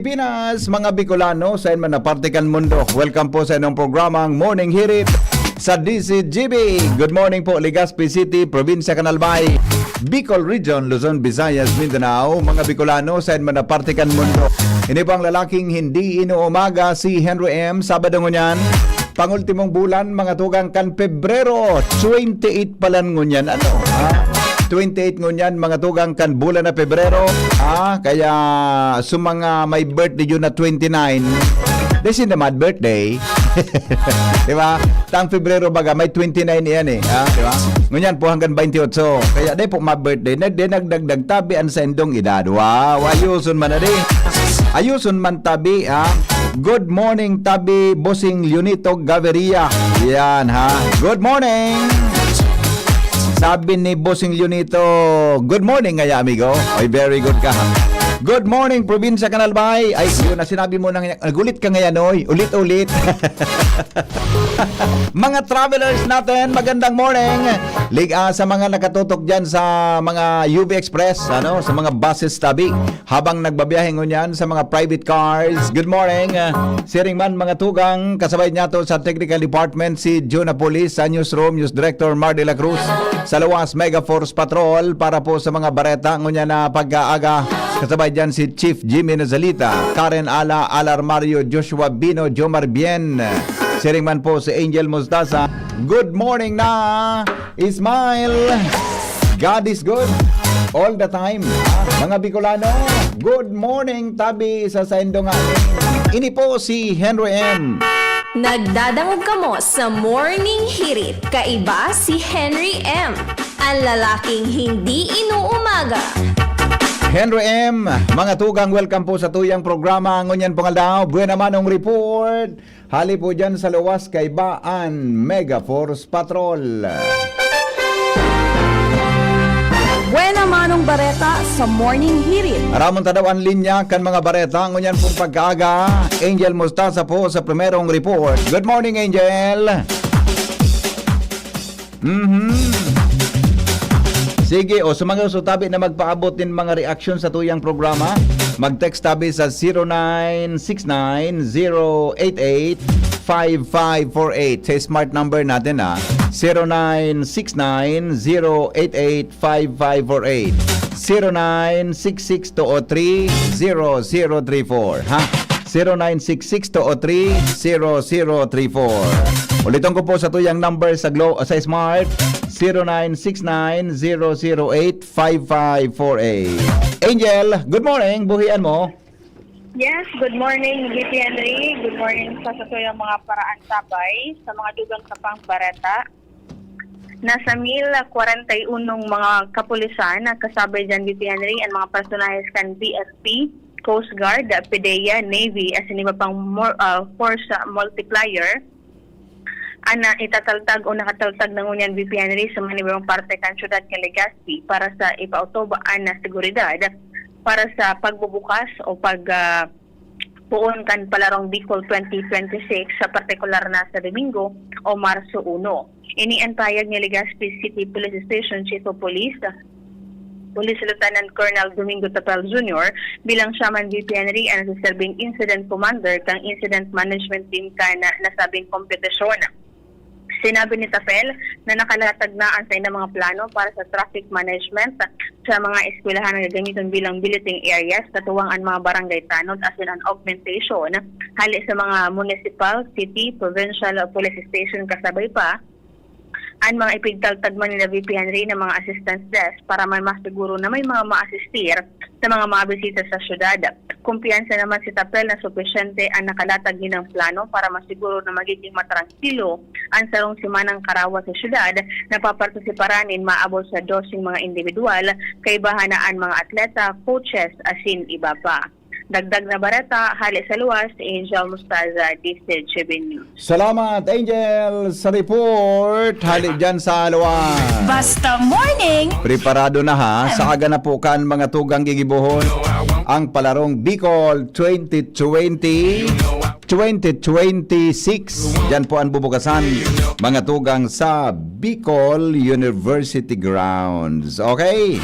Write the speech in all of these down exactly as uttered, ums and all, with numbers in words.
Pinas, mga Bicolano, sa man na parte kan mundo. Welcome po sa inyong programang Morning Hirit sa D Z G B. Good morning po, Legazpi City, Probinsya kan Albay, Bicol Region, Luzon, Visayas, Mindanao, mga Bicolano, sa man na parte kan mundo. Ini po ang lalaking hindi inuumaga, si Henry M. Sabado ngunyan, pangultimong bulan, mga tugang kan Pebrero, twenty-eight pa lang ngunyan. Ano? Ha? Twenty-eight ngunyan, mga tugang kan bulan na Pebrero. Ha? Kaya, sa mga may birthday yun na twenty-nine, di sinda mad birthday. Di ba? Tang Pebrero baga, may twenty-nine iyan eh. Ha? Di ba? Ngunyan po hanggang twenty-eight. Kaya di po mad birthday. Na, di nagdagdag tabi ang sa indong edad. Wow, ayuson man na di. Ayuson man tabi, ha? Good morning, tabi, Bossing Leonito Gaviria. Yan, ha? Good morning! Sabi ni Bossing Leonito, "Good morning, ngaya, amigo." Ay, very good ka. "Good morning, Probinsya kan Albay." Ay, yun na, sinabi mo na nga, nagulit ka ngayon, oy. Ulit-ulit. Mga travelers natin, magandang morning. Lig-, ah, sa mga nakatutok dyan sa mga U V Express, ano, sa mga buses tabi, habang nagbabiyahe ngunyan sa mga private cars. Good morning. Ah, siring man, mga tugang, kasabay niyato sa technical department si Juna Police, sa newsroom, News Director Mar de la Cruz, sa luwas, Mega Force Patrol para po sa mga bareta ngunyan na pagkaaga. Kasabay dyan si Chief Jimmy Nazalita, Karen Ala, Alar Mario, Joshua Bino, Jomar Bien. Siring man po si Angel Mostaza. Good morning na, Ismail. God is good all the time. Mga Bicolano, good morning, tabi sa saindo nga. Ini po si Henry M. Nagdadangog kamo sa Morning Hirit. Kaiba si Henry M, ang lalaking hindi inuumaga. Henry M, mga tugang, welcome po sa tuyang programa. Ngunyan pong aldaw, buena manong report. Hali po dyan sa luwas, kaiba an Mega Force Patrol. Buena manong bareta sa Morning Hirit. Aramon ta daw an linya kan mga bareta. Ngunyan pong pagkaaga, Angel Mostaza po sa primerong report. Good morning, Angel. Mhm. Sige, o, sa mga gusto tabi na magpaabot nin mga reaksyon sa tuyang programa, mag-text tabi sa zero nine six nine, zero eight eight, five five four eight. Sa smart number natin, ha. Zero nine six nine, zero eight eight, five five four eight. Zero nine six six two o three, zero zero three four, ha? Zero nine six six two o three, zero zero three four. Uliton ko po sa tuyang number sa Glo-, sa Smart, zero nine six nine, zero zero eight, five five four eight. Angel, good morning. Buhian mo. Yes, good morning, V P Henry. Good morning sa satuyang mga paraan sabay, sa mga dugang sa pangbareta. Nasa mil kwarenta y unong mga kapulisan na kasabay dyan, V P Henry, ang mga personahes kan B S P, Coast Guard, PDEA, Navy, asin iba pang mor-, ah, force multiplier. Ana, itataltag o nakataltag na ngunyan, V P Henry, sa mga ibang parte kan syudad kan Legazpi para sa ipautob an seguridad para sa pagbubukas o pag, ah, poon kan Palarong Bicol twenty twenty-six, sa partikular na sa Domingo o Marso uno. Ini an pahayag ni Legazpi City Police Station Chief of Police, Police Lieutenant Colonel Domingo Tapel Junior, bilang siya man, V P Henry, ang nagsiserbing incident commander kan incident management team kan nasabing kompetisyon. Sinabi ni Tapel na nakalatag na ang saindang mga plano para sa traffic management sa mga eskwelahan na gagamiton bilang billeting areas, katuwang an mga barangay tanod asin an augmentation hali sa mga municipal, city, provincial o police station, kasabay pa an mga ipigtaltagman nila, V P Henry, na mga assistance desk para man masiguro na may mga maasistir sa mga mabisita sa syudad. Kumpiyansa naman si Tapel na supisyente an nakalatag nilang plano para masiguro na magiging matrangkilo an sarong semanang karawas sa syudad na papartisiparan nin maabot sa doseng mga indibidwal, kaibahan na an mga atleta, coaches, asin iba pa. Dagdag na bareta, hali sa luwas, Angel Mostaza, D Z G B News. Salamat, Angel, sa report. Hali dyan sa luwas. Basta morning. Preparado na, ha? Sa aga na po kan mga tugang gigibohon ang Palarong Bicol twenty twenty, twenty twenty-six. Diyan po ang bubukasan, mga tugang, sa Bicol University Grounds. Okay?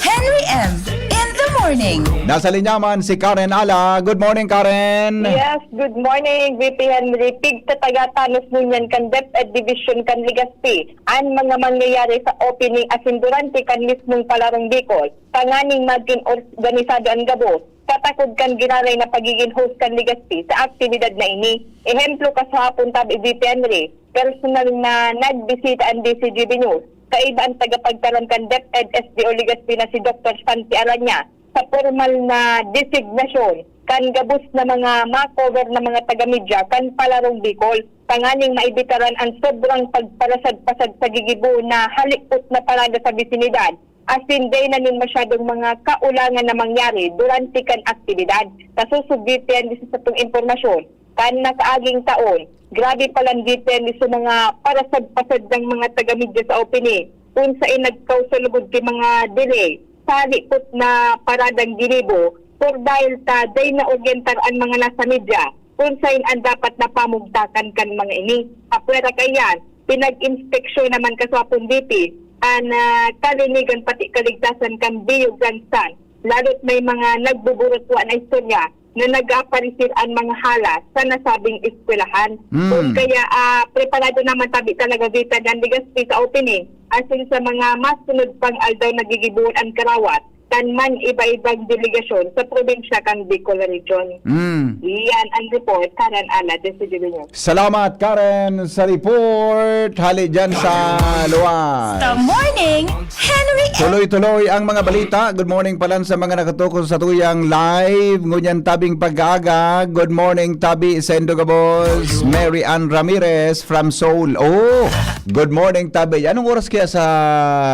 Henry M in the morning. Nasa linya man si Karen Ala. Good morning, Karen. Yes, good morning, V P Henry. Pigtatagatanos ngunyan kan DepEd Division kan Legazpi an mga mangyayari sa opening asin durante kan mismong Palarong Bicol, tanganing magin organisado an gabos, katakod kan giraray na pagigin host kan Legazpi sa aktibidad na ini. Ehemplo, kasuhapon tabi, V P Henry, personal na nagbisita an D Z G B News, kaiba an tagapagtaram kan DepEd S D O Legazpi na si Doktor Santi Aranya, sa pormal na designasyon kan gabos na mga ma-cover na mga taga-media kan Palarong Bicol, tanganing maibitaran an sobrang pagparasad-pasad sa gigibo na halipot na parada sa bisinidad, asin dai na nin masyadong mga kaulangan na mangyari durante kan aktibidad. Kasusog gitan sa satong impormasyon, kan nakaaging taon, grabe palan gitan sa mga parasad-pasad ng mga taga-media sa opening, kun saen nagkausa lugod ki mga delay sa halipot na paradang ginibo, por dahil ta dai naoryentar an mga nasa media kun saen an dapat na pamugtakan kan mga ini. Apwera kaiyan, pinag-inspeksyon naman kasuhapon, V P, an, ah, kalinigan pati kaligtasan kan Bio Grandstand. Lalo't may mga nagbuburutwa na istorya na nag-aaparisir an mga hala sa nasabing eskwelahan. Hmm. Kun kaya, ah, preparado naman tabi talaga, V P, an Legazpi sa opening, asin sa mga masunod pang aldaw na gigibohon an karawat kan man-iba-ibang delegasyon sa probinsya kan Bicol Region. Hmm. Iyan an report, Karen Ala, D Z G B News. Salamat, Karen, sa report. Hali dyan sa luwas. The Morning Henry. Tuloy-tuloy ang mga balita. Good morning palan sa mga nakatuko sa tuyang live. Ngunyan tabing pag-aaga. Good morning, tabi sa Indogabos. Mary Ann Ramirez from Seoul. Oh, good morning, tabi. Anong oras kaya sa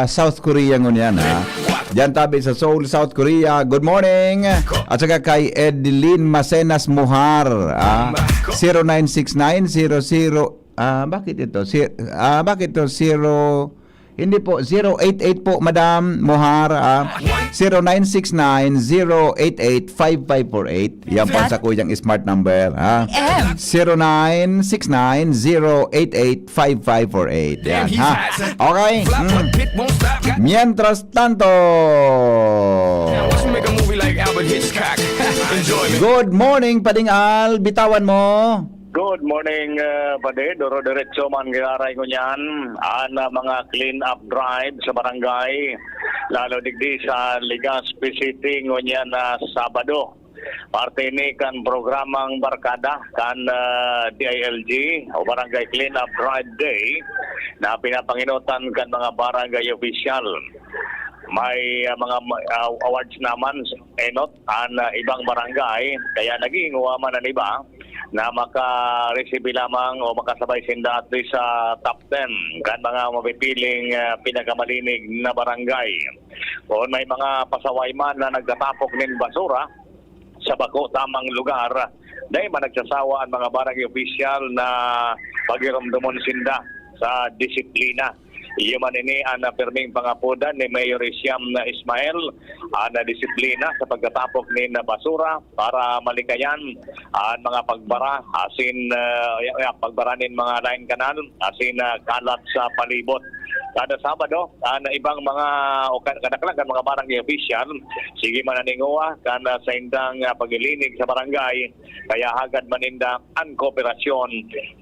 South Korea ngunyan, ha? Diyan tabi sa Seoul, South Korea. Good morning. At saka kay Edlin Macenas Muhar, ah, zero nine six nine zero zero, ah, bakit ito? Si, ah, bakit ito? Zero, hindi po, zero eight eight po, Madam Muhar, ah. Zero nine six nine zero eight eight five five four eight. Yan po ang sa kuyang smart number, ha? M. Zero nine six nine zero eight eight five five four eight. Yan, ha? Okay. Mm. Mientras tanto, good morning, Pading Al. Bitawan mo. Good morning, uh, Padi. Doro-derecho man giraray ngunyan an, uh, mga clean-up drive sa barangay, lalo digdi sa Legazpi City ngunyan na Sabado. Parte ini kan programang Barkada kan, ah, D I L G o Barangay Cleanup Drive Day na pinapangenotan kan mga barangay opisyal. May, ah, mga, ah, awards naman enot an, ah, ibang barangay, kaya naghihingowa man an iba na makaresibi lamang o makasabay sinda at least sa top ten kan mga mapipiling, ah, pinakamalinig na barangay. Kun may mga pasaway man na nagtatapok nin basura, sa bako tamang lugar, dai man nagsasawa an mga barangay opisyal na pagiromdomon sinda sa disiplina. Iyo man ini an, ah, pirming pangapodan ni Mayor Isiam na Ismael, an, ah, disiplina sa pagtatapok nin basura para malikayan an mga pagbara asin, ah, ya-, ya-, pagbara nin mga laing kanal asin, ah, kalat sa palibot. Kada Sabado, an ibang mga o ka-, kadaklan kan mga barangay opisyal, sige man an hingowa kan, ah, saindang, ah, paglilinig sa barangay, kaya hagad man ninda an kooperasyon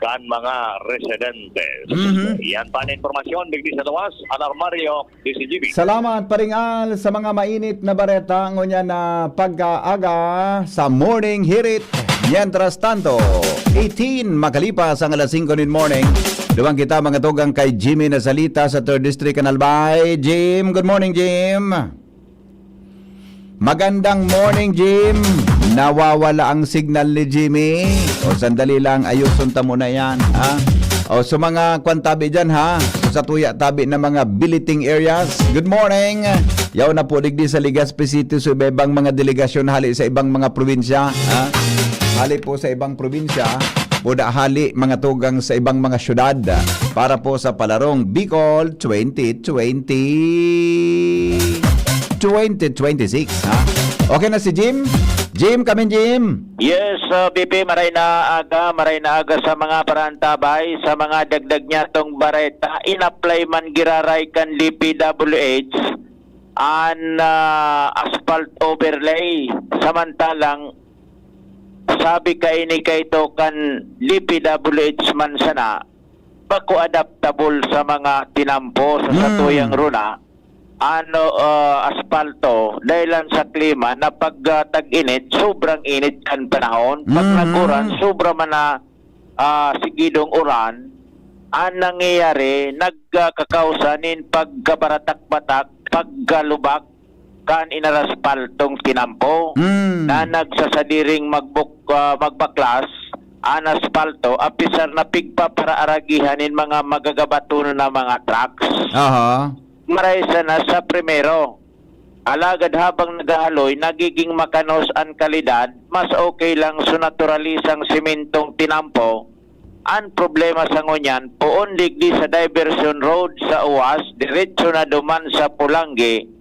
kan mga residentes. Mhm. Iyan pa an impormasyon digdi sa luwas, Alarmario, D Z G B. Salamat, Paring Al, sa mga mainit na bareta ngunyan na pagkaaga sa Morning Hirit. Mientras tanto, eighteen makalipas ang alas singko nin morning, duman kita mga tugang kay Jimmy na salita sa Third District, Canal Bay. Jim, good morning, Jim. Magandang morning, Jim. Nawawala ang signal ni Jimmy. O, sandali lang, ayuson ta muna yan, ha? O, so mga kwan tabi dyan, ha? So, sa tuya tabi na mga billeting areas. Good morning. Yaw na po digdi sa Legazpi City, so iba-ibang mga delegasyon hali sa ibang mga probinsya, ha? Hali po sa ibang probinsya, o da hali mga tugang sa ibang mga syudad, para po sa Palarong Bicol twenty twenty, twenty twenty-six, ha? Okay na si Jim? Jim, come in, Jim. Yes, uh, B P, maray na aga, maray na aga sa mga parantabay, sa mga dagdag niya tong bareta, in-apply man giraray kan D P W H, an, ah, asphalt overlay. Samantalang sabi kaini kaito kan D P W H man sana, bako adaptable sa mga tinampo sa Hmm. satuyang runa, ano, ah, aspalto, dahilan sa klima na pag, ah, tag-init, sobrang init kan panahon. Pag Mhm. nag-uran, sobra man na, ah, sigidong uran, ang nangyayari, nagkakausa nin pagkabaratak-batak, pagkalubak, kan inaraspaltong tinampo Hmm. na nagsasadiring magbuk-, ah, magbaklas an aspalto, apisar na pigpaparaaragihan nin mga magagabatonon na mga trucks. Aha. Maray sana sa primero. Alagad habang naghahaloy, nagiging makanos an kalidad, mas okay lang sa naturalisang simentong tinampo. An problema sa ngunyan, poon digdi sa diversion road sa Uwas, diretso na duman sa Pulanggi,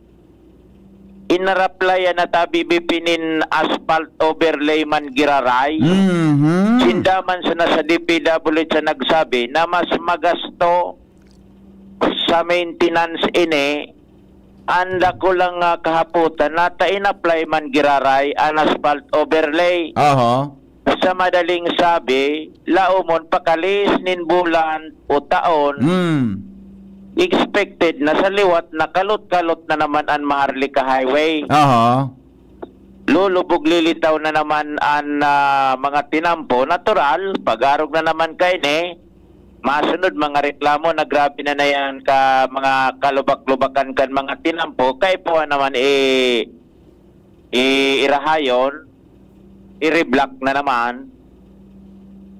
inaraplayan na tabi bipinin asphalt overlay man giraray. Mhm. Sinda man sana sa D P W H nagsabi na mas magasto sa maintenance ini, ang dakulang, ah, kahapotan na ta in-apply man giraray an asphalt overlay. Aha. Sa madaling sabi, laomon pakalihis nin bulan o taon, Hmm. expected na sa liwat na kalot-kalot na naman an Maharlika Highway. Aha. Lulubog lilitaw na naman an, ah, mga tinampo. Natural, pag-arog na naman kaini, masunod mga reklamo na grabe na na yan ka mga kalubak-lubakan kan mga tinampo. Kaipuhan naman i-, i-, irahayon, i-reblock na naman.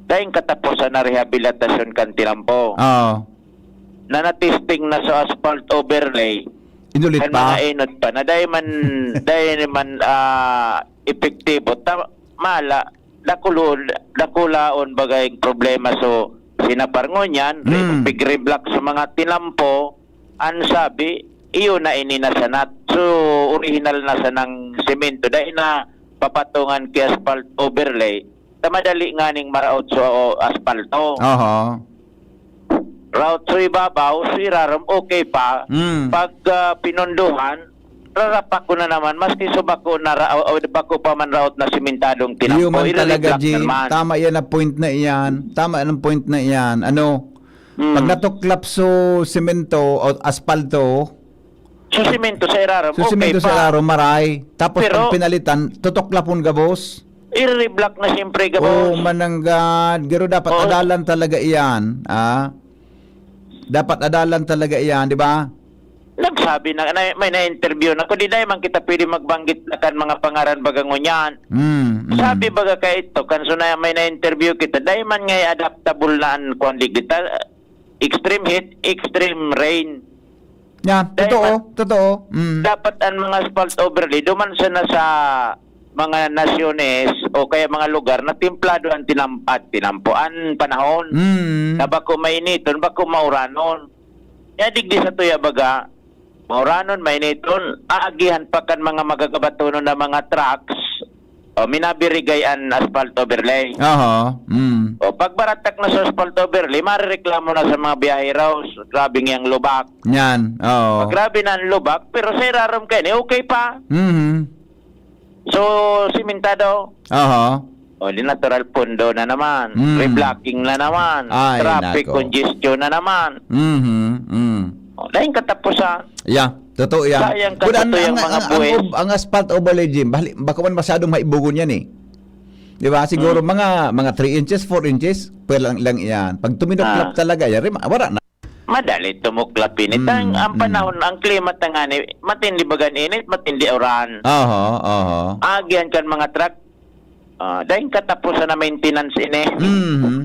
Daing katapusan na rehabilitasyon kan tinampo. Oo. Na natisting na sa asphalt overlay. Inulit Kan pa? mga inot pa na dai man, dai man, ah, epektibo. Ta-, mala, dakulo-, dakulaon bagay ang problema. So, sinaparngon yan, Mm. pigreblock sa mga tinampo, ang sabi, iyo na ini nasanat. So, orihinal na sanang semento. Dai na papatungan ki asphalt overlay. Ta madali nganing maraot sa aspalto. Aha. Raot sa ibabaw, sa irarom, okay pa. Mm. Pag, ah, pinondohan, rarapak ko na naman, maski sa bako na ra-, o, o bako pa man raot na simentadong tinampo, Iyo man talaga, iririblock Jim. naman. Tama yan na point na iyan. Tama ang point na iyan. Ano, Mm. pag natuklap so semento o aspalto, So, semento sa irarom, so, okay semento sa pa. irarom, maray. Tapos Pero pag pinalitan, tutuklapon gabos. Iririblock na siyempre, gabos. Oh, mananggad. Pero dapat Oo. adalan talaga iyan, ah. Dapat adalan talaga iyan, di ba? Nagsabi na, na, may na-interview na. Kung di, dai man kita pwede magbanggit na kan mga pangaran baga ngunyan. Mm, mm. Sabi baga ka ito, kan so na, may na-interview kita, dai man nga adaptable na an kwan digdi ta, extreme heat, extreme rain. Yeah, Dai totoo, man, totoo. Mm. dapat ang mga asphalt overlay, duman sana sa mga nasyones o kaya mga lugar na templado ang tinam-, at tinampo ang panahon. Mm. Na bako mainiton, bako mauranon. Kaya digdi sa tuya baga, mauranon, mainiton, aagihan pa kan mga magagabatonon na mga trucks, o, minabirigay an asphalt overlay. Aha, mm. O, pagbaratak na sa asphalt overlay, marereklamo na sa mga biyaheros, "Grabe ngayang lubak." Yan, oo. Pag grabe na ang lubak, pero sa irarom kaini, okay pa. Mhm. So, simentado. Aha. O, di natural, pundo na naman. Mm. Reblocking na naman. Ay, Traffic nako. congestion na naman. Mhm, mm. O, dahil katapusan. Yeah, totoo yan. Sayang ka Pero ang, totoo yung ang, mga ang, ang, buwis. ob-, ang asphalt overlay, Jim, bali, bako man masyadong maibugon yan eh. Di ba? Siguro Hmm. mga, mga three inches, four inches, pwede lang, lang yan. Pag tuminuklap Ah. talaga yan, rima-, wala na. Madali tumuklap init. Hmm, Ang, ang hmm. panahon, ang klima tangani, matindi bagan init, matindi uran. Oho, oho. Agihan kan mga truck. Ah, dahil katapusan na maintenance ini. Mhm.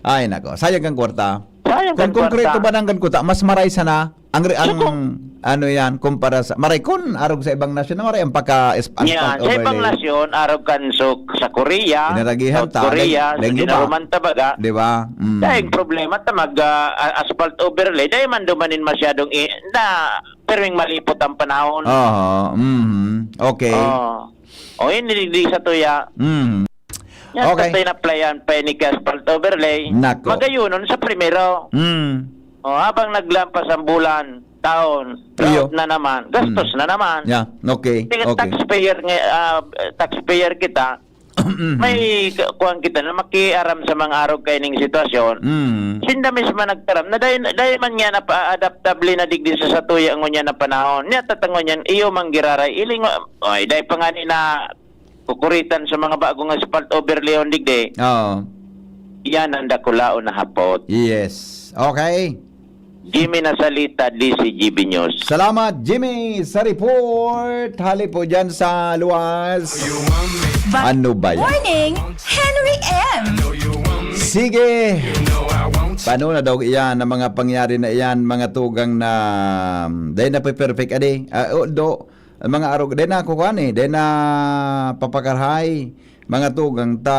Ay, nako. Sayang kang kwarta. Sayang Kung kang konkreto kwarta. ba nang kan kuta, mas maray sana ang re-, ang Suko. ano yan, kumpara sa, maray kun arog sa ibang nasyon na maray ang paka-, Yan, asphalt sa ibang overlay. nasyon, arog kan so, sa Korea, Inaragihan South ta, Korea, dahil, sa dahil luba. Dinaruman, Tabaga. Di ba? Mm. Dahil problema ta mag, ah, a-, asphalt overlay, dahil man dumanin masyadong i-, na, perming malipot ang panahon. Oho, mhm. Okay. Oh. O, yun, hindi, hindi sa tuya. Mhm. Yan, Okay. tatay na playan pa ni asphalt overlay. Nako. Magayunon sa primero. Mm. O, habang naglampas ang bulan, taon, Iyo. drought na naman, gastos Mm. na naman. Yeah, okay, Kaya okay. taxpayer nga, ah, taxpayer kita, Mhm. may ka- kuwan kita na makiaram sa mga arog kaining sitwasyon. Mm. Sinda mismo nagtaram na dahil, dahil man nga napa-adaptable na digdi sa satuya ngunyan na panahon. Niya tatangon yan, iyo mang giraray, iling, ay, dahil pa nga ni na kukuritan sa mga bagong asphalt overlay on digdi. Oo. Yan ang dakulaon na hapot. Yes. Okay. Jimmy Nasalita, D C G B News. Salamat, Jimmy, sa report. Hali po dyan sa luwas. Ano ba yan? Morning, Henry M. Sige. Paano na daw iyan, ang mga pangyari na iyan, mga tugang na, dahil na perfect, adi? Ah, although, ang mga arog, dahil na kukuha ni, dahil na papakarhay, mga tugang, ta,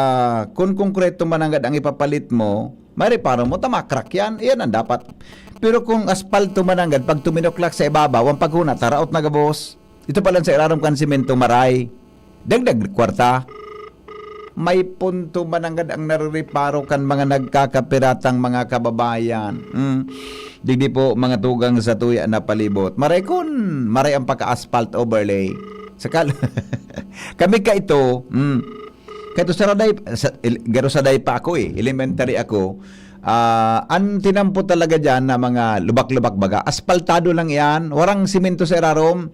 kung konkreto mananggad ang ipapalit mo, may reparo mo, ta makrak yan. Iyan ang dapat. Pero kung aspalto mananggad, pag tuminuklak sa ibabaw, ang paghuna, taraot na gabos. Ito palang sa irarom kan simento, maray. Dagdag kwarta. May punto mananggad ang narireparo kan mga nagkakapiratang mga kababayan. Mm. Digdi po, mga tugang sa tuya na palibot. Maray kun, maray ang pagka-asphalt overlay. Sakal, kami ka ito, mm. Kaito sa Raday, sa, il, garo sa Raday pa ako eh, elementary ako. Ah, ang tinampo talaga dyan na mga lubak-lubak baga, aspaltado lang yan, warang simento sa irarom.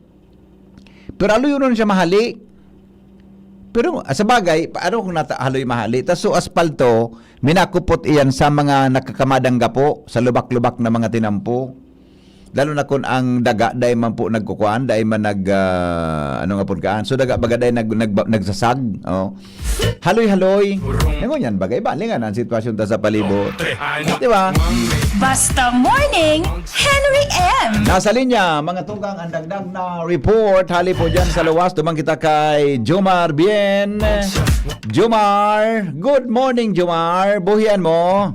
Pero haloy nun siya mahali. Pero ah, sa bagay, paano kung nata haloy mahali? Tas so aspalto, minakupot iyan sa mga nakakamadang gapo, sa lubak-lubak na mga tinampo. Lalo na kung ang daga, dai man po nagkukuan, dai man nag, ah, ano nga po kaan. So daga baga dai nag, nag, nagsasag. Oh. Haloy-haloy. Yan ngunyan bagay, balingan ang sitwasyon ta sa palibot. Di ba? Basta Morning, Henry M. Nasa linya, mga tugang, ang dagdag na report. Hali po dyan sa luwas. Duman kita kay Jomar Bien. Jomar, good morning, Jomar. Buhian mo.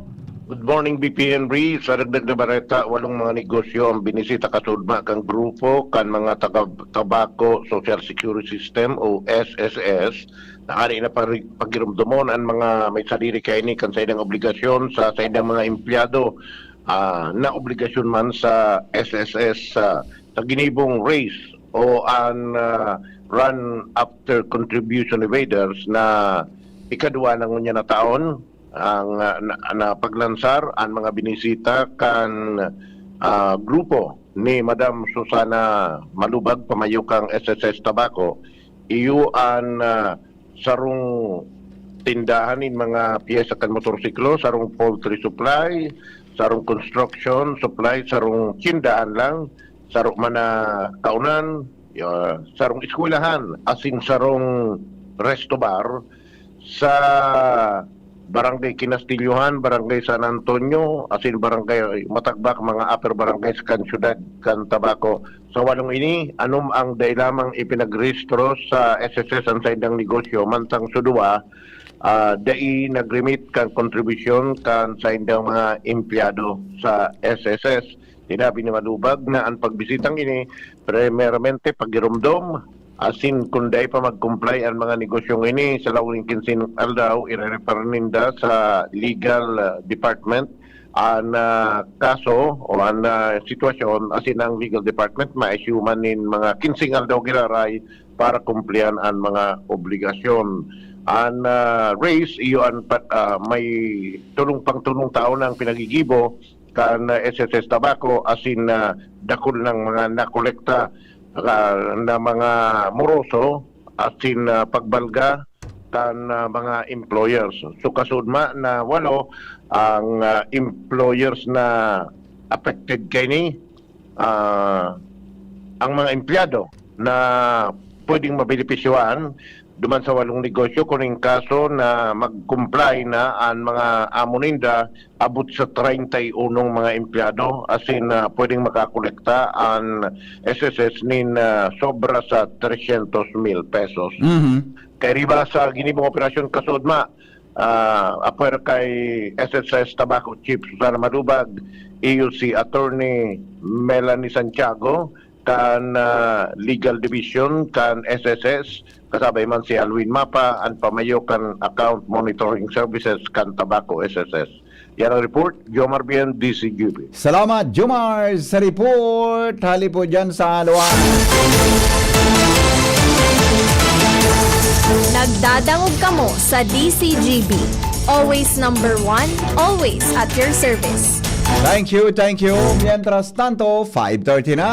Good morning, B P Henry. Sa dagdag na bareta, walong mga negosyo ang binisita kasudma kan grupo kan mga taga Tabaco Social Security System o S S S na ari na pari- pagirumdomon ang mga may sadiri kaini kan saindang obligasyon sa saindang mga empleyado, ah, na obligasyon man sa S S S sa, sa ginibong raise o an ah, run after contribution evaders na ikadwa na ngunyan na taon ang ah, na, na paglansar an mga binisita kan ah, grupo ni Madam Susana Malubag, pamayo kang S S S Tabaco. Iyo an ah, sarong tindahan nin mga piyesa kan motorsiklo, sarong poultry supply, sarong construction supply, sarong tindahan lang, sarong man na kaunan, ya, sarong eskwelahan, asin sarong resto bar sa Barangay Kinastilyohan, Barangay San Antonio, asin Barangay Matagbak, mga upper barangays kan siyudad kan Tabaco. Sa walong ini, anom ang dai lamang ipinagrehistro sa S S S ang saindang negosyo, mantang sa duwa, ah, dai nag-remit kan kontribusyon kan saindang mga empleyado sa S S S. Sinabi ni Malubag na ang pagbisitang ini, primeramente, pagirumdom, asin kung dai pa mag-comply ang mga negosyong ini sa laog nin kinse aldaw, ire-refer ninda sa legal ah, department an ah, kaso o an ah, sitwasyon, asin ang legal department ma-issue man nin mga kinse aldaw giraray para kumplihan an mga obligasyon. An ah, raise, iyo an pat, ah, may tulong pang tulong taon na ang pinagigibo kan ah, S S S Tabaco, asin ah, dakul nang mga nakolekta ah, na mga moroso asin ah, pagbalga kan ah, mga employers. So kasudma na walo ang ah, employers na affected kaini, ah, ang mga empleyado na pwedeng mabenepisyohan duman sa walong negosyo kung in kaso na mag-comply na ang mga amo ninda abot sa treinta y uno mga empleyado, asin ah, pwedeng makakolekta ang S S S nin ah, sobra sa tresyentos mil pesos. Mhm. Kay riba sa ginibong operasyon kasudma, ah, apwera kay S S S Tabaco Chief Susana Malubag, iyo si Attorney Melanie Santiago, kan ah, Legal Division kan S S S, kasabay man si Alwin Mapa, an pamayo kan Account Monitoring Services kan Tabaco S S S. Yan ang report, Jomar Bien, D C G B. Salamat, Jomar, sa report. Hali po dyan sa Alua. Nagdadangog kamo sa D C G B. Always number one, always at your service. Thank you, thank you. Mientras tanto, five thirty na.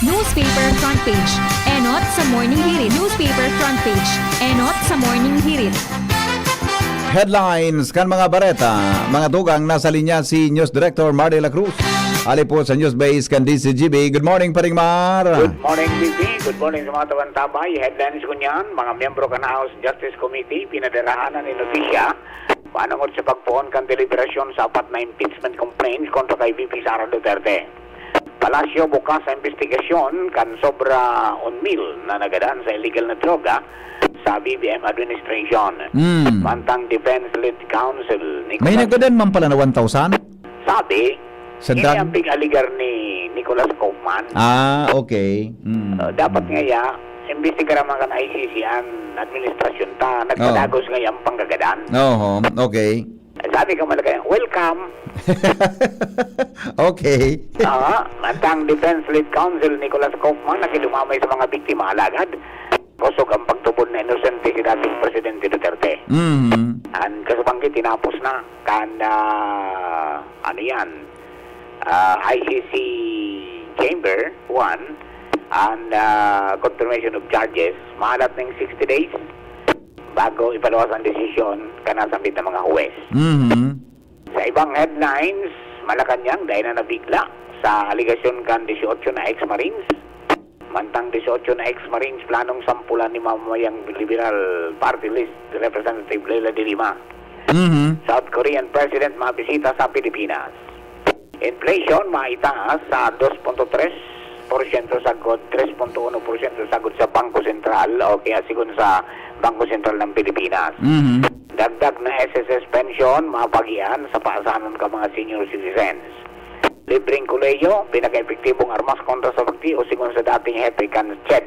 Newspaper front page. Enot sa Morning Hirit. Newspaper front page. Enot sa Morning Hirit. Headlines kan mga bareta. Mga tugang, nasa linya si News Director Mar de la Cruz. Ali po sa News Base kan D C G B. Good morning, Paring Mar. Good morning, D C. Good morning sa mga tabang-tabay. Headlines ko niyan, mga miyembro kan House Justice Committee, pinadarahanan ni notisya panungod sa pagpoon kan deliberasyon sa apat na impeachment complaints kontra kay V P Sara Duterte. Palasyo bukas sa imbestigasyon kan sobra one mil na nagadan sa illegal na droga sa B B M administration. Mm. Mantang Defense Lead Counsel May Nicolas nagadan man pala na one thousand? Sabi, Sa ini drug? ang pig-aligar ni Nicolas Kaufman. Ah, okay. Mm. Uh, dapat Mm. ngaya, imbestigaran man kan I C C an administrasyon ta. Nagpadagos Oh. ngaya ang panggagadan. Oho, okay. Sabi ka malagay, "Welcome." Okay. Oo, mantang Defense Lead Counsel Nicolas Kaufman nakidumamay sa mga biktima, alagad kosog ang pagtubod na inosente si dating Presidente Duterte. Mhm. Ang kasubanggi tinapos na kan, ah, ano yan, ah, I C C Chamber one, and, ah, confirmation of charges, mahalat ning sixty days bago ipaluwas ang desisyon kan nasambit na mga huwes. Mhm. Sa ibang headlines, Malacanang, dai na nabigla sa alegasyon kan dieciocho na ex-Marines. Mantang dieciocho na ex-Marines planong sampulan ni mamamayang Liberal Party List Representative Leila de Lima. Mhm. South Korean President mabisita sa Pilipinas. Inflation maitaas sa dos punto tres porsyento sagkod tres punto uno porsyento sagkod sa Bangko Sentral o kaya sigon sa Bangko Sentral ng Pilipinas. Mhm. Dagdag na S S S pension mapagian sa paasanon ka mga senior citizens. Libreng kolehiyo, pinaka-epektibong armas kontra sa bugti o sigon sa dating hepe kan CHED.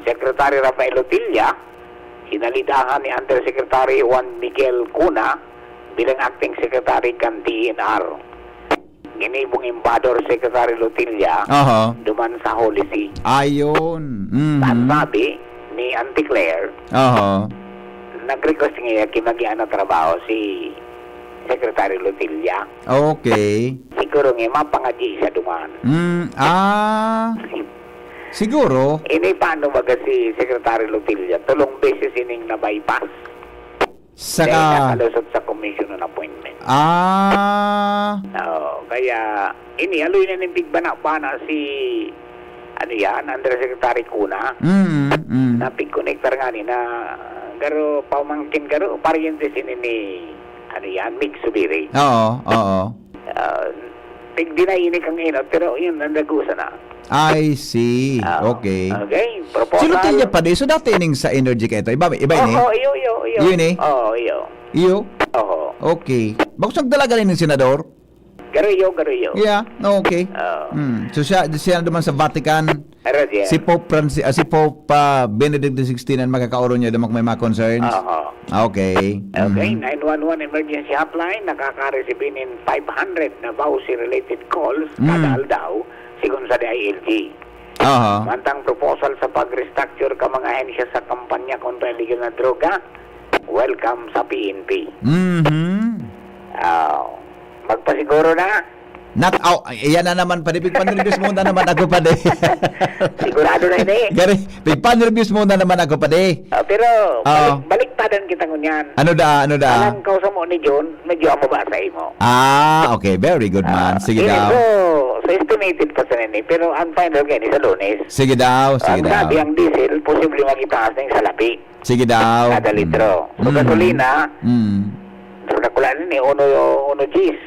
Secretary Rafael Lotilla, hinalidahan ni Undersecretary Juan Miguel Cuna bilang acting secretary kan D E N R. Ginibong embahador Secretary Lotilla Aha. duman sa Holy See. Ayun. Mhm. Ang sabi ni Auntie Claire, Aha. nag-request niya ki magian na trabaho si Secretary Lotilla. Okay. Siguro nga, mapangadyi siya duman. Mm, ah. Siguro. Ini paano baga si Secretary Lotilla? Tulong beses ining na-bypass. Saka Dahil nakalusot sa commission on appointment. Ah. Oo, kaya ini, aloy na ning pigbana-bana si, ano yan, Undersecretary Cuna. Mm, mm. Napigkonektar nga ni na, garo, pamangkin, garo, paryente sini ni, ano yan, Mig Subiri. Oo, oo. Ah, pigdinay ini kang inot, pero yun, nandagusa na. I see. Ah, Okay. okay. Proposal. Si Lotilla pa di. So, dati ining sa Energy ka ito. Iba, iba ini? Oo, iyo, iyo, iyo. Iyo ini? Oo, iyo. Iyo? Oo. Okay. Bako siyang dalaga rin ng senador? Garo iyo, garo iyo. Yeah, okay. Oo. Hmm. So, siya, siya naman sa Vatican. Arad yan. Si Pope Francis, ah, si Pope, ah, Benedict the sixteen ang makakaoro niya, duman kung may mga concerns. Oo. Okay. Okay, Mhm. nine one one emergency hotline, nakaka-receive nin five hundred na vowsy-related calls Mm. kada aldaw, sigon sa D I L G. Aha. Mantang proposal sa pag-restructure ka mga ahensya sa kampanya kontra illegal na droga, welcome sa P N P. Mhm. Ah, magpasiguro na. Nak-, aw, ay, iyan na naman, padi. Pigpanerbyos muna naman ako, padi. Sigurado na ini. Gari, pigpanerbyos muna naman ako, padi. Ah, pero Oo. balik, baliktadan kita ngunyan. Ano da, ano da? Alang ka sa mo ni John, medyo ang mabasa mo. Ah, okay. Very good, man. Ah, Sige ini, daw. so, so estimated pa sa nini, pero ang final gani sa Lunes. Sige daw, sige Ang daw. sabi, ang diesel, posible magitaas ng salapi Sige daw. kada Mm. litro. So, Mm. gasolina, Mm. so, dakula nini, uno, uno diyes.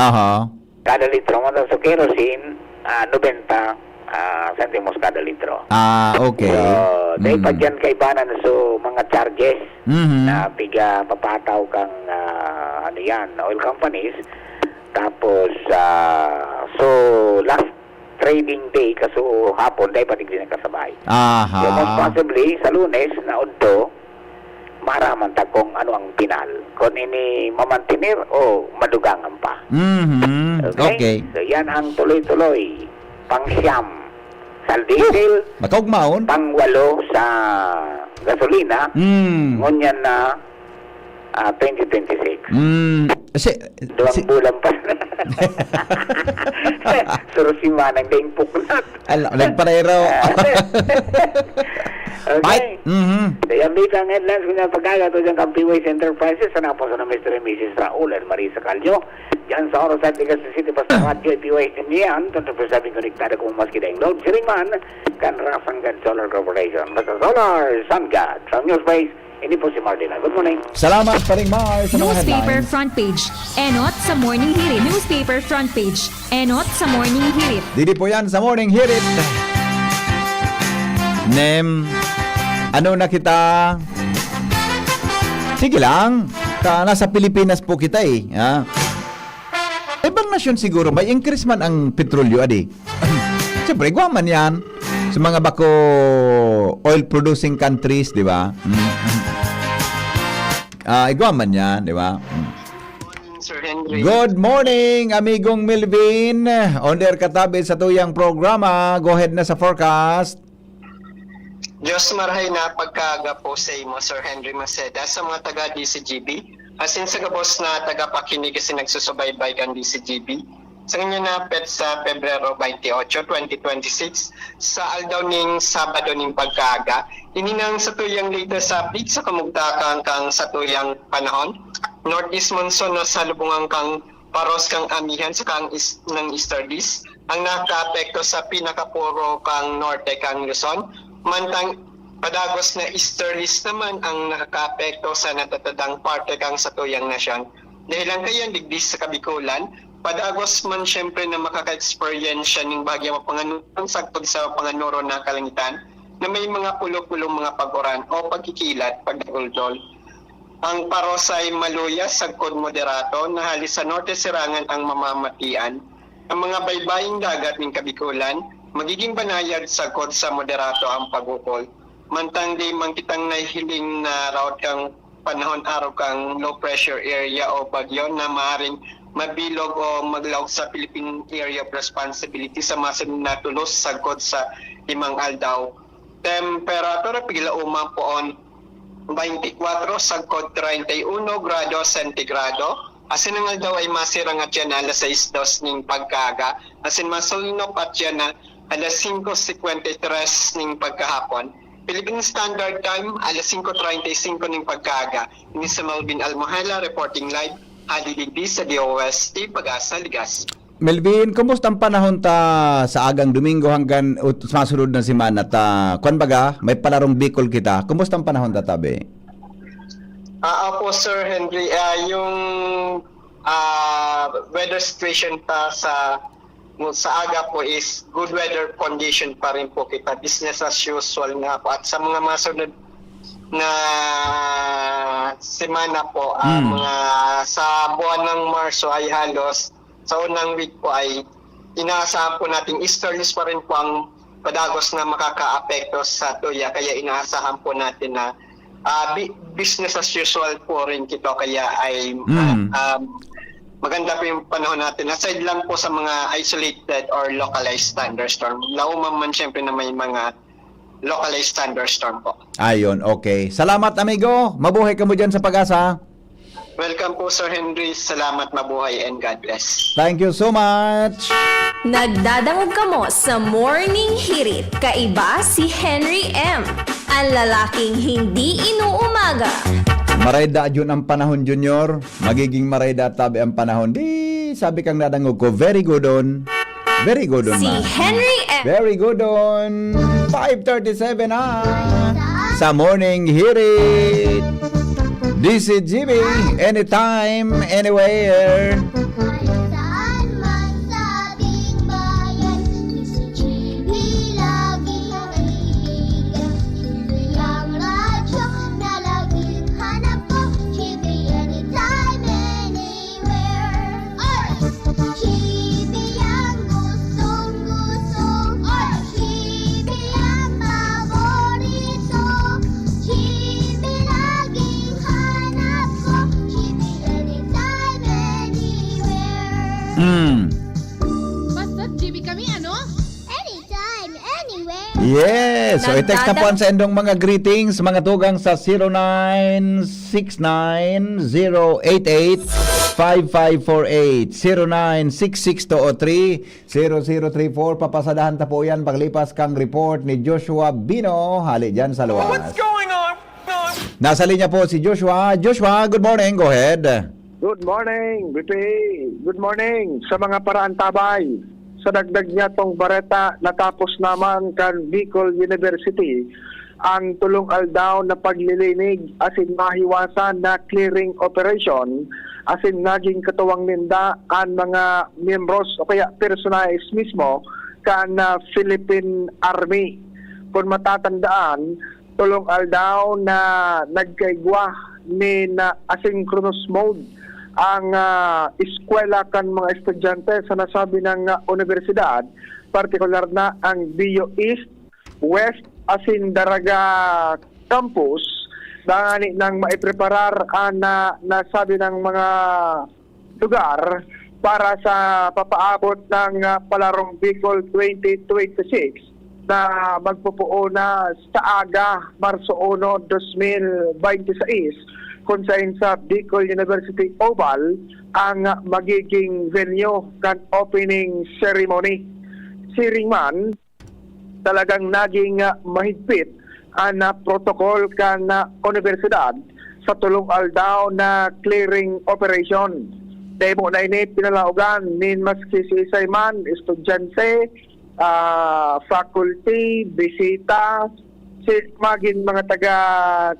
Aha. kada litro. Mantang sa kerosene, ah, nobenta, ah, sentimos kada litro. Ah, okay. So, dahil pa Mm. dyan kaibanan, so, mga charges Mhm. na piga papataw kang, ah, ano yan, oil companies. Tapos, ah, so, last trading day, kaso hapon, dahil pa digdi nagkasabay. Aha. So, most possibly, sa Lunes, na udto, maaraman ta kung ano ang pinal. Kung ini mamantener o madugangan pa. Mhm. Okay. So, yan ang tuloy-tuloy. Pang-siyam. Sa diesel, Makaugmaon. Pang-walo sa gasolina. Mm. Ngunyan na ah, twenty twenty-six. Mm. Si, Duwang si, bulan pa. Suro si Manang daing puknat. Ala, nagparero. Okay. Mike. Mhm. Kaya may kang headlines kung napagkagato dyan kang P Y C Enterprises sa naposo ng Mister and Missus Raul and Marisa Calyo. Diyan sa Oro Side, Legazpi City, basta radyo, P Y C niyan, twenty-four seven konektado kung maski daing load. Siring man, kan Rasang God Solar Corporation. Basta solar, sun God. From Newspace, ini po si Martina. Good morning. Salamat, Paring Mar, sa mga Newspaper headlines. Front Page. Enot sa Morning Hirit. Newspaper Front Page. Enot sa Morning Hirit. Didi po yan sa Morning Hirit. Nem, ano na kita? Sige lang. Ta, nasa Pilipinas po kita eh. Ha? Ibang nasyon siguro, may increase man ang petrolyo, adi. Siyempre, igwa man yan. Sa mga bako oil-producing countries, di ba? Mm. Ah, igwa man yan, di ba? Mm. Sir Henry. Good morning, amigong Melvin. On air katabi sa tuyang programa. Go ahead na sa forecast. Diyos marahay na pagkaaga po sa imo, Sir Henry Maceda, sa mga taga D C G B, asin sa gabos na tagapakinig asin nagsusubaybay kan D C G B. Sa ngunyan na petsa Pebrero twenty-eight, twenty twenty-six, sa aldaw ning Sabado ning pagkaaga, ini nang sa tuyang latest update sa kamugtakan kan sa tuyang panahon. Northeast monsoon na sa lubungan kan paros kan amihan saka ang is, ng easterlies ang nakakaapekto sa pinakaporo kan norte kan Luzon, mantang padagos na easterlies naman ang nakakaapekto sa natatadang parte kan satuyang nasyon. Dahilan kaiyan digdi sa Kabikolan, padagos man siyempre na makaka-eksperyensya ning bahagyang mapanganuron sagkod sa panganoro na kalangitan na may mga pulo-pulong mga pag-uran o pagkikilat, pagdaguldol. Ang paros ay maluya sagkod moderato na hali sa norte sirangan ang mamamatian. Ang mga baybaying dagat nin Kabikolan, magiging banayad sagkod sa moderato ang pag-ukol. Mantang di man kitang nahihiling na raot kan panahon arog kan low pressure area o bagyo na maaring mabilog o maglaog sa Philippine Area of Responsibility sa masunod na tulos sagkod sa limang aldaw. Temperatura piglauma poon twenty-four sagkod treinta y uno grado sentigrado. Asin ang aldaw ay masirang at yan alas sais dos ning pagkaaga. Asin masulnop at yan na alas singko singkwenta y tres ning pagkahapon. Philippine Standard Time, alas singko treinta y cinco ning pagkaaga. Ini si Melvin Almohela reporting live, hali digdi sa D O S T Pag-asa, Legazpi. Melvin, kumusta ang panahon ta sa agang Domingo hanggang ut- masunod na semana ta? Kwan baga, may palarong Bicol kita. Kumusta ang panahon ta, tabi? Ah, opo, Sir Henry. Ah, yung ah, weather situation pa sa sa aga po is good weather condition pa rin po kita. Business as usual nga po. At sa mga masunod na semana po, ah, Hmm. mga sa buwan ng Marso ay halos sa unang week po ay inaasahan po natin easterlies pa rin po ang padagos na makakaapekto sa tuya. Kaya inaasahan po natin na ah, bi- business as usual po rin kito. Kaya ay Mm. ah, um, maganda po yung panahon natin. Aside lang po sa mga isolated or localized thunderstorm. Lauman man siyempre na may mga localized thunderstorm po. Ayun, okay. Salamat, amigo. Mabuhay ka mo dyan sa Pag-asa. Welcome po, Sir Henry. Salamat, mabuhay, and God bless. Thank you so much. Nagdadangog kamo sa Morning Hirit. Kaiba si Henry M. Ang lalaking hindi inuumaga. Marayda yun ang panahon, Junior. Magiging marayda tabi ang panahon. Di, sabi kang nadangog ko, very good on. Very good on, Si ma. Henry M. Very good on. Five thirty-seven na sa Morning Hirit. D C G B, anytime, anywhere. Kahit saan man sa ating bayan, D C G B laging naiiga. G B ang radyo na laging hanap ko, G B anytime, anywhere. Oy! G B ang gustong-gusto, oy! G B ang paborito, G B laging Yes. So, i-text na po ang sa indong mga greetings, mga tugang sa zero nine six nine zero eight eight five five four eight, zero nine six six two oh three zero zero three four. Papasadahan ta po yan paglipas kang report ni Joshua Bino, hali dyan sa luwas. What's going on? Nasa linya po si Joshua. Joshua, good morning. Go ahead. Good morning, B P. Good morning sa mga paraantabay. Sa dagdag niya tong bareta, natapos naman kan Bicol University ang tulong aldaw na paglilinig asin mahiwasan na clearing operation, asin naging katuwang ninda an mga miyembros o kaya personahes mismo kan, ah, Philippine Army. Kung matatandaan, tulong aldaw na nagkaigwa nin, ah, asynchronous mode ang, ah, eskwela kan mga estudyante sa nasabi nang, ah, unibersidad, partikular na ang B U East, West, asin Daraga Campus, dangani nang maipreparar an, ah, nasabi nang mga lugar para sa papaabot ng, ah, Palarong Bicol twenty twenty-six na magpupuon na sa aga, Marso uno, dos mil bente seis, kung sain sa Bicol University Oval ang, ah, magiging venue kan opening ceremony. Siring man, talagang naging, ah, mahigpit an, ah, protocol kan, ah, unibersidad sa tulong aldaw na clearing operation. Dai mo na ini pinalaogan nin maski siisay man, estudyante, ah, faculty, bisita, si, magin mga taga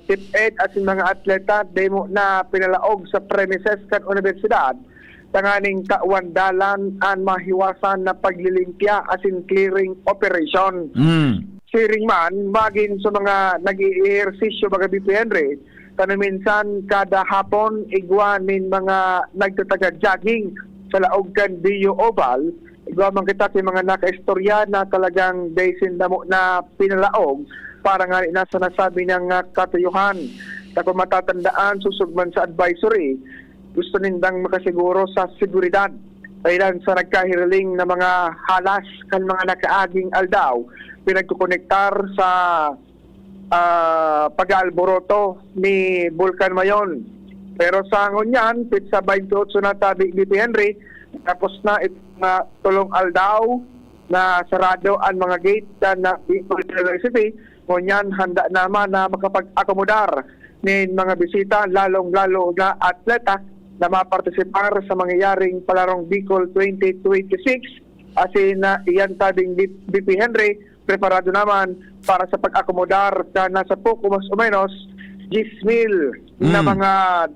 DepEd asin mga atleta, dai mo na pinalaog sa premises kan unibersidad tanganing tawan dalan an mahiwasan na paglilimpya asin clearing operation. Mm. Siring man, magin sa mga nag-eehersisyo, mga B P Henry, kano minsan kada hapon igwa nin mga nagtataga-jogging sa laog kan B U Oval, igwa man kita sa mga nakaistorya na talagang dai sinda mo na pinalaog para nga nasa nasabi niyang, ah, katuyohan. Sa kung matatandaan, susog man sa advisory, gusto nindang makasiguro sa seguridad. Dahilan sa nagkahiriling na mga halas kan mga nakaaging aldaw, pinagkukonektar sa, ah, pag-aalboroto ni Bulkan Mayon. Pero sa ngunyan, petsa twenty-eight na tabi, B P Henry, tapos na itong, ah, tulong aldaw na sarado ang mga gate kan, ah, Bicol University. Ngunyan, handa naman na makapag-akomodar nin mga bisita, lalong-lalo na atleta na mapartisipar sa mangyayaring Palarong Bicol twenty twenty-six. Asin na iyan tabing B P Henry, preparado naman para sa pag-akomodar ka nasa poko mas o menos diyes mil na Mm. mga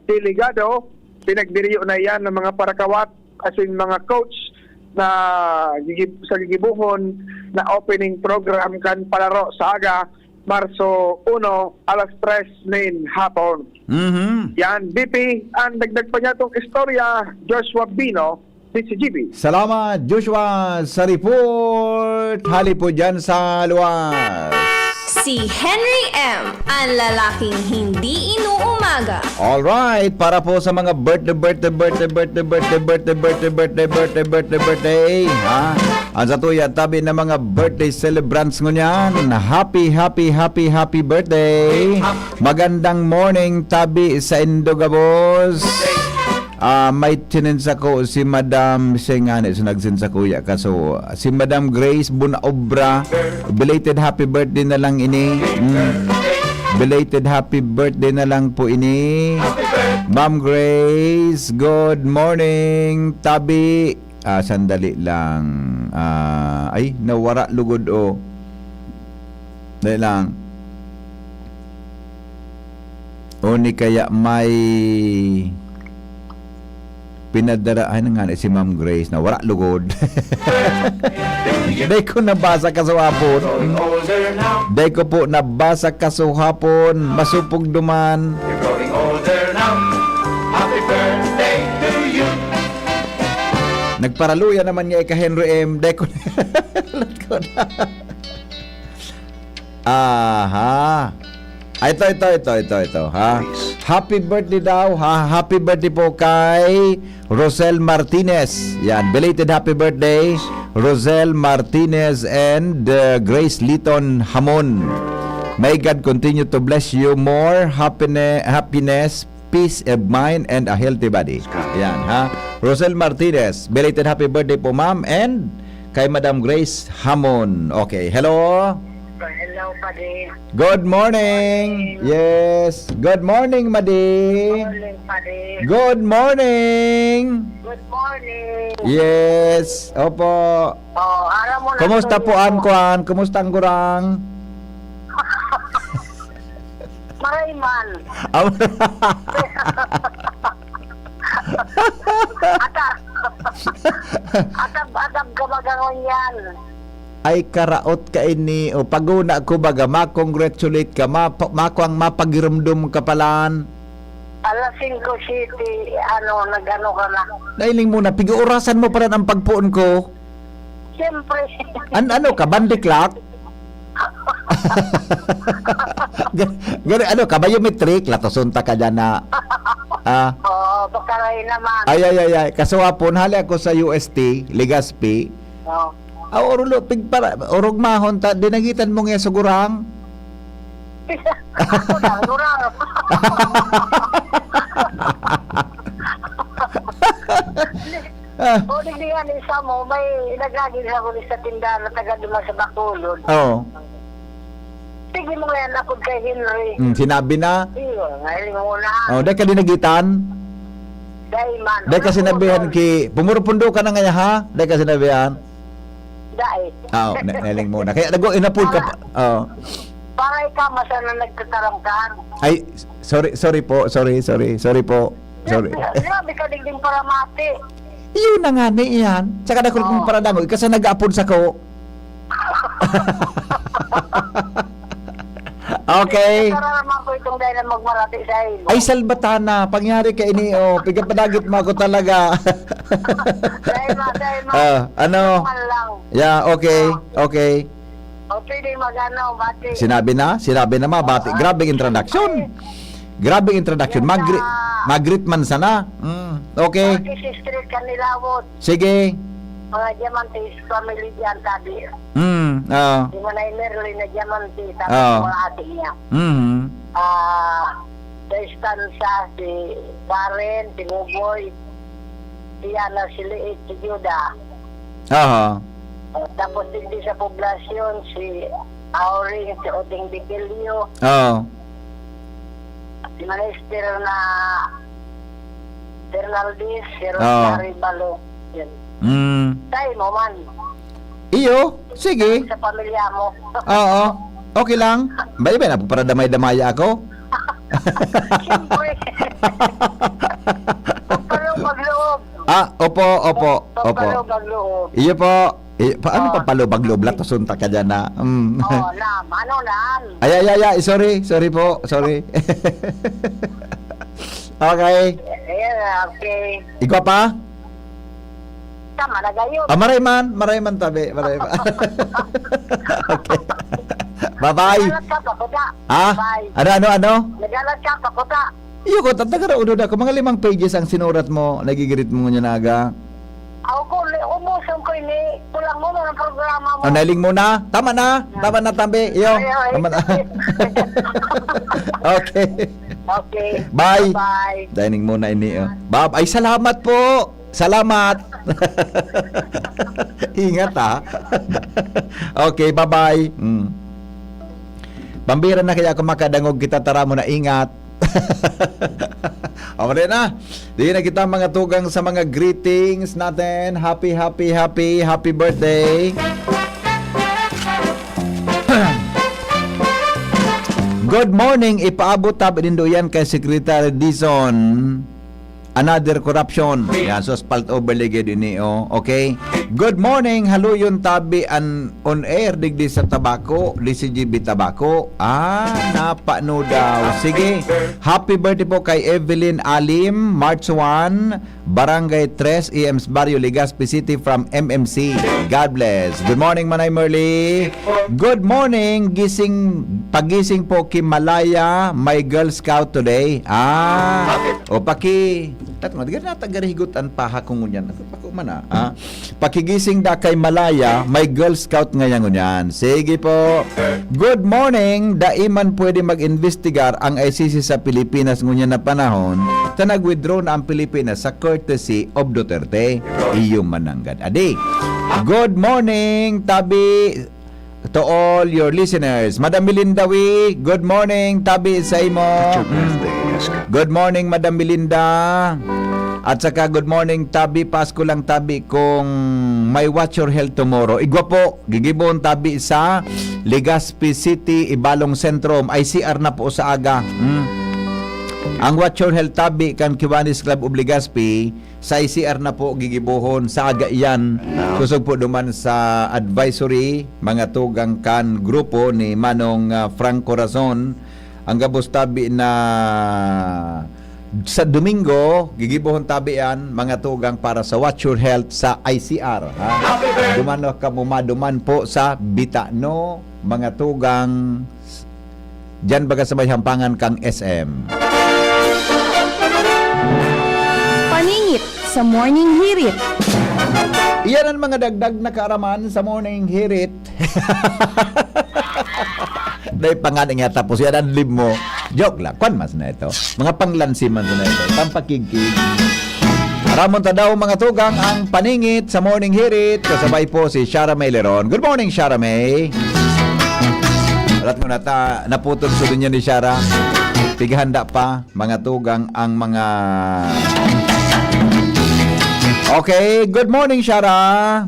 delegado. Pinagdiriyo na iyan ng mga parakawat asin mga coach na gigib-, sa gigibohon na opening program kan palaro sa aga, Marso uno, alas tres nin hapon. Mhm. Yan, B P, ang dagdag pa niya tong istorya, Joshua Bino, D C G B. Salamat, Joshua, sa report. Hali po dyan sa luwas. Si Henry M, ang lalaking hindi inuumaga. Alright, para po sa mga birthday, birthday, birthday, birthday, birthday, birthday, birthday, birthday, birthday, birthday, birthday, ha? Ang sa tuya, tabi ng mga birthday celebrants ngunyan, happy, happy, happy, happy birthday. Magandang morning, tabi sa Indogabos. Ah, may tinin sako si Madam, siya nga ni, so nagsin sa kuya ka. So, si Madam Grace Bunaobra, belated happy birthday na lang ini. Mm. Belated happy birthday na lang po ini. Ma'am Grace, good morning. Tabi, ah, sandali lang. Ah, ay, nawara lugod, oh. Dali lang. O ni kaya may pinadara, ay, nangani si Ma'am Grace na wala lugod. Dai ko nabasa kasuhapon. Dai ko po nabasa kasuhapon. Masupog duman. Nagparaluya naman nga ika Henry M. Dai ko na. Aha. Ah, ito, ito, ito, ito, ito, ha? Happy birthday daw, ha? Happy birthday po kay Rosel Martinez. Yan, belated happy birthday, Rosel Martinez and uh, Grace Liton Hamon. May God continue to bless you more happiness, happiness, peace of mind, and a healthy body. Yan, ha? Rosel Martinez, belated happy birthday po, ma'am, and kay Madam Grace Hamon. Okay, hello? Hello, Padi. Good morning. Yes. Good morning, Madi. Morning, Padi. Good morning. Good morning. Yes. Opo. Oh, aram mo na. Kumusta po ang kuan? Kumusta ang gurang? Maray man. Am- Atab, atab, atab ka baga ngunyan. Ay, karaot ka ini. O, paguna ko baga, ma-congratulate ka, ma-, makuang mapagirumdom ka palan. Alas singko siyete, ano, nag-ano ka na. Nailing mo na, pig-orasan mo palan ang pagpuon ko. Siyempre. An-, ano ka, bandiklak? Ga-, gani, ano ka, biometric? Latoson ta ka dyan na. Ah. Oo, pagkaray naman. Ay, ay, ay, ay. Kaswapon, hali ako sa U S T, Legazpi. Oo. Ah, orulo, pig para, orog mahon ta, dinagitan mo nga sugurang? Ako na, gurang. Ah. O, digdi nga ni isa mo, may nagagin sa huli sa tindahan na taga duman sa Bacolod. Oo. Sige mo yan, ako kay Henry. Hmm, sinabi na? Iyo, ngayon mo na. Oh, dahil ka dinagitan? Dahil man. Dahil ka sinabihan ki, pumurupundo ka na ngayon, ha? Dahil ka sinabihan? Dahil. Ah, oh, na-, naling mo na. Kaya nago, inapod ka pa. Oh. Para ikaw, masana nagtataramkan. Ay, sorry, sorry po. Sorry, sorry. Sorry po. Sorry. Grabe ka, digding para mati. Yun na nga, ni iyan. Saka na kung para dango, ika sa nag-aapod sa ko. Okay. Para naman ko itong dahil na magmarati sa imo. Ay, salbatana. Pangyari ka ini, oh. Pigapadagit mo ako talaga. Dahil ma, dahil ma. Ah, ano? Normal lang. Yeah, okay. Oh. Okay. O, pwede mag-ano, bati. Sinabi na? Sinabi na, mabati. Oo. Grabing introduction. Ay. Grabing introduction. Yan Magri-, sa mag-greet man sana. Mm, okay. Bati si Street Kanilawot. Sige. Mga diamantes, family diyan, sabi. Mm, oo. Si Manay Merlin na diamante, tapos Oo. mga ate niya. Mhm. Ah, sa Estansa, si Karen, si Buboy, si Yana, si Liit, si Juda. Aha. Oh, tapos digdi sa poblasyon, si Auring, si Oding Vigilio, Oo. si Minister na Fernaldez, si Oo. Rosemary Balo. Yun. Mm. Sa imo man. Iyo, sige. Sa pamilya mo. Oo. Okay lang. Bayo ba na para damay-damaya ako? Siyempre. Pagpalubag loob. Ah, opo, opo, opo. Pagpalubag loob. Iyo po. Eh, paano Oh. papalubag loob? Latoson ta ka dyan na. Mm. Oh, nam. Ano, nam? Ay, ay, ay, ay. Sorry. Sorry po. Sorry. Okay. Ayan, okay. Igwa pa? Tama na gayon. Ah, maray man. Maray man, tabi. Maray man. Okay. Bye-bye. Nagalat ka pa, kuta. Ha? Bye. Ano, ano, ano? Nagalat ka pa, kuta. Iyo ko, tatagara uno na ako. Mga limang pages ang sinurat mo, nagigirit mo ngunyan na aga. Ako, li-, umuson ko ini. Kulang mo ng programa mo. Ah, nailing mo na? Tama na. Tama na, tabi. Iyo. Ay, ay. Tama na. Okay. Okay. Bye. Bye. Dining muna ini, oh. Bab-, ay, salamat po. Salamat. Ingat, ha. Okay, bye-bye. Mm. Pambira na kaya ako makadangog kita, tara mo na, ingat. O, mali na. Di na kita mga tugang sa mga greetings natin. Happy, happy, happy, happy birthday. Good morning. Ipaabot ta nindo yan kay Secretary Dizon. Another corruption. Yan, so spalt over lagi din eh, oh. Okay? Good morning, haluyon tabi an on air digdi sa Tabaco, D C G B Tabaco. Ah, napano daw. Sige. Happy birthday po kay Evelyn Alim, March one, Barangay Tres, E M's Barrio, Legazpi City from M M C. God bless. Good morning, Manay Merly. Good morning. Gising, pagising po ki Malaya, may Girl Scout today. Ah, o paki Tat mo, di ka nata garihigot an paha ko ngunyan. Ako pa ko man, ah. Ah, pakigising da kay Malaya, may Girl Scout ngaya ngunyan. Sige po. Good morning. Dai man pwede mag-imbestigar ang I C C sa Pilipinas ngunyan na panahon, ta nag-withdraw na ang Pilipinas sa courtesy of Duterte. Iyo mananggad. Adi. Good morning, tabi to all your listeners. Madam Melinda Wi, good morning, tabi sa imo. Mm. Good morning, Madam Melinda. At saka good morning, tabi, Pasko lang, tabi, kung may Watch Your Health tomorrow. Igwa po, gigibon, tabi, sa Legazpi City, Ibalong Centrum. I C R na po sa aga. Mm. Ang Watch Your Health, tabi, kan Kiwanis Club of Legazpi, sa I C R na po gigibohon sa aga iyan. Kusog po duman sa advisory, mga tugang kan grupo ni Manong, ah, Frank Corazon. Ang gabos tabi na sa Domingo, gigibohon tabi yan, mga tugang para sa Watch Your Health sa I C R. Ha? Duman na kamo maduman po sa Bitano, mga tugang. Diyan baga sa may hampangan kang S M. Paningit sa Morning Hirit. Iyan ang mga dagdag na kaaraman sa Morning Hirit. Dahil pa nga nga tapos yan, adlib mo. Joke lang. Kwan mas na ito. Mga panglansi man na ito. Pampakigkig. Ramon ta daw, mga tugang, ang paningit sa Morning Hirit. Kasabay po si Shara May Leron. Good morning, Shara May. Alat mo na ta, naputol sa dunya ni Shara. Pighanda pa, mga tugang, ang mga... Okay, good morning, Shara.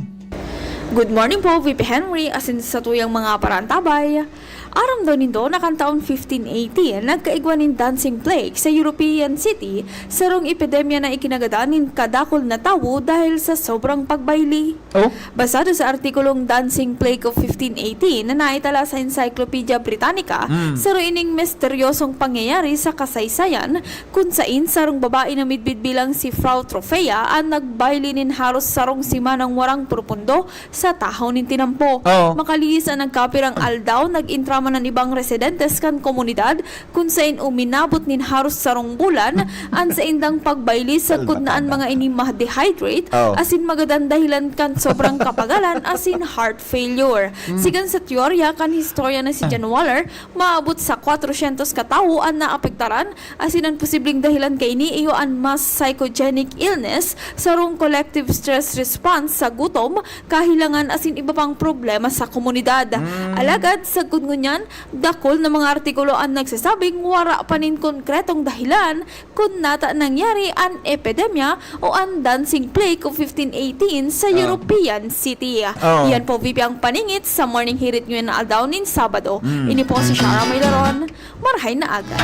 Good morning po, V P Henry, asin sa tuyang mga parantabay. Aram daw nindo na kan taon fifteen eighteen, nagkaigwa nin dancing plague sa European city, sarong epidemya na ikinagadan nin kadakul na tawo dahil sa sobrang pagbayli. Oh? Basado sa artikulong Dancing Plague of fifteen eighteen na naitala sa Encyclopedia Britannica, Mm. saro ining misteryosong pangyayari sa kasaysayan, kun sain sarong babae na midbid bilang si Frau Trofea an nagbayli nin haros sarong simanang warang purupundo sa tahaw nin tinampo. Oo. Makalihis an nagkapirang aldaw, nag-intraman an ibang residentes kan komunidad, kun sain uminabot nin haros sarong bulan an saindang pagbayli, sagkod na an mga ini ma-dehydrate, Oo. asin magadan dahilan kan sobrang kapagalan asin heart failure. Mm. Sikan sa teorya kan historian na si John Waller, maabot sa kwatrosyentos ka tawo an naapektaran, asin an posibleng dahilan kaini iyo an mass psychogenic illness, sarong collective stress response sa gutom, kahilangan asin iba pang problema sa komunidad. Mm. Alagad, sagkod ngunyan, dakul na mga artikulo an nagsasabing wara pa nin konkretong dahilan kun nata nangyari an epidemya o an dancing plague of fifteen eighteen sa Oh. European city. Oh. Iyan po, V P, ang paningit sa Morning Hirit ngayon na aldaw nin Sabado. Mm. Ini po si Shara Maylaron. Marhay na aga.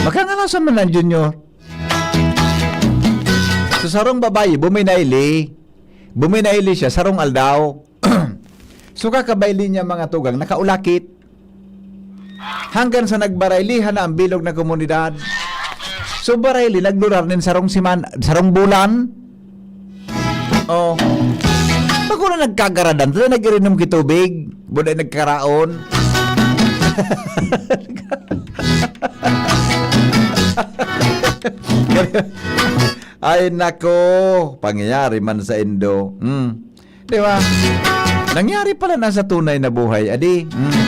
Makangalasan man lang, Junior. Sa sarong babayi, buminayli. Buminayli siya, sarong aldaw. So, kakabayli niya, mga tugang, nakaulakit. Hanggang sa nagbaraylihan na ang bilog na komunidad. So, barayli, nagdurar nin sarong siman, sarong bulan. Oh. Bako na nagkagaradan, tayo nag-irinom ki tubig, buday nagkaraon. Ay, nako, pangyayari man sa indo. Hmm. Di ba? Nangyari pala na sa tunay na buhay, adi. Mm.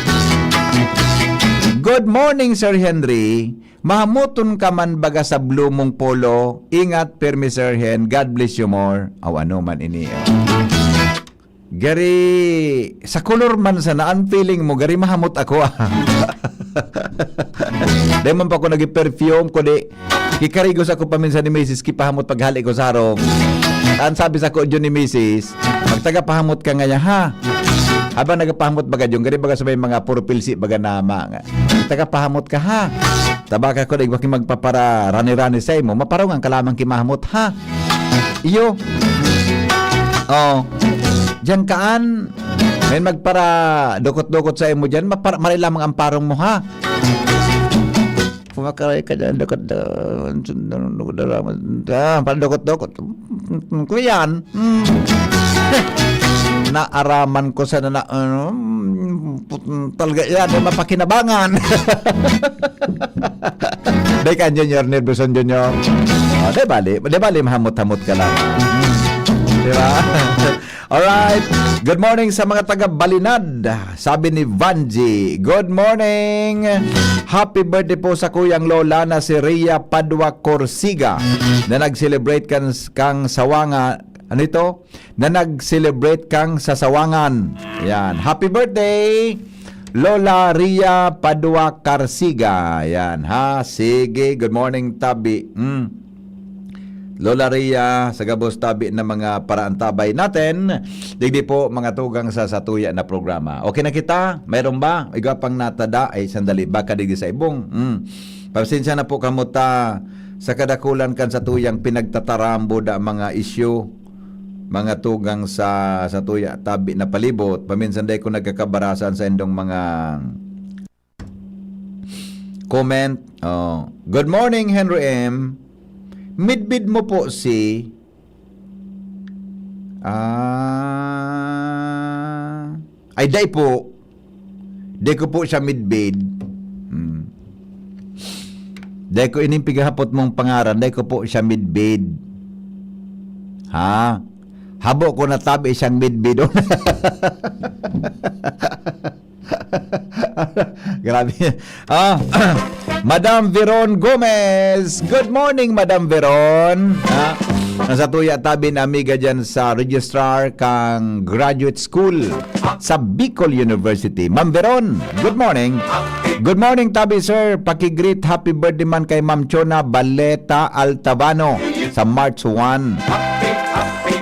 Good morning, Sir Henry. Mahamuton ka man baga sa blue mong polo. Ingat, pirmi, Sir Hen. God bless you more. Aw, ano man ini, oh. Gari, sa kolor man sana, ang feeling mo, gari mahamot ako, ah. Di man pa ako nag-perfume, kundi kikarigos ako paminsan ni misis, kipahamot paghali ko sa harong. Ang sabi sa ko, Jun, ni misis, "Magtagapahamot ka ngaya, ha?" Habang nagapahamot baga, Jun, gari baga sa may mga puro pilsi, baga na mga, "Magtagapahamot ka, ha? Tabaka ko, di ba, magpapara rani-rani sa imo, maparongan ka lamang kimahamot, ha?" Iyo. Oh. Diyan kaan, may magpara dukot-dukot sa imo diyan, mapara, maray lamang ang parong mo, ha? Kumakaray ka dyan, dukot-dukot, ah, padukot-dukot. Kuyan. Hmm. Naaraman ko sana na, ano, hmm, put-, talaga yan, ay mapakinabangan. Dai ka, Junior, nervous an Junior. Ah, di bali, di bali, mahamot-hamot ka lang. Di ba? Alright. Good morning sa mga taga Balinad. Sabi ni Vanji, "Good morning. Happy birthday po sa kuyang lola na si Ria Padua Corsiga na nag-celebrate kan, kang Sawanga." Ano ito? Na nag-celebrate kang sasawangan. Yan. Happy birthday, Lola Ria Padua Carsiga. Yan, ha? Sige. Good morning, Tabi. Mm. Lola Ria, sa gabos tabi na mga paraantabay natin, digdi po mga tugang sa satuya na programa. Okay na kita? Mayroon ba? Igwa pang natada? Ay, sandali. Baka digdi sa ibong. Mm. Pasensya na po kamo ta sa kadakulan kan satuyang pinagtatarambo da mga isyu, mga tugang sa, sa tuya tabi na palibot. Paminsan dai ko nagkakabarasan sa indong mga comment. Oh. Good morning, Henry M. Midbid mo po si... Ah, ay, dai po. Dai ko po siya midbid. Hmm. Dai ko ining pighahapot mong pangaran, dai ko po siya midbid. Ha? Habo ko natabi siyang midbid. Grabe. Ah, Madam Veron Gomez. Good morning, Madam Veron. Ah, nasa tuya tabi na amiga dyan sa registrar kang graduate school sa Bicol University. Ma'am Veron, good morning. Good morning, tabi sir. Pakigreet happy birthday man kay Ma'am Chona Baleta Altavano sa March one.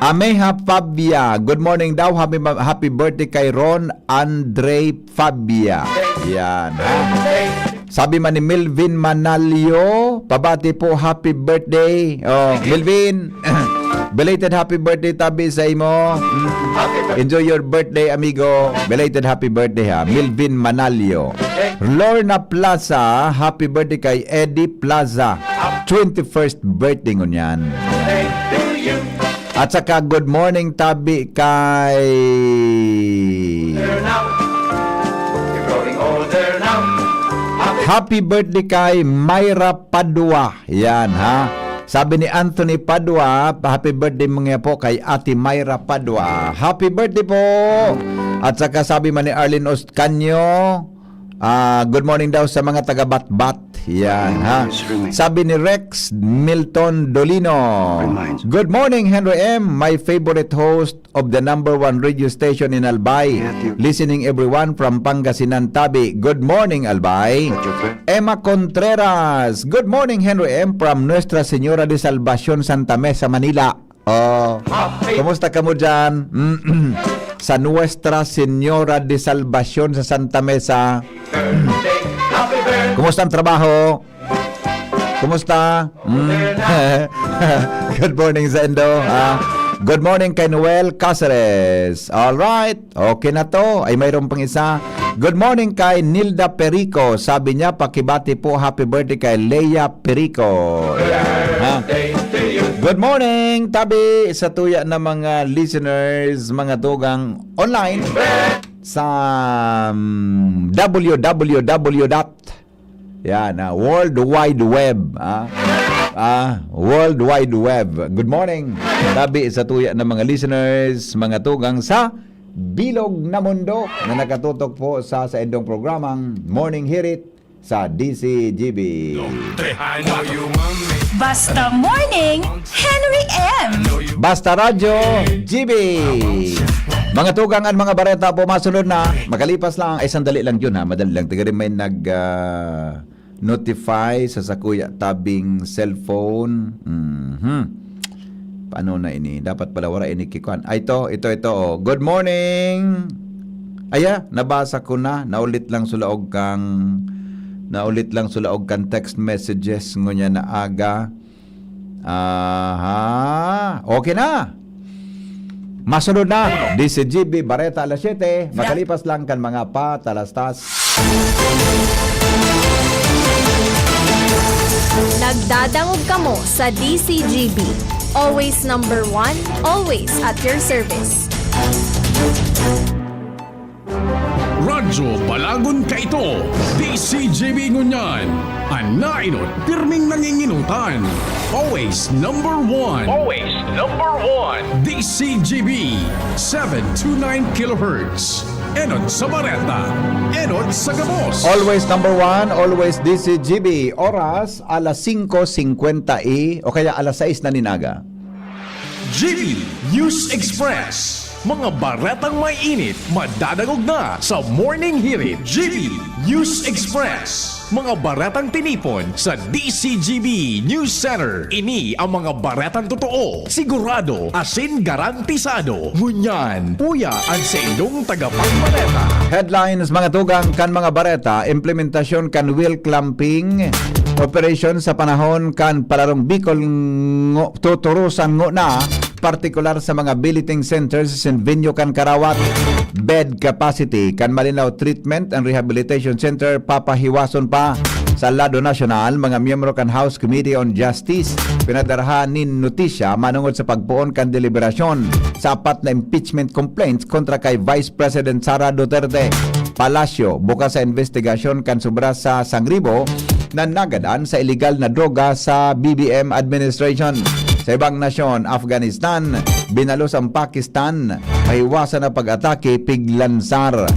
Ameha Fabia, good morning daw. Happy, happy birthday kay Ron Andre Fabia. Yan, ha? Sabi man ni Melvin Manalio, pabati po, happy birthday. Oh, Melvin, belated happy birthday tabi sa imo. Mm. Enjoy your birthday, amigo. Belated happy birthday, ha. Melvin Manalio. Lorna Plaza, happy birthday kay Eddie Plaza. Twenty-first birthday ngunyan. At saka, good morning tabi kay... Happy birthday kay Myra Padua. Yan, ha? Sabi ni Anthony Padua, happy birthday mga po kay Ate Myra Padua. Happy birthday po! At saka sabi man ni Arlene Oscanio, ah, good morning daw sa mga taga Batbat. Yan, ha? Sabi ni Rex Milton Dolino, "Good morning, Henry M. My favorite host of the number one radio station in Albay. Listening everyone from Pangasinan Tabi. Good morning, Albay." Emma Contreras, "Good morning, Henry M. from Nuestra Señora de Salvacion, Santa Mesa, Manila." Oh, kumusta kamo dyan? Mm-mm. Sa Nuestra Señora de Salvacion sa Santa Mesa. Kumusta ang trabaho? Kumusta? Mm. Good morning sa indo. Ah, good morning kay Noel Caceres. All right. Okay na to. Ay, mayroon pang isa. Good morning kay Nilda Perico. Sabi niya, "Pakibati po, happy birthday kay Lea Perico." Yan, ha? Good morning, tabi sa tuya na mga listeners, mga tugang online sa, mm, www dot, yan, ah, World Wide Web, ah. Ah, World Wide Web. Good morning. Tabi sa tuya na mga listeners, mga tugang sa bilog na mundo na nakatutok po sa saindong programang Morning Hirit sa D C G B. Basta morning, Henry M. Basta Radyo, G B. Mga tugang, ang mga bareta po masunod na. Makalipas lang, ay sandali lang yun ha, madali lang. Tiga rin may nag, ah, notify sa sakuya tabing cellphone. Mhm. Paano na ini? Dapat pala wala ini kikuan. Ay, ito, ito, ito, oh. Good morning. Aya, nabasa ko na. Naulit lang sulaog kang, naulit lang sulaog kang text messages ngunya na aga. Aha. Okay na. Masunod na, D C G B Bareta alas siyete. Makalipas lang kan mga patalastas. Nagdadangog kamo sa D C G B. Always number one, always at your service. Radyo Balagon kaito, D C G B ngunyan. An nainot, pirming nanginginutan. Always number one. Always number one. D C G B, seven two nine kilohertz. Enot sa bareta, enot sa gabos. Always number one, always D C G B. Oras, alas singko singkwenta y, o kaya alas sais na nin aga. G B News Express. Mga baretang may init, madadangog na sa Morning Hirit. G B News Express. Mga baretang tinipon sa D C G B News Center. Ini ang mga baretang totoo, sigurado, asin garantisado. Ngunyan, uya an saindong tagapagbareta. Headlines, mga tugang kan mga bareta: implementasyon kan wheel clamping operation sa panahon kan Palarong Bicol ngo-, tuturusan ngona, partikular sa mga billeting centers asin venue kan karawat. Bed capacity kan Malinao Treatment and Rehabilitation Center papahiwason pa. Sa lado nasyonal, mga miyembro kan House Committee on Justice pinadarhan nin notisya manongod sa pagpoon kan deliberasyon sa apat na impeachment complaints kontra kay Vice President Sara Duterte. Palasyo, bukas sa investigasyon kan sobra sa sangribo na nagadan sa iligal na droga sa B B M administration. Sa ibang nasyon, Afghanistan, binalos ang Pakistan, mahiwasan na pag-atake, piglansar.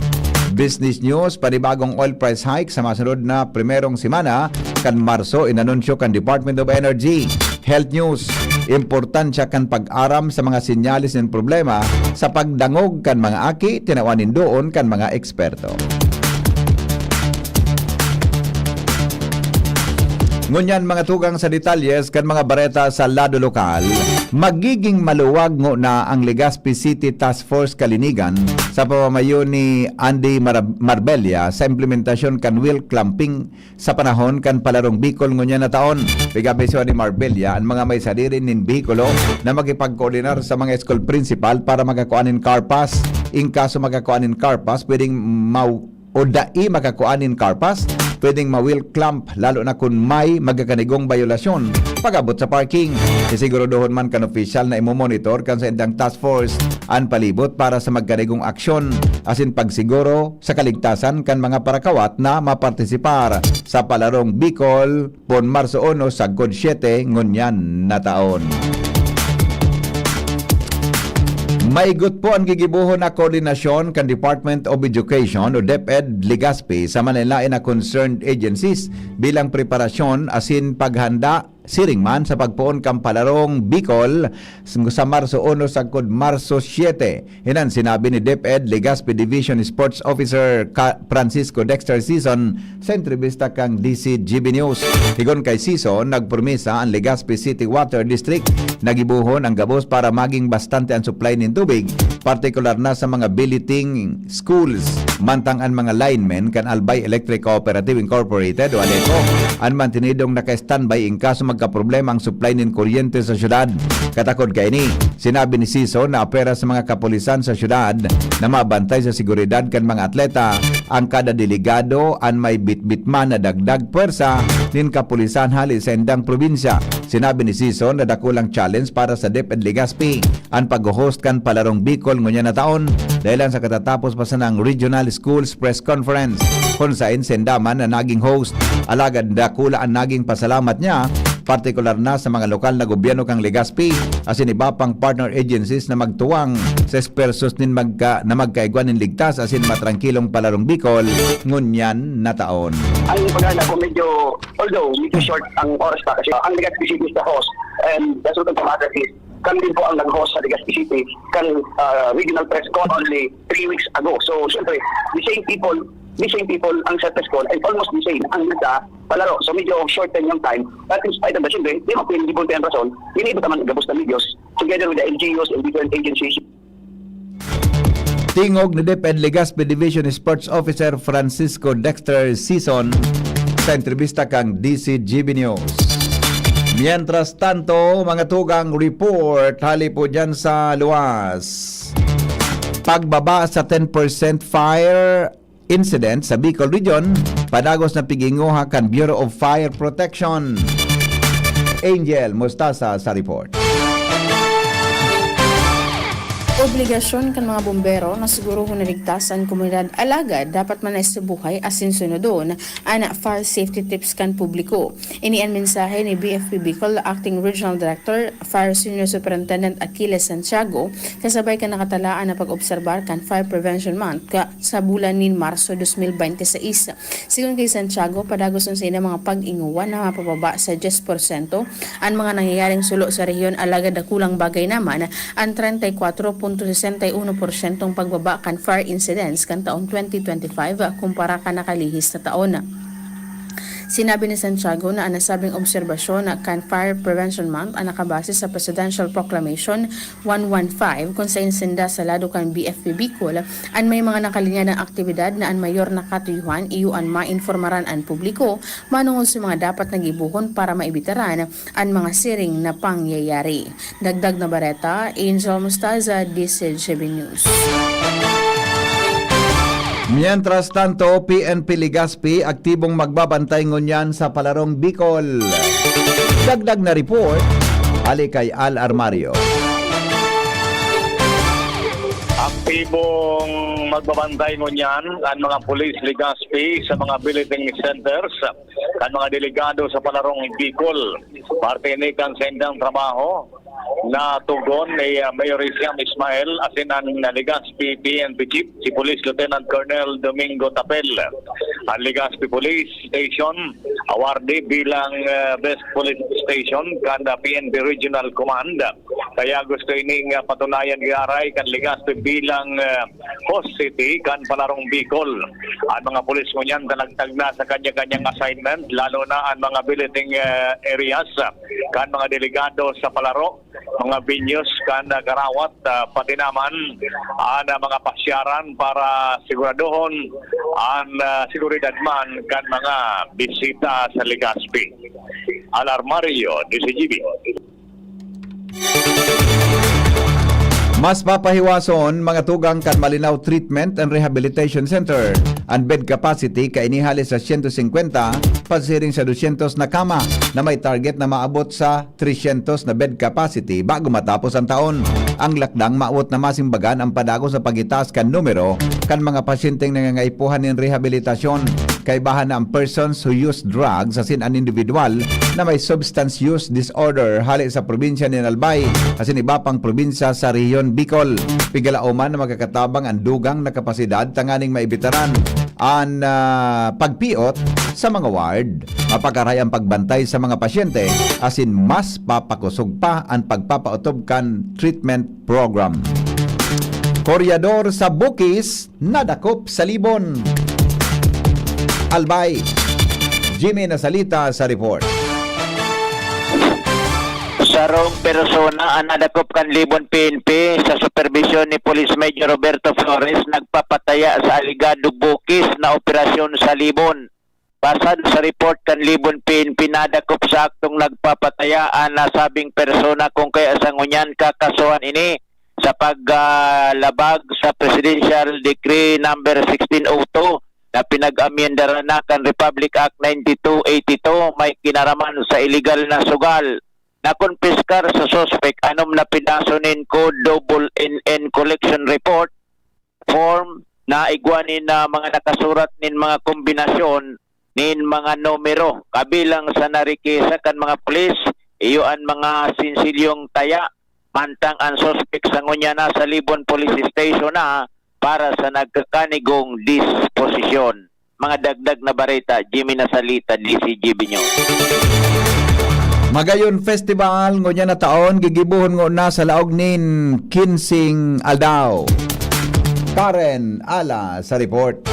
Business News, panibagong oil price hike sa masunod na primerong semana kan Marso, inanunsyo kan Department of Energy. Health News, importansya kan pag-aram sa mga senyales nin problema sa pagdangog kan mga aki, tinawan nin doon kan mga eksperto. Ngunyan, mga tugang sa detalyes kan mga bareta sa lado lokal, magiging maluwag ngona ang Legazpi City Task Force Kalinigan sa pamamayo ni Andy Mar-, Marbella sa implementasyon kan wheel clamping sa panahon kan Palarong Bicol ngunyan na taon. Pig-abisohan ni Marbella an mga may sadiri nin behikulo na makipagkoordinar sa mga school principal para makakua nin car pass. In kaso makakua nin car pass, pwedeng maw-, o dai makakua nin car pass, pwedeng ma-wheel clamp, lalo na kun may magkakanigong bayolasyon pag-abot sa parking. Sisiguradohon man kan opisyal na imomonitor kan saindang task force an palibot para sa magkanigong aksyon asin pagsiguro sa kaligtasan kan mga parakawat na mapartisipar sa Palarong Bicol pon Marso uno sagkod siyete ngunyan na taon. Maigot po an gigibohon na koordinasyon kan Department of Education o DepEd Legazpi sa manlaen-laen na concerned agencies bilang preparasyon asin paghanda siring man sa pagpoon kan Palarong Bicol sa Marso uno sagkod Marso siyete. Iyan an sinabi ni DepEd Legazpi Division Sports Officer Ka-, Francisco Dexter Sison sa entrebista kan D C G B News. Sigon kay Sison, nagpromisa an Legazpi City Water District na gibohon an gabos para maging bastante an supply nin tubig, partikular na sa mga billeting schools, mantang an mga linemen kan Albay Electric Cooperative Incorporated o ALECO an mantinidong naka-standby in kaso magkaproblema ang supply nin kuryente sa syudad. Katakod kaini, sinabi ni Sison na apwera sa mga kapulisan sa syudad na mabantay sa seguridad kan mga atleta, ang kada delegado an may bitbit man na dagdag pwersa nin kapulisan hali sa indang probinsya. Sinabi ni Sison na dakulang challenge para sa DepEd Legazpi an pag-host kan Palarong Bicol ngunyan na taon, dahelan sa katatapos pa sanang Regional Schools Press Conference, kun saen sinda man na naging host. Alagad dakula an naging pasalamat niya, partikular na sa mga lokal na gobyerno kan Legazpi asin iba pang partner agencies na magtuwang sa espersos nin magka-, na magkaigwa nin ligtas asin matrangkilong Palarong Bicol ngunyan na taon. Ang pagkala ko, medyo, although medyo short ang oras pa kasi ang Legazpi City is the host, and the Sultan Kumagas is, kami din po ang nag-host sa Legazpi City kan, ah, regional press con only three weeks ago. So, syempre, the same people, the same people ang sa press con, and almost the same ang nasa palaro. So, medyo short time yung time. But in spite of that, syempre, di mo pwede gibunti ang rason. Yun, iba naman, gabos na medios, together with the L G Us and different agencies. Tingog ni DepEd Legazpi Division Sports Officer Francisco Dexter Sison sa entrebista kan D C G B News. Mientras tanto, mga tugang, report hali po dyan sa luwas. Pagbaba sa ten percent fire incident sa Bicol Region, padagos na pighinguha kan Bureau of Fire Protection. Angel Mostasa sa report. Obligasyon kan mga bombero na sigurohon na ligtas an komunidad, alagad dapat manais sa buhay asin sunodon an fire safety tips kan publiko. Ini an mensahe ni B F P Bicol Acting Regional Director Fire Senior Superintendent Achilles Santiago, kasabay kan nakatalaan na pag-obserbar kan Fire Prevention Month ka, sa bulan nin Marso dos mil bente seis. Sigon ki Santiago, padagos an saindang mga pag-ingowan na mapababa sa dyes porsyento an mga nangyayaring sulo sa rehiyon, alagad dakulang bagay naman an treinta y cuatro punto sesenta y uno porsyentong pagbaba kan fire incidents kan taong twenty twenty-five kumpara kan nakalihis na taon. Sinabi ni Santiago na an nasabing obserbasyon kan Fire Prevention Month an nakabase sa Presidential Proclamation one one five, kun saen sinda sa lado kan B F P Bicol an may mga nakalinya na aktibidad na an mayor na katuyuhan iyo an mainformaran an publiko manungod sa mga dapat na gibohon para maibitaran an mga siring na pangyayari. Dagdag na bareta, Angel Mostaza, D C G B News. Mientras tanto, P N P Legazpi aktibong magbabantay ngunyan sa Palarong Bicol. Dagdag na report, hali kay Al Armario. Aktibong magbabantay ngunyan an mga pulis Legazpi sa mga billeting centers kan mga delegado sa Palarong Bicol. Parte ini kan saindang trabaho na tugon ni, ah, Mayor Isiam Ismael asin an Legazpi P N P Chief, si Police Lieutenant Colonel Domingo Tapel. An Legazpi Police Station awarded bilang, ah, Best Police Station kan, ah, P N P Regional Command. Kaya gusto ining, ah, patunayan giraray kan Legazpi bilang, ah, host city kan Palarong Bicol. An mga pulis ngunyan talagtag na sa kanya-kanyang assignment, lalo na an mga billeting, ah, areas, ah, kan mga delegado sa palaro, mga venues kan, ah, garawat, ah, pati naman an, ah, mga pasyaran para siguradohon an, ah, seguridad man kan mga bisita sa Legazpi. Al Armario, D C G B. Mas papahiwason mga tugang kan Malinao Treatment and Rehabilitation Center an bed capacity kaini hale sa siyento singkwenta pasiring sa dosyentos na kama na may target na maabot sa tresyentos na bed capacity bago matapos an taon. Ang lakdang maawot na masimbagan ang padagos na pagitaas kan numero kan mga pasyenteng nangangaipuhan nin rehabilitasyon. Kaibahan na ang persons who use drugs asin an individual na may substance use disorder hale sa probinsya nin Albay asin iba pang probinsya sa rehiyon Bicol. Pigalaoman na magkakatabang an dugang na kapasidad tanganing maibitaran an, ah, pagpiot sa mga ward. Mapakarahay ang pagbantay sa mga pasyente asin mas papakosog pa an pagpapaotob kan treatment program. Koryador sa Bukis nadakop sa Libon. Albay, Jimmy Nasalita sa report. Sarong persona ang nadakop kan Libon P N P sa superbisyon ni Police Major Roberto Flores nagpapataya sa alegado bukis na operasyon sa Libon. Basado sa report kan Libon P N P, nadakop sa aktong nagpapataya an nasabing persona, kung kaya sa ngunyan kakasuhan ini sa paglabag sa Presidential Decree Number sixteen oh two na pinag-amyendaran na kan Republic Act ninety-two eighty-two, may kinaraman sa iligal na sugal. Nakonpiskar sa suspek anom na pedaso nin Code Double N N Collection Report form na igwa nin, ah, mga nakasurat nin mga kombinasyon nin mga numero. Kabilang sa narikisa kan mga pulis, iyo an mga sinsilyong taya, mantang an suspek sa ngunyan nasa Libon Police Station na para sa nagkakanigong disposisyon. Mga dagdag na bareta, Jimmy Nasalita, D C G B News. Magayon Festival ngunyan na taon gigibohon ngona sa laog nin kinseng aldaw. Karen Ala sa report.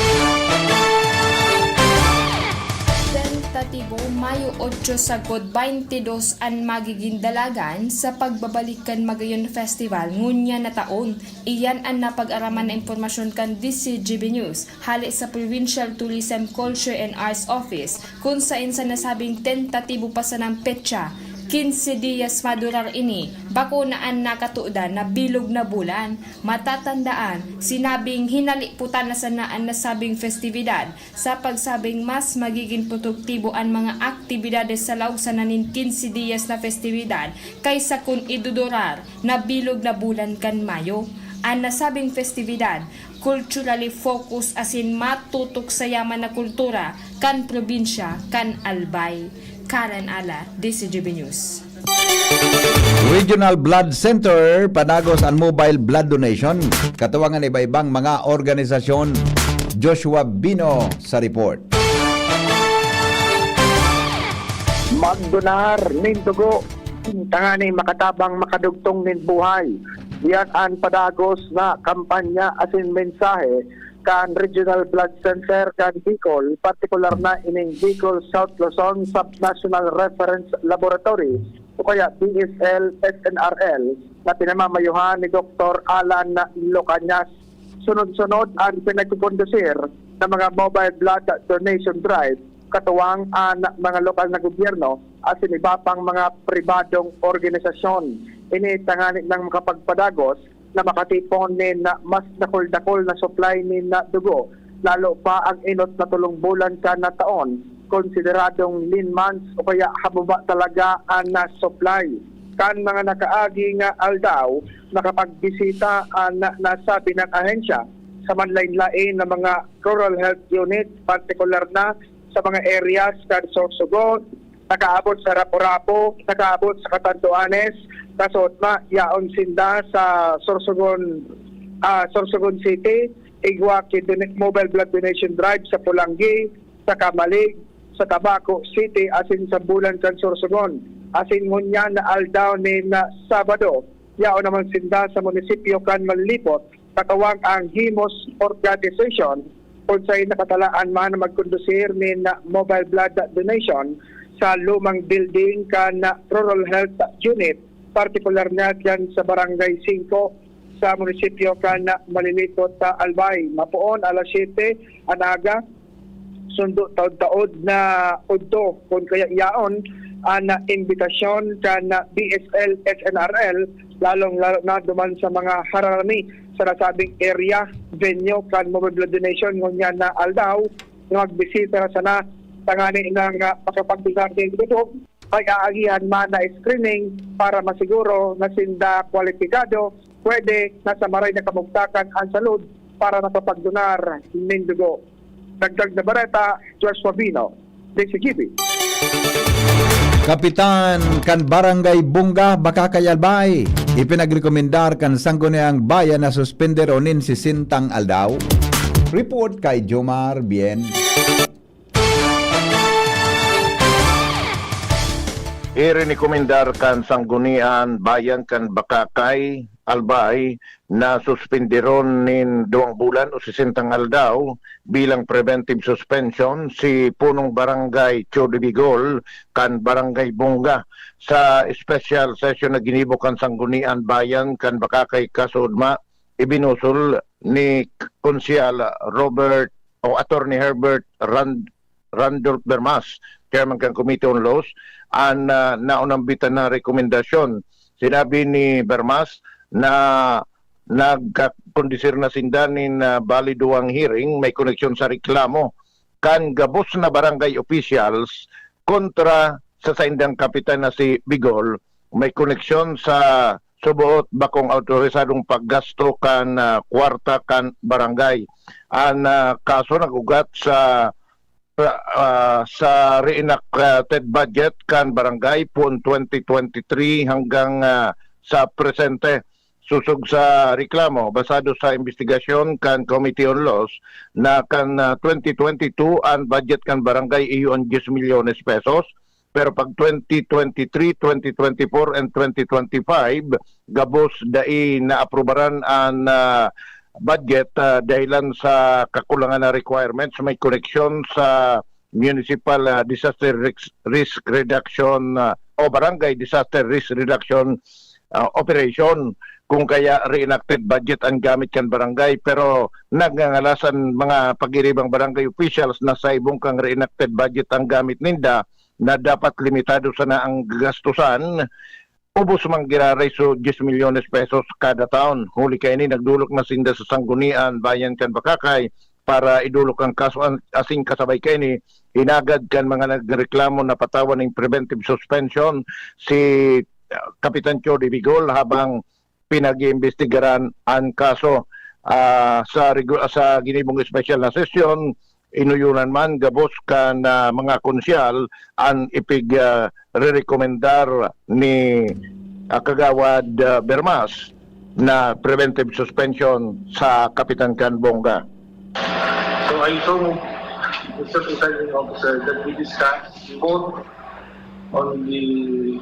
Tentatibo, Mayo otso sagkod baynte dos an magigin dalagan sa pagbabalik kan Magayon Festival ngunyan na taon. Iyan an napag-araman na impormasyon kan D C G B News hale sa Provincial Tourism, Culture and Arts Office, kun saen sa nasabing tentatibo pa sanang petsa, quince dias madurar ini, bako na an nakatodan na bilog na bulan. Matatandaan, sinabing hinaliputan na sana an nasabing festibidad sa pagsabing mas magigin produktibo an mga aktibidades sa laog sana nin quince dias na festibidad kaysa kun idudurar na bilog na bulan kan Mayo. An nasabing festibidad, culturally focused asin matutok sa yaman na kultura kan probinsya kan Albay. Karen Ala, D C G B News. Regional Blood Center, padagos an mobile blood donation, katuwang an iba-ibang mga organisasyon. Joshua Bino sa report. Magdonar nin dugo, tangani makatabang makadugtong nin buhay. Yan an padagos na kampanya asin mensahe kan Regional Blood Center kan Bicol, partikular na ining Bicol South Luzon Subnational Reference Laboratory o kaya B S L S N R L na pinamamayohan ni Doktor Alan Locañas. Sunod-sunod an pinagkukondusir na mga mobile blood donation drive katuwang an mga lokal na gobyerno asin iba pang mga pribadong organisasyon. Ini tangani nang makapagpadagos na makatipon nin mas dakul-dakul na supply nin dugo, lalo pa ang inot na tolong bulan kan taon, konsideradong lean months o kaya hababa talaga an supply. Kan mga nakaaging aldaw, nakapagbisita an nasabi ng ahensya sa manlain-lain na mga rural health unit, partikular na sa mga areas kan Sorsogon, nakaabot sa Rapu-Rapu, nakaabot sa Catanduanes, kasot na yaon sinda sa Sorsogon, ah, Sorsogon City, igwa ki done-, mobile blood donation drive sa Polangui, sa Camalig, sa Tabaco City, asin sa Bulan kan Sorsogon. Asin ngunyan na aldaw nin Sabado, yaon naman sinda sa munisipyo kan Malilipot, katuwang ang Himos Organization, kun saen nakatalaan man magkondusir nin mobile blood donation sa lumang building kan Rural Health Unit, partikular na diyan sa Barangay Singko, sa munisipyo kan Malilipot, Albay. Mapoon alas siyete an aga, sundo taod-taod na udto kun kaya yaon an imbitasyon kan B S L S N R L, lalong-lalo na duman sa mga hararami sa nasabing area, venue kan mobile blood donation ngunyan na aldaw, na magbisita na sana tangani nang, ah, makapagdesisyon. May aagihan man na screening para masiguro na sinda kwalipikado, pwede na sa maray na kamugtakan an salud para makapagdonar nin dugo. Dagdag na bareta, Joshua Bino, D C G B. Kapitan kan Barangay Bunga, Bacacay, Albay, ipinagrekomendar kan Sangguniang Bayan na suspender nin sesentang aldaw. Report kay Jomar Bien. Irekomendar kan Sanggunian Bayan kan Bacacay, Albay, na suspenderon nin duwang bulan o sesentang aldaw bilang preventive suspension si Punong Barangay Chody Bigol kan Barangay Bunga sa special session na ginibo kan Sanggunian Bayan kan Bacacay kasuodma. Ibinusol ni Konsehal Robert o Attorney Herbert Rand-, Randolph Bermas, chairman kan Committee on Laws, an, ah, naunambitan na rekomendasyon. Sinabi ni Bermas na nagkakondisir na sinda nin, ah, balido ang hearing may koneksyon sa reklamo kan gabos na barangay officials kontra sa saindang kapitan na si Bigol, may koneksyon sa suboot bakong awtorisadong paggasto kan, ah, kwarta kan barangay. An, ah, kaso nag-ugat sa, ah, sa reenacted budget kan barangay poon twenty twenty-three hanggang, ah, sa presente. Sosog sa reklamo, basado sa imbestigasyon kan Committee on Laws, na kan, ah, twenty twenty-two an budget kan barangay iyo an diyes milyones pesos, pero pag twenty twenty-three, twenty twenty-four, and twenty twenty-five, gabos dai naaprubaran an, ah, budget, ah, dahilan sa kakulangan na requirements may koneksyon sa Municipal, ah, Disaster Risk, Risk Reduction, ah, o Barangay Disaster Risk Reduction, ah, Operation, kung kaya reenacted budget ang gamit kan barangay. Pero nagngangalas an mga pagiribang barangay officials na sa ibong kang reenacted budget ang gamit ninda, na dapat limitado sana ang gastusan, ubos man giraray so diyes milyones pesos kada taon. Huli kaini, nagdolok na sinda sa Sanggunian Bayan kan Bacacay para idolok ang kaso an-, asin kasabay kaini, hinagad kan mga nagreklamo na patawan ning preventive suspension si, ah, Kapitan Chody Bigol, habang pinag-iimbestigaran an kaso. Ah, sa regu-, sa ginibong espesyal na sesyon, inuyonan man gabos kan, ah, mga konsyal an ipig, ah, rerekomendar ni, ah, Kagawad, ah, Bermas na preventive suspension sa Kapitan kan Bongga. So I so move, Mister Presiding Officer, that we discuss both on the,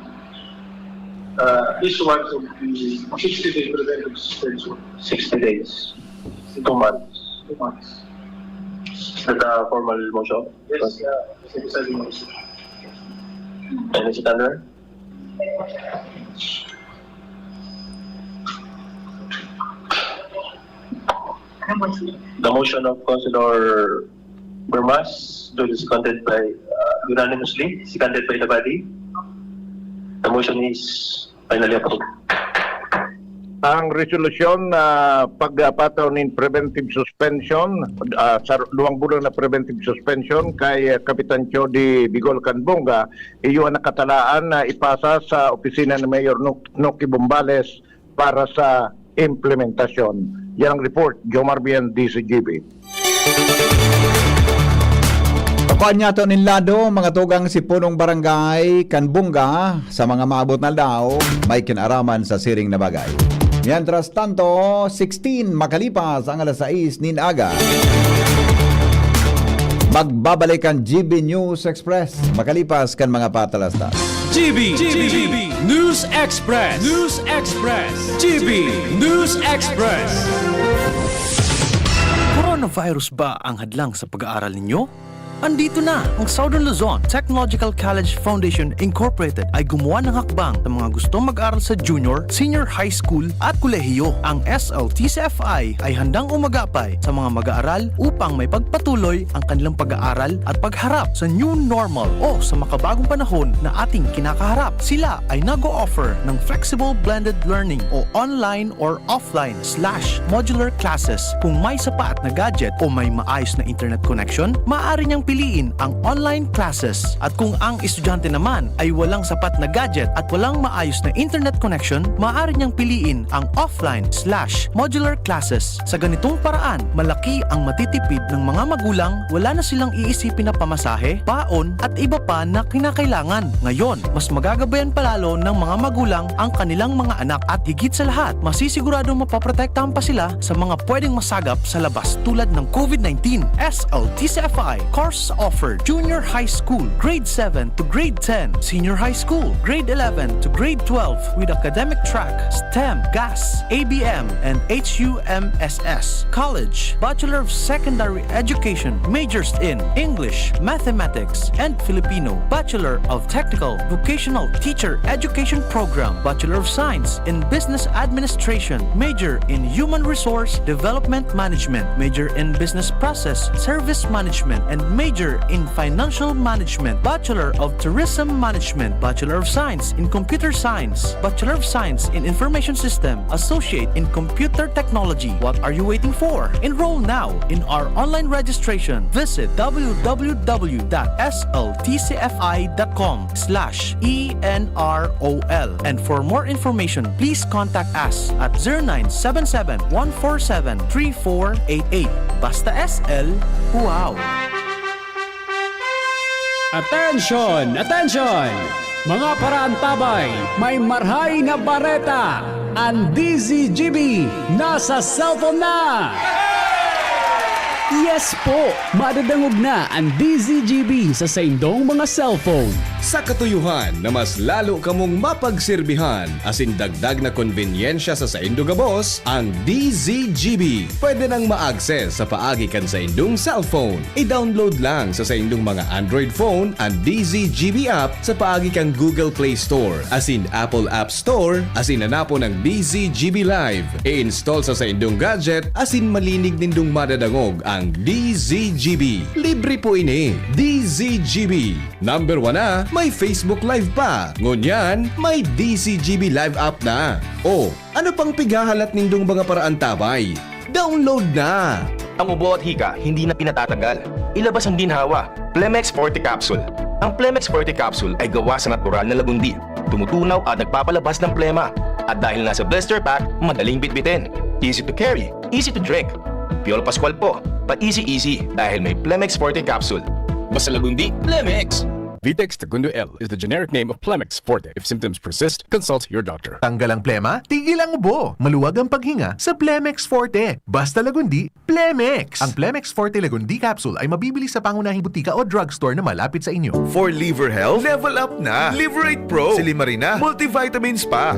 uh, issuance of the sixty-day preventive suspension. Sixty days. Two months. Two months. Is that a formal motion? Yes, uh, Mister Presiding Officer. Any seconder? The motion of Councilor Bermas, duly seconded by, uh, unanimously, seconded by the body. The motion is finally approved. Ang resolusyon na pagpataw nin preventive suspension, ah, sa duwang bulan na preventive suspension kay, ah, Kapitan Chody Bigol kan Bongga, iyo an nakatalaan na ipasa sa opisina ni Mayor Nuk-, Nucky Bombales para sa implementasyon. Yan ang report, Jomar Bien, D Z G B. Pakuan niyato nin lado, mga tugang, si punong barangay kan Bongga, sa mga maabot na aldaw, may kinaraman sa siring na bagay. Mientras tanto, sixteen makalipas ang alas sais nin aga. Magbabalik ang G B News Express makalipas kan mga patalastas. G B, G B, News Express. News Express. G B News Express. Coronavirus ba ang hadlang sa pag-aaral ninyo? Andito na! Ang Southern Luzon Technological College Foundation Incorporated ay gumawa ng hakbang sa mga gustong mag-aral sa junior, senior high school at kolehiyo. Ang S L T C F I ay handang umagapay sa mga mag-aaral upang maipagpatuloy ang kanilang pag-aaral at pagharap sa new normal o sa makabagong panahon na ating kinakaharap. Sila ay nag-o-offer ng flexible blended learning o online or offline slash modular classes. Kung may sapat na gadget o may maayos na internet connection, maaari niyang piliin ang online classes. At kung ang estudyante naman ay walang sapat na gadget at walang maayos na internet connection, maaari niyang piliin ang offline slash modular classes. Sa ganitong paraan, malaki ang matitipid ng mga magulang, wala na silang iisipin na pamasahe, baon, at iba pa na kinakailangan. Ngayon, mas magagabayan pa lalo ng mga magulang ang kanilang mga anak at higit sa lahat, masisiguradong mapoprotektahan pa sila sa mga pwedeng masagap sa labas tulad ng COVID nineteen. S L T C F I course offered: Junior High School, Grade seven to Grade ten, Senior High School, Grade eleven to Grade twelve, with academic track, STEM, GAS, A B M, and H U M S S. College, Bachelor of Secondary Education, majors in English, Mathematics, and Filipino, Bachelor of Technical Vocational Teacher Education Program, Bachelor of Science in Business Administration, major in Human Resource Development Management, major in Business Process Service Management, and major in Financial Management, Bachelor of Tourism Management, Bachelor of Science in Computer Science, Bachelor of Science in Information System, Associate in Computer Technology. What are you waiting for? Enroll now in our online registration. Visit w w w dot s l t c f i dot com slash e n r o l. And for more information, please contact us at zero nine seven seven, one four seven, three four eight eight. Basta S L, wow! Attention! Attention! Mga paraantabay, may marhay na bareta! Ang D Z G B nasa cellphone na! Yes po! Madadangog na ang D Z G B sa saindong mga cellphone. Sa katuyuhan na mas lalo kamong mapagserbihan asin dagdag na konbenyensya sa saindo gabos, ang D Z G B pwede nang ma-access sa paagi kan saindong cellphone. I-download lang sa saindong mga Android phone an D Z G B app sa paagi kan Google Play Store asin Apple App Store asin hanapon ang D Z G B Live. I-install sa saindong gadget asin malinig nindong madadangog ang D Z G B. Libre po ini. D Z G B. Number one na, may Facebook Live pa. Ngunyan, may D Z G B Live app na. O, ano pang pighahalat nindong mga paraantabay? Download na! Ang ubo at hika, hindi na pinatatagal. Ilabas ang ginhawa. Plemex Forte Capsule. Ang Plemex Forte Capsule ay gawa sa natural na lagundi. Tumutunaw at nagpapalabas ng plema. At dahil nasa blister pack, madaling bitbitin. Easy to carry, easy to drink. Piolo Pascual po, pa-easy-easy dahil may Plemex Forte capsule. Basta Lagundi, Plemex! Vitex Tagundo L is the generic name of Plemex Forte. If symptoms persist, consult your doctor. Tanggal ang plema, tigil ang ubo. Maluwag ang paghinga sa Plemex Forte. Basta Lagundi, Plemex! Ang Plemex Forte Lagundi Capsule ay mabibili sa pangunahing butika o drugstore na malapit sa inyo. For liver health, level up na. Liverate Pro, Silimarina, multivitamins pa.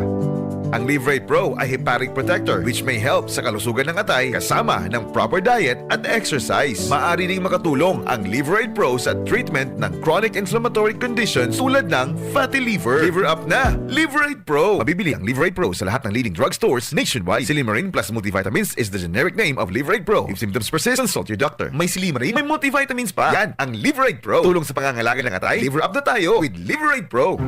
Ang Liverate Pro ay hepatic protector which may help sa kalusugan ng atay kasama ng proper diet at exercise. Maaari ding makatulong ang Liverate Pro sa treatment ng chronic inflammatory conditions tulad ng fatty liver. Liver up na! Liverate Pro! Mabibili ang Liverate Pro sa lahat ng leading drugstores nationwide. Silimarin plus multivitamins is the generic name of Liverate Pro. If symptoms persist, consult your doctor. May Silimarin, may multivitamins pa. Yan ang Liverate Pro. Tulong sa pangangalaga ng atay. Liver up na tayo with Liverate Pro.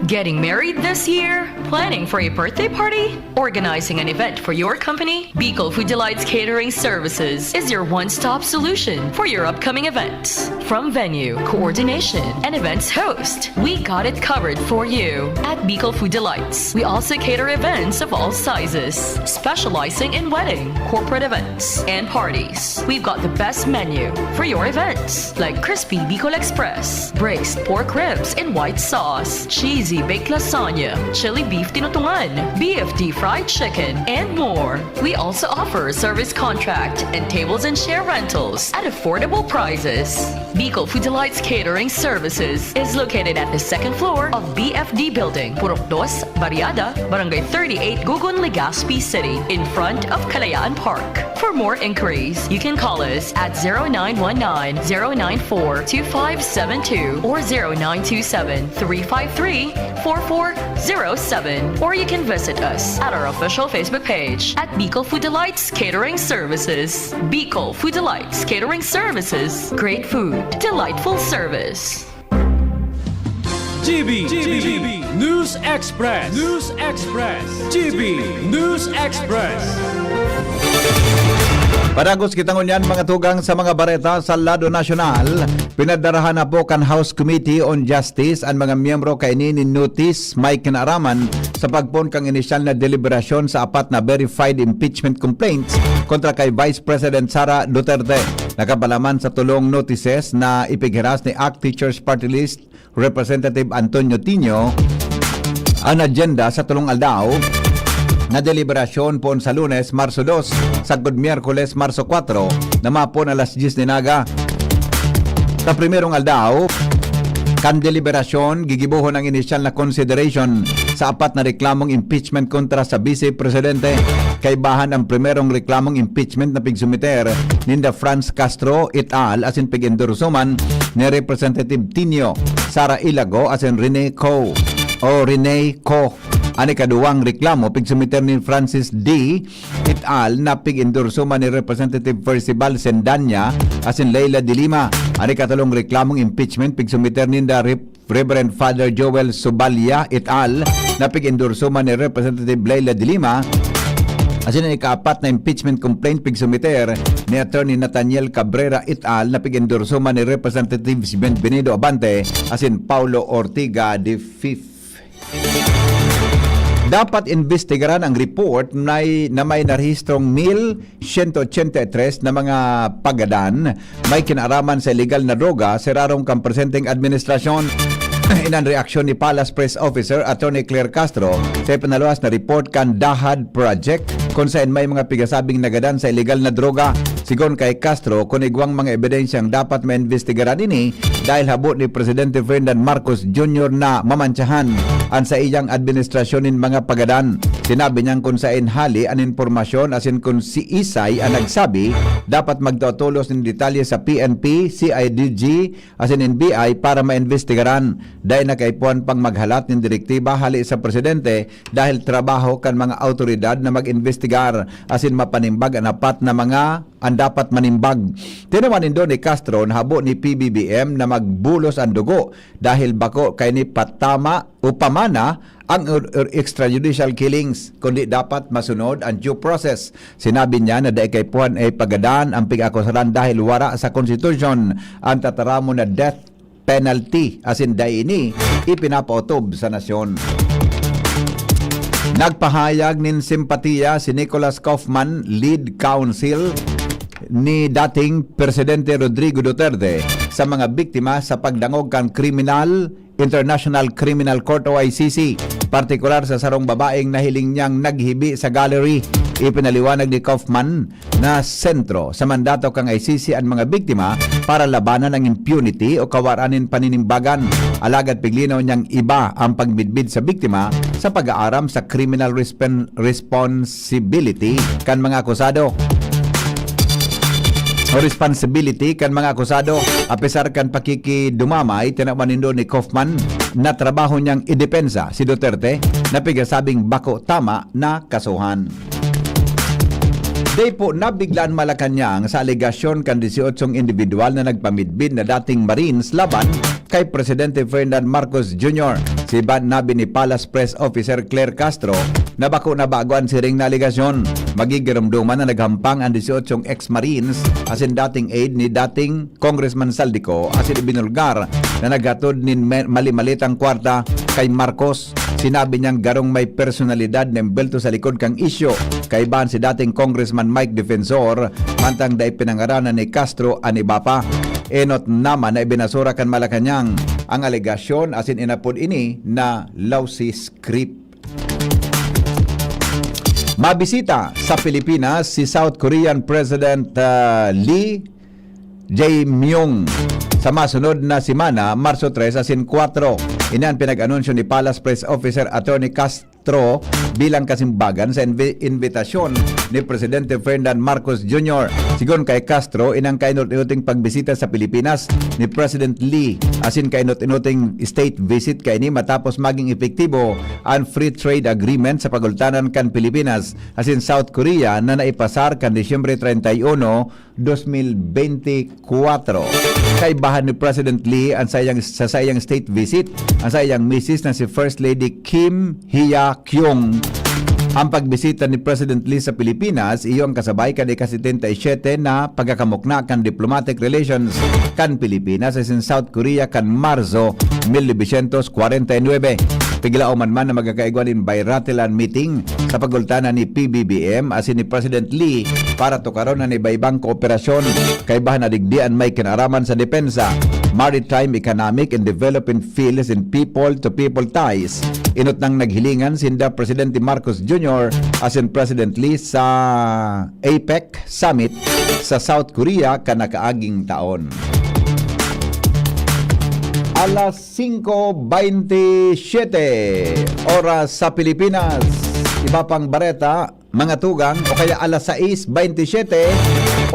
Getting married this year? Planning for a birthday party? Organizing an event for your company? Bicol Food Delights Catering Services is your one-stop solution for your upcoming events. From venue, coordination, and events host, we got it covered for you. At Bicol Food Delights, we also cater events of all sizes, specializing in wedding, corporate events, and parties. We've got the best menu for your events, like crispy Bicol Express, braised pork ribs in white sauce, cheesy baked lasagna, chili beef tinutungan, B F D fried chicken, and more. We also offer service contract and tables and chair rentals at affordable prices. Bicol Food Delights Catering Services is located at the second floor of B F D Building, Purok Dos, Barriada, Barangay thirty-eight, Gugun, Legazpi City, in front of Kalayaan Park. For more inquiries, you can call us at zero nine one nine, zero nine four, two five seven two or zero nine two seven, three five three, four four zero seven. Or you can visit us at our official Facebook page at Bicol Food Delights Catering Services. Bicol Food Delights Catering Services. Great food, delightful service. G B, G B, News Express, News Express, G B News Express. Padagos kita ngunyan mga tugang sa mga bareta sa lado nasyonal. Pinadarahan na po kan House Committee on Justice an mga miyembro kaini nin notice may kinaaraman sa pagpoon kan inisyal na deliberasyon sa apat na verified impeachment complaints kontra kay Vice President Sara Duterte. Nakapalaman sa tulong notices na ipighiras ni ACT Teachers Party List Representative Antonio Tinio ang agenda sa tulong aldaw na deliberasyon poon sa Lunes, Marso dos, sagkod Miyerkules, Marso kwatro, na mapoon alas dyes nin aga. Sa primerong aldaw kan deliberasyon, gigibohon ang inisyal na consideration sa apat na reklamong impeachment kontra sa Vice Presidente. Kaibahan ang primerong reklamong impeachment na pigsumiter ninda Franz Castro et al. Asin pig-endorso man ni Representative Tinio, Sara Ilago asin Rene Co o Rene Co. An ikaduwang reklamo pigsumiter ni Francis D. et al. Na pig-endorso man ni Representative Percival Sendanya asin Leila de Lima. An ikatolong reklamong impeachment pigsumiter ninda Rep- Reverend Father Joel Subalia et al. Na pig-endorso man ni Representative Leila de Lima. Asin an ikaapat na impeachment complaint pigsumiter ni Attorney Nathaniel Cabrera et al. Na pig-endorso man ni Representative Bienvenido Abante asin Paulo Ortiga the fifth. Dapat imbestigaran ang report na, na may narehistrong mil siyento ochenta y tres na mga pagadan may kinaaraman sa iligal na droga sa irarom kan presenteng administrasyon. Iyan an reaksyon ni Palace Press Officer Attorney Claire Castro sa ipinaluwas na report kan DAHAD Project, kun saen may mga pigasabing nagadan sa iligal na droga. Sigon kay Castro, kun igwang mga ebidensyang dapat maimbestigaran ini dahil habo ni Presidente Ferdinand Marcos Junior na mamantsahan an saiyang administrasyon nin mga pagadan. Sinabi niyang kun saen hali an impormasyon asin kun siisay an nagsabi, dapat magtuatolos nin detalye sa P N P, C I D G asin N B I para maimbestigaran. Dai na kaipuhan pang maghalat nin direktiba hale sa presidente dahil trabaho kan mga awtoridad na mag-imbestigar asin mapanimbag an apat na mga an dapat manimbag. Tinawan nindo ni Castro na habo ni P B B M na magbulos an dugo dahil bako kaini patama o pamana ang er-, er-, extrajudicial killings, kundi dapat masunod ang due process. Sinabi niya na dai kaipuhan ay pagadan ang pig-akusaran dahil wara sa konstitusyon ang tataramon na death penalty, asin dai ini ipinapaotob sa nasyon. Nagpahayag nin simpatiya si Nicholas Kaufman, lead counsel ni dating Presidente Rodrigo Duterte, sa mga biktima sa pagdangog kan kriminal, International Criminal Court o I C C, partikular sa sarong babaeng nahiling niyang naghibi sa gallery. Ipinaliwanag ni Kaufman na sentro sa mandato kan I C C an mga biktima para labanan ang impunity o kawaran nin paninimbagan. Alagad piglinaw niyang iba ang pagmidbid sa biktima sa pag-aaram sa criminal respen-, responsibility kan mga akusado o responsibility kan mga akusado. Apesar kan pakikidumamay, tinawan nindo ni Kaufman na trabaho niyang idepensa si Duterte na pigasabing bako tama na kasuhan. Dai po nabiglaan Malacañang sa alegasyon kan disyotsyong indibidwal na nagpamidbid na dating Marines laban kay Presidente Ferdinand Marcos Junior. Si Ban Nabi ni Palace Press Officer Claire Castro na bako na bago an siring na alegasyon. Magigiromdoman na naghampang an disyotsyong ex-Marines asin dating aide ni dating Congressman Saldico asin ibinulgar na naghatod nin me-, mali-malitang kwarta kay Marcos. Sinabi niyang garong may personalidad na embwelto sa likod kan isyu. Kaibahan si dating Congressman Mike Defensor, mantang dai pinangaranan ni Castro an iba pa. Enot naman na ibinasura kan Malacañang ang alegasyon asin inapod ini na lousy script. Mabisita sa Pilipinas si South Korean President, ah, Lee Jae-myung sa masunod na semana, Marso tres asin kwatro. Ini an pinag-anunsyo ni Palace Press Officer Attorney Castro bilang kasimbagan sa invi-, imbitasyon ni Presidente Ferdinand Marcos Junior. Sigon kay Castro, inang kainot-inoting pagbisita sa Pilipinas ni President Lee asin kainot-inoting state visit kaini matapos maging epektibo an free trade agreement sa pagultanan kan Pilipinas asin South Korea na naipasar kan Disyembre treinta y uno, dos mil beintikwatro. Kaibahan ni President Lee an saiyang, sa saiyang state visit, ang saiyang misis na si First Lady Kim Hya Kyung. Ang pagbisita ni President Lee sa Pilipinas, iyo ang kasabay kan ika-setenta y siyete na pagkakamukna kan diplomatic relations kan Pilipinas asin South Korea kan Marso mil novecientos kwarenta y nuebe. Piglaoman man na magkakaigwa nin bilateral meeting sa pagultanan ni P B B M asin ni President Lee para tukaron an iba-ibang kooperasyon. Kaibahan na digdi an may kinaraman sa depensa, maritime, economic, and development fields and people-to-people ties. Inot nang naghilingan sinda Presidente Marcos Junior asin President Lee sa APEC Summit sa South Korea kan nakaaging taon. Alas singko beintisiyete, oras sa Pilipinas. Iba pang bareta, mga tugang, o kaya alas sais beintisiyete,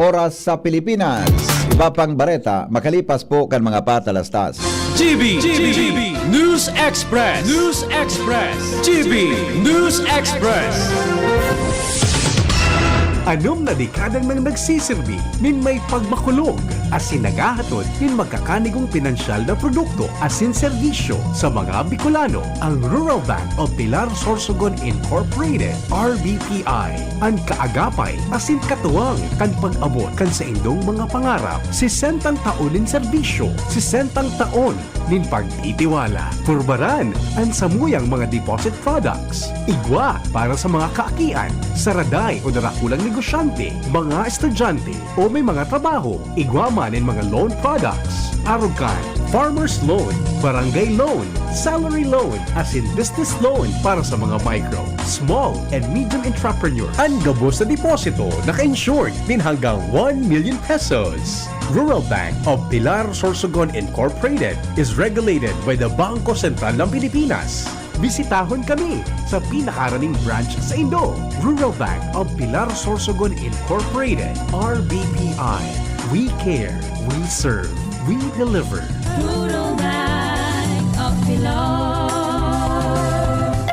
oras sa Pilipinas. Iba pang bareta, makalipas po kan mga patalastas. G B, G B, News Express, News Express, G B News Express. Anom na dekada nang nagsisirbi nin may pagmakulog asin naghahatod nin magkakanigong pinansyal na produkto asin serbisyo sa mga Bicolano. Ang Rural Bank of Pilar Sorsogon Incorporated, R B P I, an kaagapay asin katuwang kan pag-abot kan saindong mga pangarap. Sesentang taon nin serbisyo, sesentang taon nin pagtitiwala. Purbaran an samuyang mga deposit products. Igwa para sa mga kaakian, saraday o darakulang negosyante, mga estudyante, o may mga trabaho. Igwa man nin mga loan products. Arog kan farmer's loan, barangay loan, salary loan, asin business loan para sa mga micro, small, and medium entrepreneur. An gabos na deposito naka-insured nin hanggang one million pesos. Rural Bank of Pilar Sorsogon Incorporated is regulated by the Bangko Sentral ng Pilipinas. Bisitahon kami sa pinakaraning branch saindo. Rural Bank of Pilar Sorsogon Incorporated, R B P I. We care, we serve, we deliver. Rural Bank of Pilar.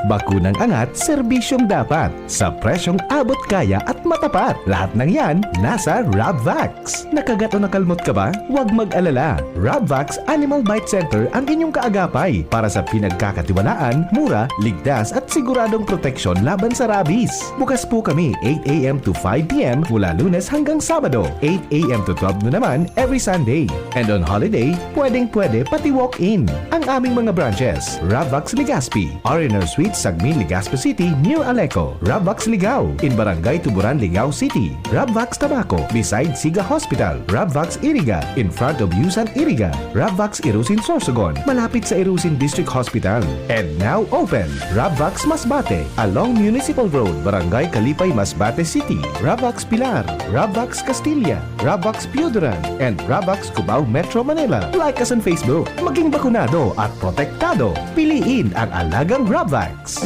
Bakunang angat, serbisyong dapat, sa presyong abot kaya at matapat. Lahat ng yan, nasa Rabvax. Nakagat o nakalmot ka ba? Huwag mag-alala. Rabvax Animal Bite Center ang inyong kaagapay para sa pinagkakatiwalaan, mura, ligtas at siguradong proteksyon laban sa rabies. Bukas po kami eight a m to five p m mula Lunes hanggang Sabado, eight a m to twelve noon naman every Sunday. And on holiday, pwedeng-pwede pati walk-in. Ang aming mga branches, Rabvax Legazpi, R and R Suite Sagmin, Legazpi City, near Aleco. Rabvax Ligao, in Barangay Tuburan, Ligao City. Rabvax Tabaco, beside Siga Hospital. Rabvax Iriga, in front of Yusan Iriga. Rabvax Irusin, Sorsogon, malapit sa Irusin District Hospital. And now open, Rabvax Masbate, along Municipal Road, Barangay Kalipay, Masbate City. Rabvax Pilar, Rabvax Castilla, Rabvax Pioduran, and Rabvax Cubao, Metro Manila. Like us on Facebook. Maging bakunado at protektado. Piliin ang alagang Rabvax.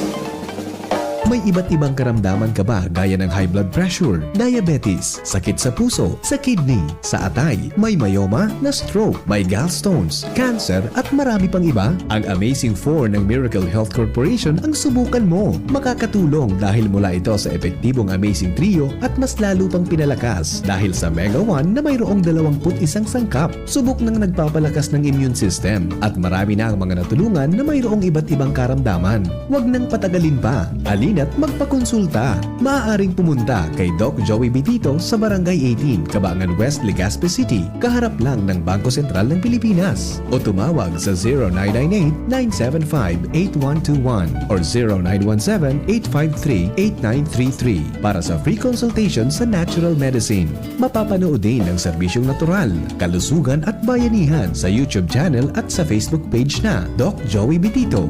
May iba't ibang karamdaman ka ba, gaya ng high blood pressure, diabetes, sakit sa puso, sa kidney, sa atay, may myoma, na-stroke, may gallstones, cancer, at marami pang iba? Ang Amazing Four ng Miracle Health Corporation ang subukan mo. Makakatulong dahil mula ito sa epektibong Amazing Trio at mas lalo pang pinalakas dahil sa Mega One na mayroong dalawang put isang sangkap. Subok nang nagpapalakas ng immune system at marami na ang mga natulungan na mayroong iba't ibang karamdaman. Huwag nang patagalin pa. Halina't magpakonsulta. Maaaring pumunta kay Doc Joey Bitito sa Barangay eighteen, Cabangan West, Legazpi City, kaharap lang ng Bangko Sentral ng Pilipinas. O tumawag sa zero nine nine eight, nine seven five, eight one two one or zero nine one seven, eight five three, eight nine three three para sa free consultation sa natural medicine. Mapapanood din ang serbisyong natural, kalusugan at bayanihan sa YouTube channel at sa Facebook page na Doc Joey Bitito.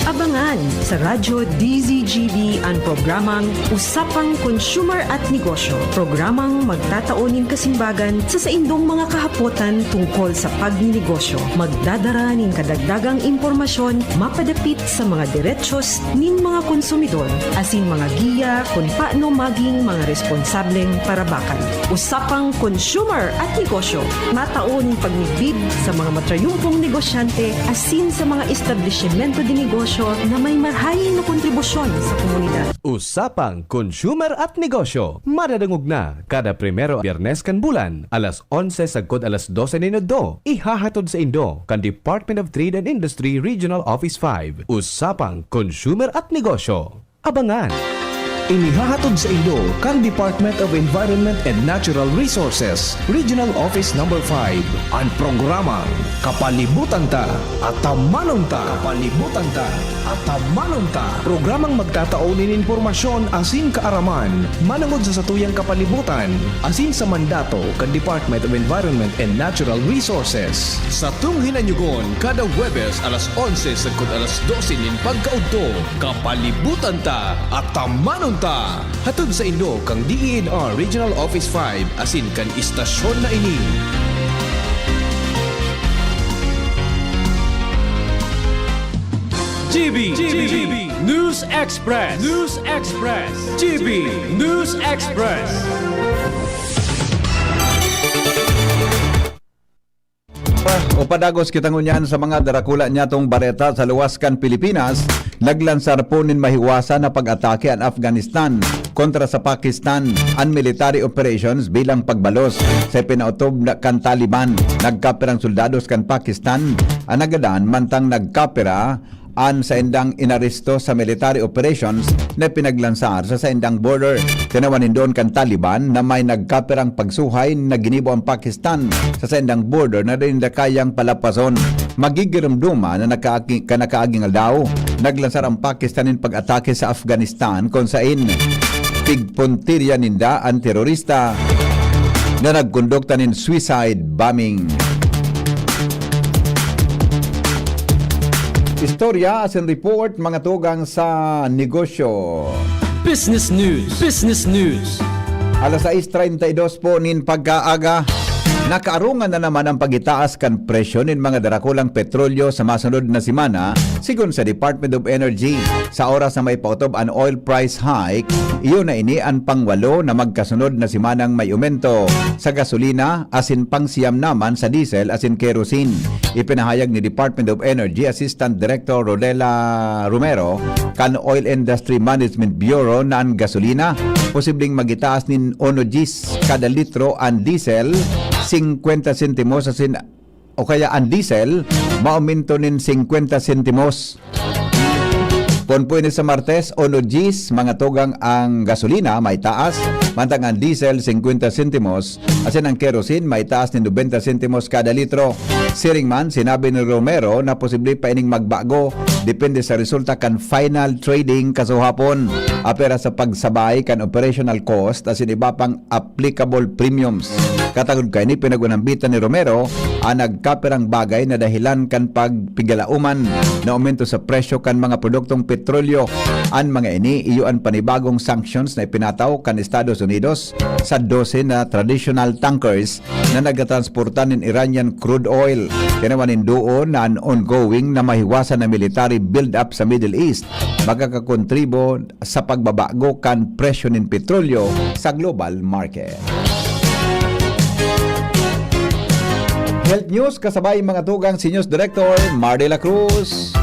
Abangan sa Radyo D Z G B an programang Usapang Consumer at Negosyo, programang magtatao nin kasimbagan sa saindong mga kahapotan tungkol sa pagninegosyo. Magdadara nin kadagdagang impormasyon mapadapit sa mga derechos nin mga konsumidor, asin mga giya kun paano maging mga responsableng parabakan. Usapang Consumer at Negosyo, matao nin pagmidbid sa mga matrayumpong negosyante asin sa mga establisimento de negosyo na may marahay na kontribusyon sa komunidad. Usapang Consumer at Negosyo, madadangog na kada primero Biyernes kan bulan, alas onse sagkod alas dose nin udto. Ihahatod saindo kan Department of Trade and Industry Regional Office five. Usapang Consumer at Negosyo. Abangan! Inihahatod saindo kan Department of Environment and Natural Resources, Regional Office Number five, an programang Kapalibutan Ta, Atamanon Ta. Kapalibutan Ta, Atamanon Ta. Programang magtatao nin impormasyon asin kaaraman manongod sa satuyang kapalibutan asin sa mandato kan Department of Environment and Natural Resources. Satong hinanyugon kada Huwebes alas onse sagkod alas dose nin pagkaudto. Kapalibutan Ta, Atamanon Ta. Hatod saindo kan D E N R Regional Office five asin kan istasyon na ini. G B, G B, News Express, News Express, G B News Express. O padagos kita ngunyan sa mga darakula niyatong bareta sa luwas kan Pilipinas. Naglansar po nin mahiwasan na pag-atake an Afghanistan kontra sa Pakistan, an military operations bilang pagbalos sa ipinaotob na kan Taliban. Nagkapirang soldados kan Pakistan an nagadan, mantang nagkapira an saindang inaresto sa military operations na pinaglansar sa saindang border. Tinawan nin duon kan Taliban na may nagkapirang pagsuhay na ginibo an Pakistan sa saindang border na dai ninda kayang palapason. Magigiromdoma na nakaagi-, kan nakaaging aldaw, naglansar an Pakistan nin pag-atake sa Afghanistan, kun sain pigpuntirya ninda an terorista na nagkondukta nin suicide bombing. Istorya asin report, mga tugang sa negosyo. Business News. Business News. Alas sais treinta y dos po nin pagkaaga, nakaarungan na naman ang pagitaas kan presyo nin mga darakulang petrolyo sa masunod na semana, sigon sa Department of Energy. Sa oras na may paotob an oil price hike, iyo na ini an pangwalo na magkasunod na semanang may aumento sa gasolina asin pangsiyam naman sa diesel asin kerosene. Ipinahayag ni Department of Energy Assistant Director Rodela Romero kan Oil Industry Management Bureau na an gasolina posibleng magitaas nin uno diyes kada litro, an diesel singkwenta sentimos asin o kaya an diesel, maumento nin singkwenta sentimos. Pon po ini sa Martes, uno diyes, mga tugang, ang gasolina may taas, mantang ang diesel, singkwenta sentimos, asin ang kerosene may taas nin nobenta sentimos kada litro. Siring man, sinabi ni Romero na posible pa ining magbago depende sa resulta kan final trading kasuhapon. Apera sa pagsabay kan operational cost asin iba pang applicable premiums. Katagod kaini, pinag-unambitan ni Romero an nagkapirang bagay na dahilan kan pagpigalauman na aumento sa presyo kan mga produktong petrolyo. An mga ini iyo an panibagong sanctions na ipinataw kan Estados Unidos sa dose na traditional tankers na nagtatransporta nin Iranian crude oil. Tinawan nin duon na an ongoing na mahiwasan na military build-up sa Middle East makakakontribo sa pagbabago kan presyo nin petrolyo sa global market. Health News kasabay mga tugang si News Director Mar de la Cruz.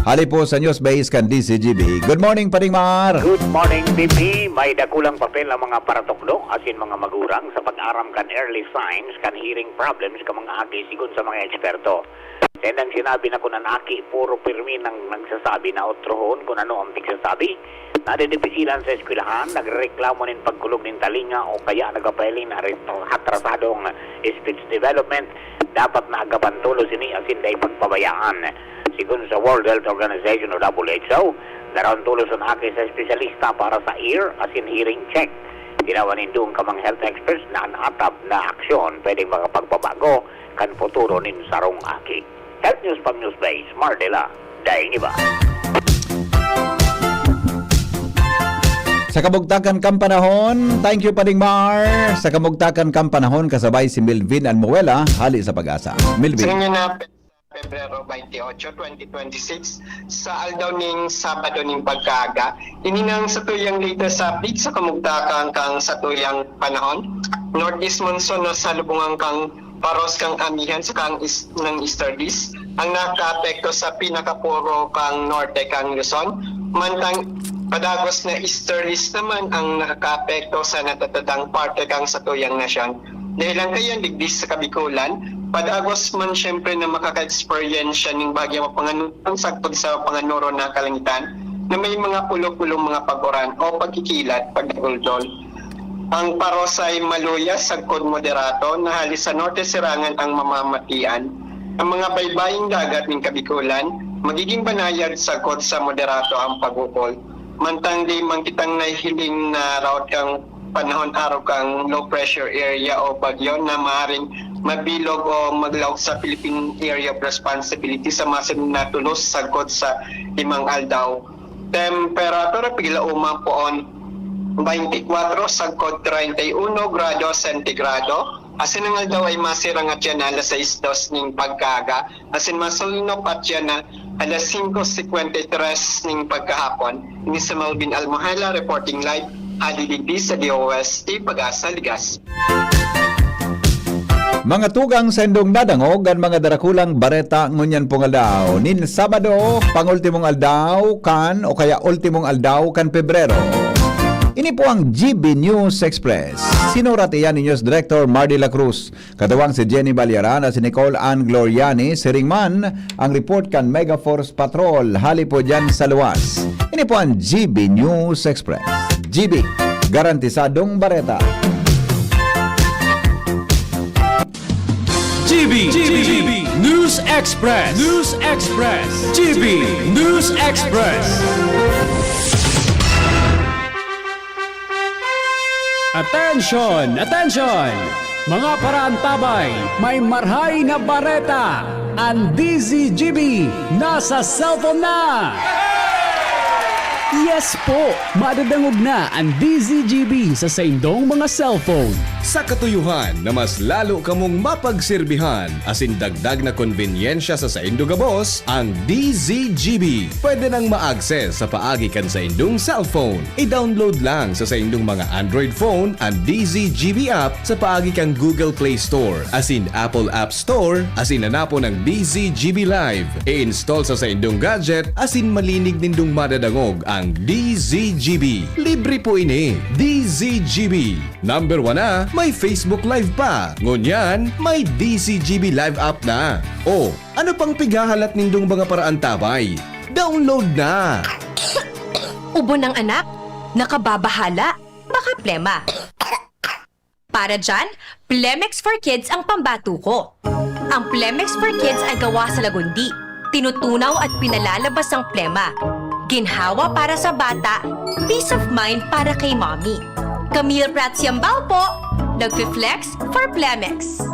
Hali po sa News Base kan D Z G B. Good morning, Pading Mar! Good morning, B P. May dakulang papel ang mga paratukdo asin mga magurang sa pag-aram kan early signs kan hearing problems kan mga aki, sigon sa mga eksperto. Sa indang sinabi na kun an aki puro pirmi nang nagsasabi na otrohon kun ano ang pigsasabi, nadidipisilan sa eskwelahan, nagrereklamo nin pagkulog nin talinga o kaya nagpapahiling na areto-, atrasadong speech development, dapat na agapan tolos ini asin dai pagpabayaan. Sigon sa World Health Organization o W H O, daraon tolos an aki sa espesyalista para sa ear asin hearing check. Tinawan nin duon ka mga health experts na an atab na aksyon pwedeng makapagpabago kan futuro nin sarong aki. Health News from Newsbase, Mardela, daing iba. Sa kabugtakan kan panahon, thank you, Pading Mar. Sa kabugtakan kan panahon, kasabay si Melvin Almuela, hali sa Pag-asa. Melvin. Sa inyo na Pebrero twenty-eight, twenty twenty-six, sa aldaw ning Sabado ning pagkaaga. Ini nang satuyang latest update sa kamugtakan kan satuyang panahon. Northeast monsoon na sa lubungan kan paros kan amihan sa kan is-, ng easterlies ang nakaapekto sa pinakaporo kan norte kan Luzon. Mantang padagos na easterlies naman ang nakakaapekto sa natatadang parte kan satuyang nasyon. Dahil ang kayang digdi sa Kabikulan, padagos man siyempre na makaka-eksperyensya ning bagyang mapanganurang sagkod sa panganuro na kalangitan na may mga pulo-pulong mga pag-uran o pagkikilat, pagdaguldol. Ang paros ay maluya sagkod moderato na hali sa norte sirangan ang mamamatian. Ang mga baybaying dagat ning Kabikulan magiging banayad sagkod sa moderato ang pag-ukol. Mantang di man kitang nahihiling na raot kang panahon arog kang low pressure area o bagyo na maaaring mabilog o maglaog sa Philippine Area of Responsibility sa masunod na tulos sagkod sa limang aldaw. Temperatura, piglauma poon, twenty-four sagkod treinta y uno grado sentigrado. Asin ang aldaw ay masirang at yan alas sais dos ning pagkaaga. Asin masulnop at yan na alas singko singkwenta y tres ning pagkahapon. Ini si Melvin Almohela reporting live, hali digdi sa D O S T Pag-asa, Ligas. Mga tugang, saindong nadangog an mga darakulang bareta ngunyan pong aldaw. Nin Sabado, pangultimong aldaw kan o kaya ultimong aldaw kan Pebrero. Ini po ang G B News Express. Sinurat iyan ni News Director Mar de la Cruz. Katuwang si Jenny Balyara na si Nicole Ann Gloriani, siring man ang report kan Megaforce Patrol hali po dyan sa luwas. Ini po ang G B News Express. G B, garantisadong bareta. G B, G B, News Express, News Express, G B News Express. Attention! Attention! Mga paraantabay, may marhay na bareta! An D Z G B nasa cellphone na! Yes po! Madadangog na an D Z G B sa saindong mga cellphone. Sa katuyohan na mas lalo kamong mapagserbihan asin dagdag na konbenyensya sa saindo gabos, ang D Z G B pwede nang ma-access sa paagi kan saindong cellphone. I-download lang sa saindong mga Android phone an D Z G B app sa paagi kan Google Play Store asin Apple App Store asin hanapon ang D Z G B Live. I-install sa saindong gadget asin malinig nindong madadangog ang D Z G B. Libre po ini. D Z G B. Number one na, may Facebook Live pa. Ngunyan, may D Z G B Live app na. O, ano pang pighahalat nindong mga paraantabay? Download na! Ubo ng anak? Nakababahala? Baka plema. Para dyan, Plemex for Kids ang pambato ko. Ang Plemex for Kids ay gawa sa lagundi. Tinutunaw at pinalalabas ang plema. Ginhawa para sa bata, peace of mind para kay mommy. Camille Prats Yambao po, nagfi-flex for Plemex.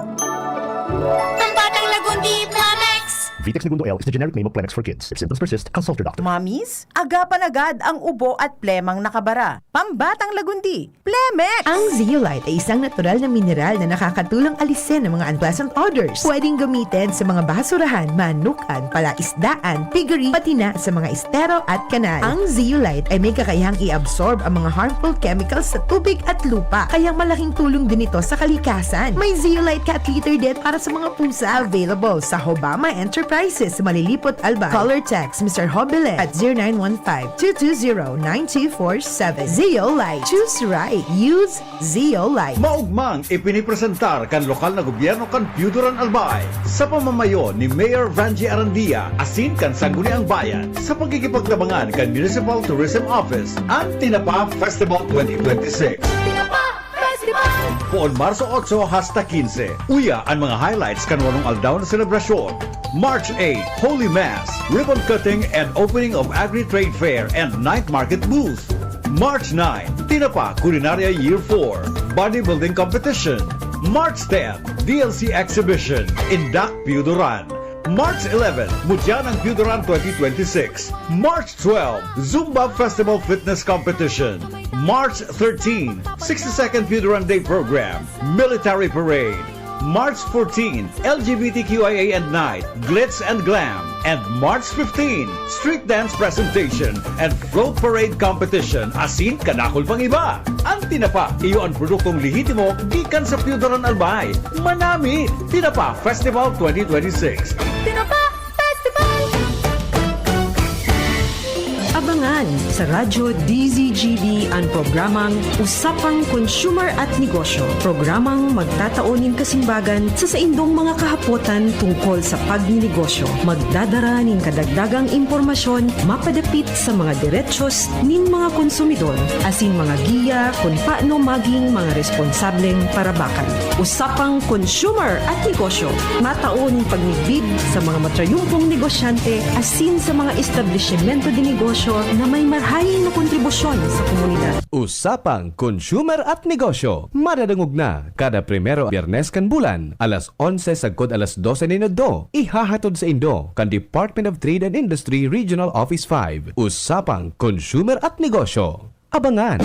Pambatang Lagundi, Plemex! Vitex Negundo L is the generic name of Plemex for kids. If symptoms persist, consult your doctor. Mommies, agapan agad ang ubo at plemang nakabara. Pambatang Lagundi, Plemex! Ang Zeolite ay isang natural na mineral na nakakatulong alisin ang mga unpleasant odors. Pwedeng gamitin sa mga basurahan, manukan, palaisdaan, piggery, pati na sa mga estero at kanal. Ang Zeolite ay may kakayahang i-absorb ang mga harmful chemicals sa tubig at lupa, kaya malaking tulong din ito sa kalikasan. May Zeolite Cat Litter din para sa mga pusa. Available sa Hobama Enterprises, Malilipot, Albay. Call or text Mister Hobilen at zero nine one five, two two zero, nine two four seven. Zeolite. Choose right. Use Zeolite. Maugmang ipinipresentar kan lokal na gobyerno kan Piyudoran Albay, sa pamamayo ni Mayor Vangie Arandia, asin kan Sangguniang Bayan, sa pagkikipagtabangan kan Municipal Tourism Office, an Tinapa Festival twenty twenty-six. Tinapa Festival! Poon Marso otso hasta kinse. Uya an mga highlights kan walong aldaw na selebrasyon. March eight, Holy Mass, ribbon cutting and opening of Agri-Trade Fair and Night Market Booth. March nine, Tinapa Culinarya Year four, Bodybuilding Competition. March ten, D L C Exhibition, Indak Piyudoran. March eleven, Mudyan ang Piyudoran twenty twenty-six. March twelve, Zumba Festival Fitness Competition. March thirteen, sixty-second Piyudoran Day Program, Military Parade. March fourteen, L G B T Q I A and Night, Glitz and Glam. And March fifteen, Street Dance Presentation and Float Parade Competition, asin kadakul pang iba. An Tinapa, iyo an produktong lehitimo gikan sa Piyudoran Albay. Manami! Tinapa Festival twenty twenty-six. Tinapa Festival! Abangan sa Radyo D Z G B an programang Usapang Consumer at Negosyo. Programang magtatao nin kasimbagan sa saindong mga kahapotan tungkol sa pagninegosyo. Magdadara nin kadagdagang impormasyon mapadapit sa mga derechos nin mga konsumidor, asin mga giya kun paano maging mga responsableng parabakan. Usapang Consumer at Negosyo, matao nin pagmidbid sa mga matrayumpong negosyante asin sa mga establisimento de negosyo na may marahay na kontribusyon sa komunidad. Usapang Consumer at Negosyo, madadangog na kada primero, Biyernes kan bulan, alas onse sagkod alas dose nin udto. Ihahatod saindo kan Department of Trade and Industry Regional Office five. Usapang Consumer at Negosyo. Abangan!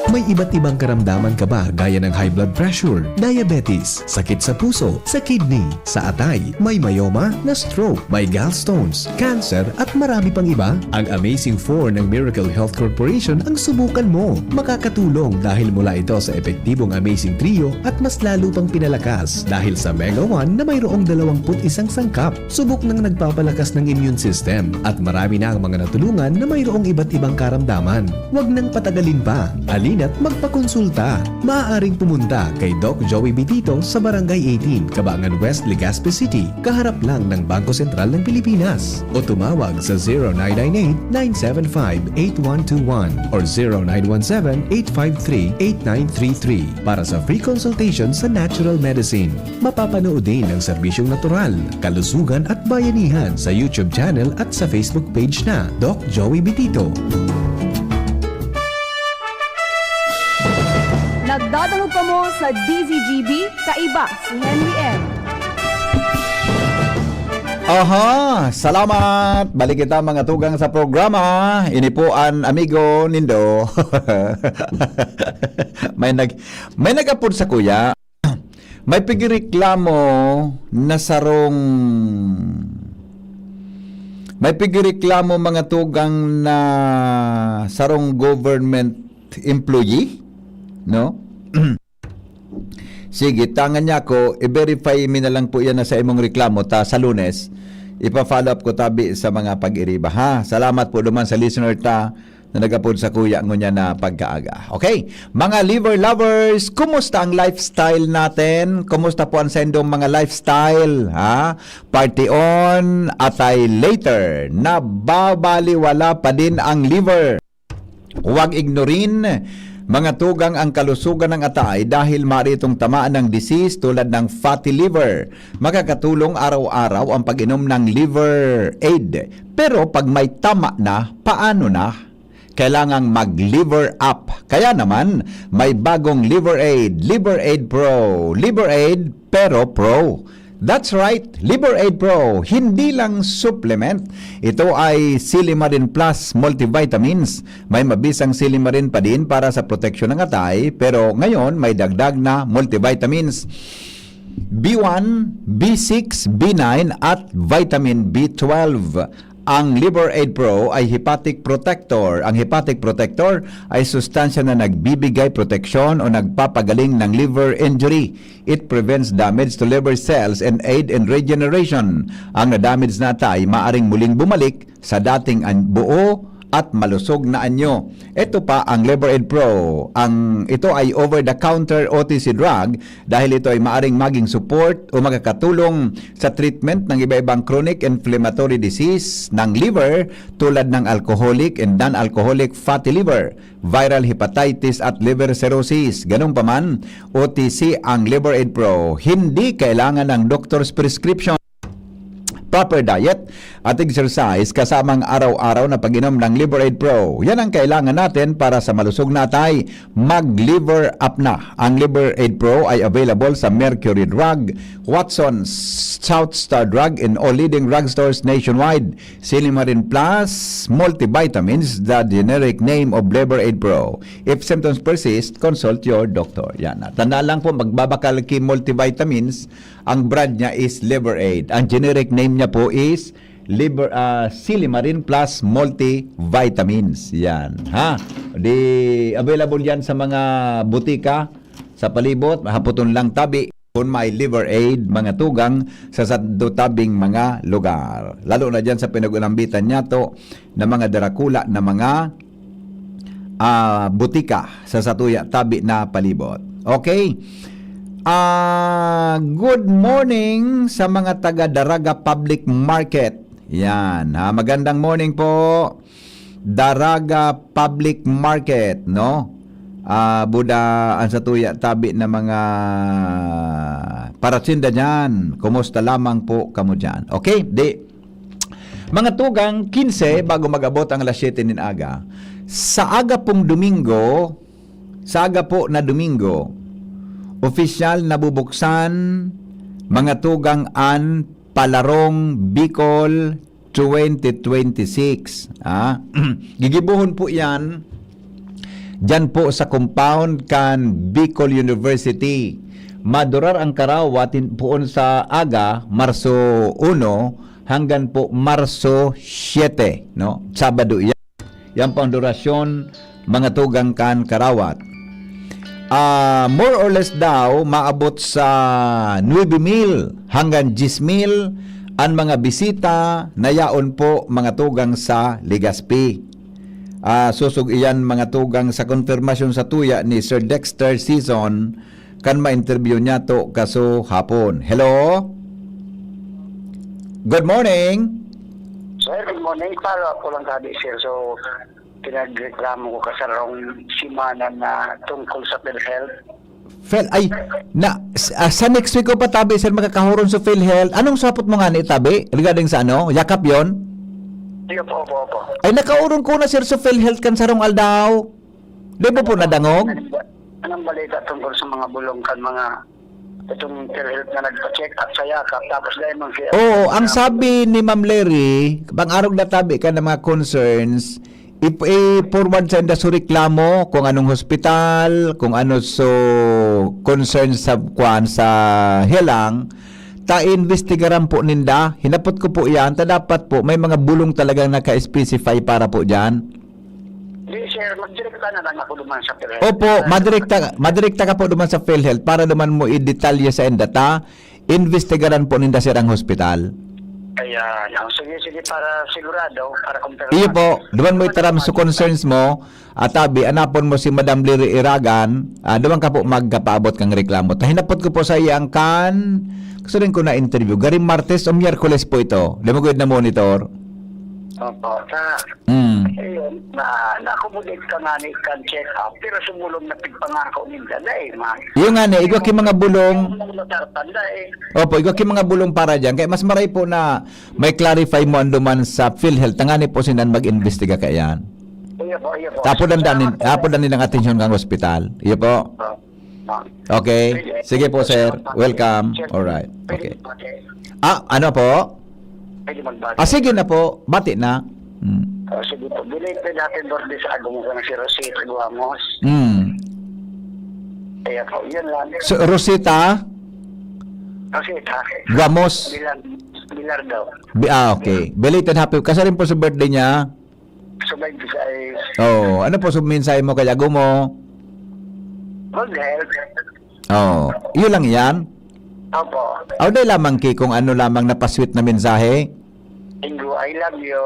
May iba't ibang karamdaman ka ba, gaya ng high blood pressure, diabetes, sakit sa puso, sa kidney, sa atay, may myoma, na stroke, may gallstones, cancer, at marami pang iba? Ang Amazing Four ng Miracle Health Corporation ang subukan mo. Makakatulong dahil mula ito sa epektibong Amazing Trio at mas lalo pang pinalakas dahil sa Mega One na mayroong dalawampu't isang sangkap. Subok nang nagpapalakas ng immune system at marami na ang mga natulungan na mayroong iba't ibang karamdaman. Huwag nang patagalin pa. Halina't magpakonsulta. Maaaring pumunta kay Doc Joey Bitito sa Barangay eighteen, Cabangan West, Legazpi City, kaharap lang ng Bangko Sentral ng Pilipinas. O tumawag sa zero nine nine eight, nine seven five, eight one two one or zero nine one seven, eight five three, eight nine three three para sa free consultation sa natural medicine. Mapapanood din ang serbisyong natural, kalusugan at bayanihan sa YouTube channel at sa Facebook page na Doc Joey Bitito. Nagdadangog kamo sa D Z G B, kaiba si Henry M. Aha, salamat. Balik kita, mga tugang, sa programa. Ini po an amigo nindo. May nag-, may nag-apod sakuya. May pigireklamo na sarong, may pigireklamo, mga tugang, na sarong government employee, no? Sige, tangan niya ako, i-verify mi na lang po yan na sa imong reklamo, ta sa Lunes, ipa-follow up ko tabi sa mga pag-iriba, ha? Salamat po duman sa listener ta na nagapod sakuya ngunyan na pagkaaga. Okay, mga liver lovers, kumusta ang lifestyle natin? Kumusta po ang sendong mga lifestyle, ha? Party on, atay later. Nababaliwala pa din ang liver. Huwag ignorin Mga tugang, ang kalusugan ng atay dahil maaari itong tamaan ng disease tulad ng fatty liver. Makakatulong araw-araw ang pag-inom ng Liver Aid. Pero pag may tama na, paano na? Kailangang mag-liver up. Kaya naman, may bagong Liver Aid, Liver Aid Pro, Liver Aid pero Pro. That's right, Liver Aid Pro, hindi lang supplement. Ito ay Silimarin Plus Multivitamins. May mabisang silimarin pa din para sa proteksyon ng atay, pero ngayon may dagdag na multivitamins. B one, B six, B nine at vitamin B twelve. Ang Liver Aid Pro ay hepatic protector. Ang hepatic protector ay sustansya na nagbibigay proteksyon o nagpapagaling ng liver injury. It prevents damage to liver cells and aid in regeneration. Ang nadamage na atay maaring muling bumalik sa dating an-, buo at malusog na anyo. Ito pa ang Liver Aid Pro. Ang, ito ay over-the-counter O T C drug dahil ito ay maaring maging support o makakatulong sa treatment ng iba-ibang chronic inflammatory disease ng liver tulad ng alcoholic and non-alcoholic fatty liver, viral hepatitis at liver cirrhosis. Ganun pa man, O T C ang Liver Aid Pro. Hindi kailangan ng doctor's prescription. Proper diet at exercise kasamang araw-araw na pag-inom ng Liver Aid Pro. Yan ang kailangan natin para sa malusog na atay. Mag-liver up na. Ang Liver Aid Pro ay available sa Mercury Drug, Watson's, South Star Drug in all leading drugstores nationwide. Silimarin Plus Multivitamins, the generic name of Liver Aid Pro. If symptoms persist, consult your doctor. Yan. Tanda lang po, magbabakal ki multivitamins. Ang brand niya is Liver Aid. Ang generic name niya po is Liver, ah, Silimarin Plus Multivitamins. Yan, ha? Di, available yan sa mga butika, sa palibot, haputon lang tabi. Kung may Liver Aid, mga tugang, sa sando tabing mga lugar. Lalo na dyan sa pinag-ulambitan niya to, na mga darakula, na mga ah, butika sa satuya tabi na palibot. Okay? Ah, good morning sa mga taga Daraga Public Market. Yan, ha? Magandang morning po. Daraga Public Market, no? Ah, buda ang satuya tabi na mga parasinda dyan. Kumusta lamang po kamo dyan? Okay? Di, mga tugang, kinse bago mag-abot ang alas siyete nin aga. Sa aga pong Domingo, sa aga po na Domingo, opisyal na bubuksan, mga tugang, an Palarong Bicol twenty twenty-six. Ah, gigibohon po yan diyan po sa compound kan Bicol University. Madurar ang karawat in-, poon sa aga, Marso uno, hanggan po Marso siyete, no? Sabado iyan. Yan po ang durasyon, mga tugang kan karawat. Ah, more or less daw, maabot sa nuebe mil hanggang diyes mil an mga bisita na yaon po, mga tugang, sa Legazpi. Ah, susog iyan, mga tugang, sa konfirmasyon sa tuya ni Sir Dexter Season kan ma-interview niya to kaso hapon. Hello? Good morning. Sir, good morning. Follow up ko lang sabi, sir. So, pinagreklamo ko kasarong simana na tungkol sa PhilHealth. Fel, ay, na, s- ah, sa next week ko pa tabi, sir, makakahuron sa PhilHealth. Anong sapot mo nga ni tabi? Regarding sa ano? Yakap yon? Di, opo, opo, opo. Ay, nakaurong ko na, sir, sa PhilHealth kan sarong aldaw. Di mo po nadangog? Anong ba- Anong balita tungkol sa mga bulong kan mga itong PhilHealth na nagpa-check up sa Yakap? Tapos dahil mang siya... Oo, ang sabi ni Ma'am Larry, pang arog na tabi ka ng mga concerns, ip- i-forward sa inda so reklamo kung anong hospital, kung ano so concerns sa kwan sa helang, ta iimbestigaran po ninda. Hinapot ko po yan, ta dapat po may mga bulong talagang naka-specify para po dyan. Di, sir, magdirekta na lang ako duman sa PhilHealth. Opo, madirekta, madirekta ka po duman sa PhilHealth para duman mo i-detalye sa inda ta. Investigaran po ninda, sir, ang hospital. Ayan. Oh, sige, sige, para sigurado, para kumpirmado. Iyo po, duman mo itaram sa concerns mo, at tabi, anapon mo si Madam Liri Iragan, ah, duman ka po magkapaabot kang reklamo. Ta hinapot ko po sa iya ang kan, gusto rin ko na interview. Garing Martes o Miyerkules po ito. Di mo gud na monitor. Opo, sa Mm. ayun, na na-accommodate ka nga ni kan check up, pero sa bulong na pigpangako ninda, dai ma. Yung nga ni, igwa ki mga bulong, Ang nasartan, dai. Opo, igwa ki mga bulong para diyan. Kaya mas maray po na may clarify mo anduman sa PhilHealth. Tangani po sinan mag-investiga kaiyan. Iya po, iya po. Tapod ang danin, tapod ang nilang atensyon kang ospital. Iyo po. Ah, ah. Okay. Sige po, sir. Welcome. Alright. Pwede Okay. magbati. Ah, ano po? Pwede magbati. Ah, sige na po. Bati na. Hmm. Ah, sige po. Belated happy birthday sa agong ko na si Rosita Guamos. Hmm. Kaya po, yun lang. So, Rosita Rosita. Guamos. Bilar, Bilar daw. Bi- ah, okay. Belated happy. Kasarin po sa birthday niya. Subay sa ay Oh, ano po sa mensahe mo kay ago mo? Good health. Oh, yun lang yan. Opo. Aw, dai lamang ki kung ano lamang napasweet na mensahe. Ingo, I love you.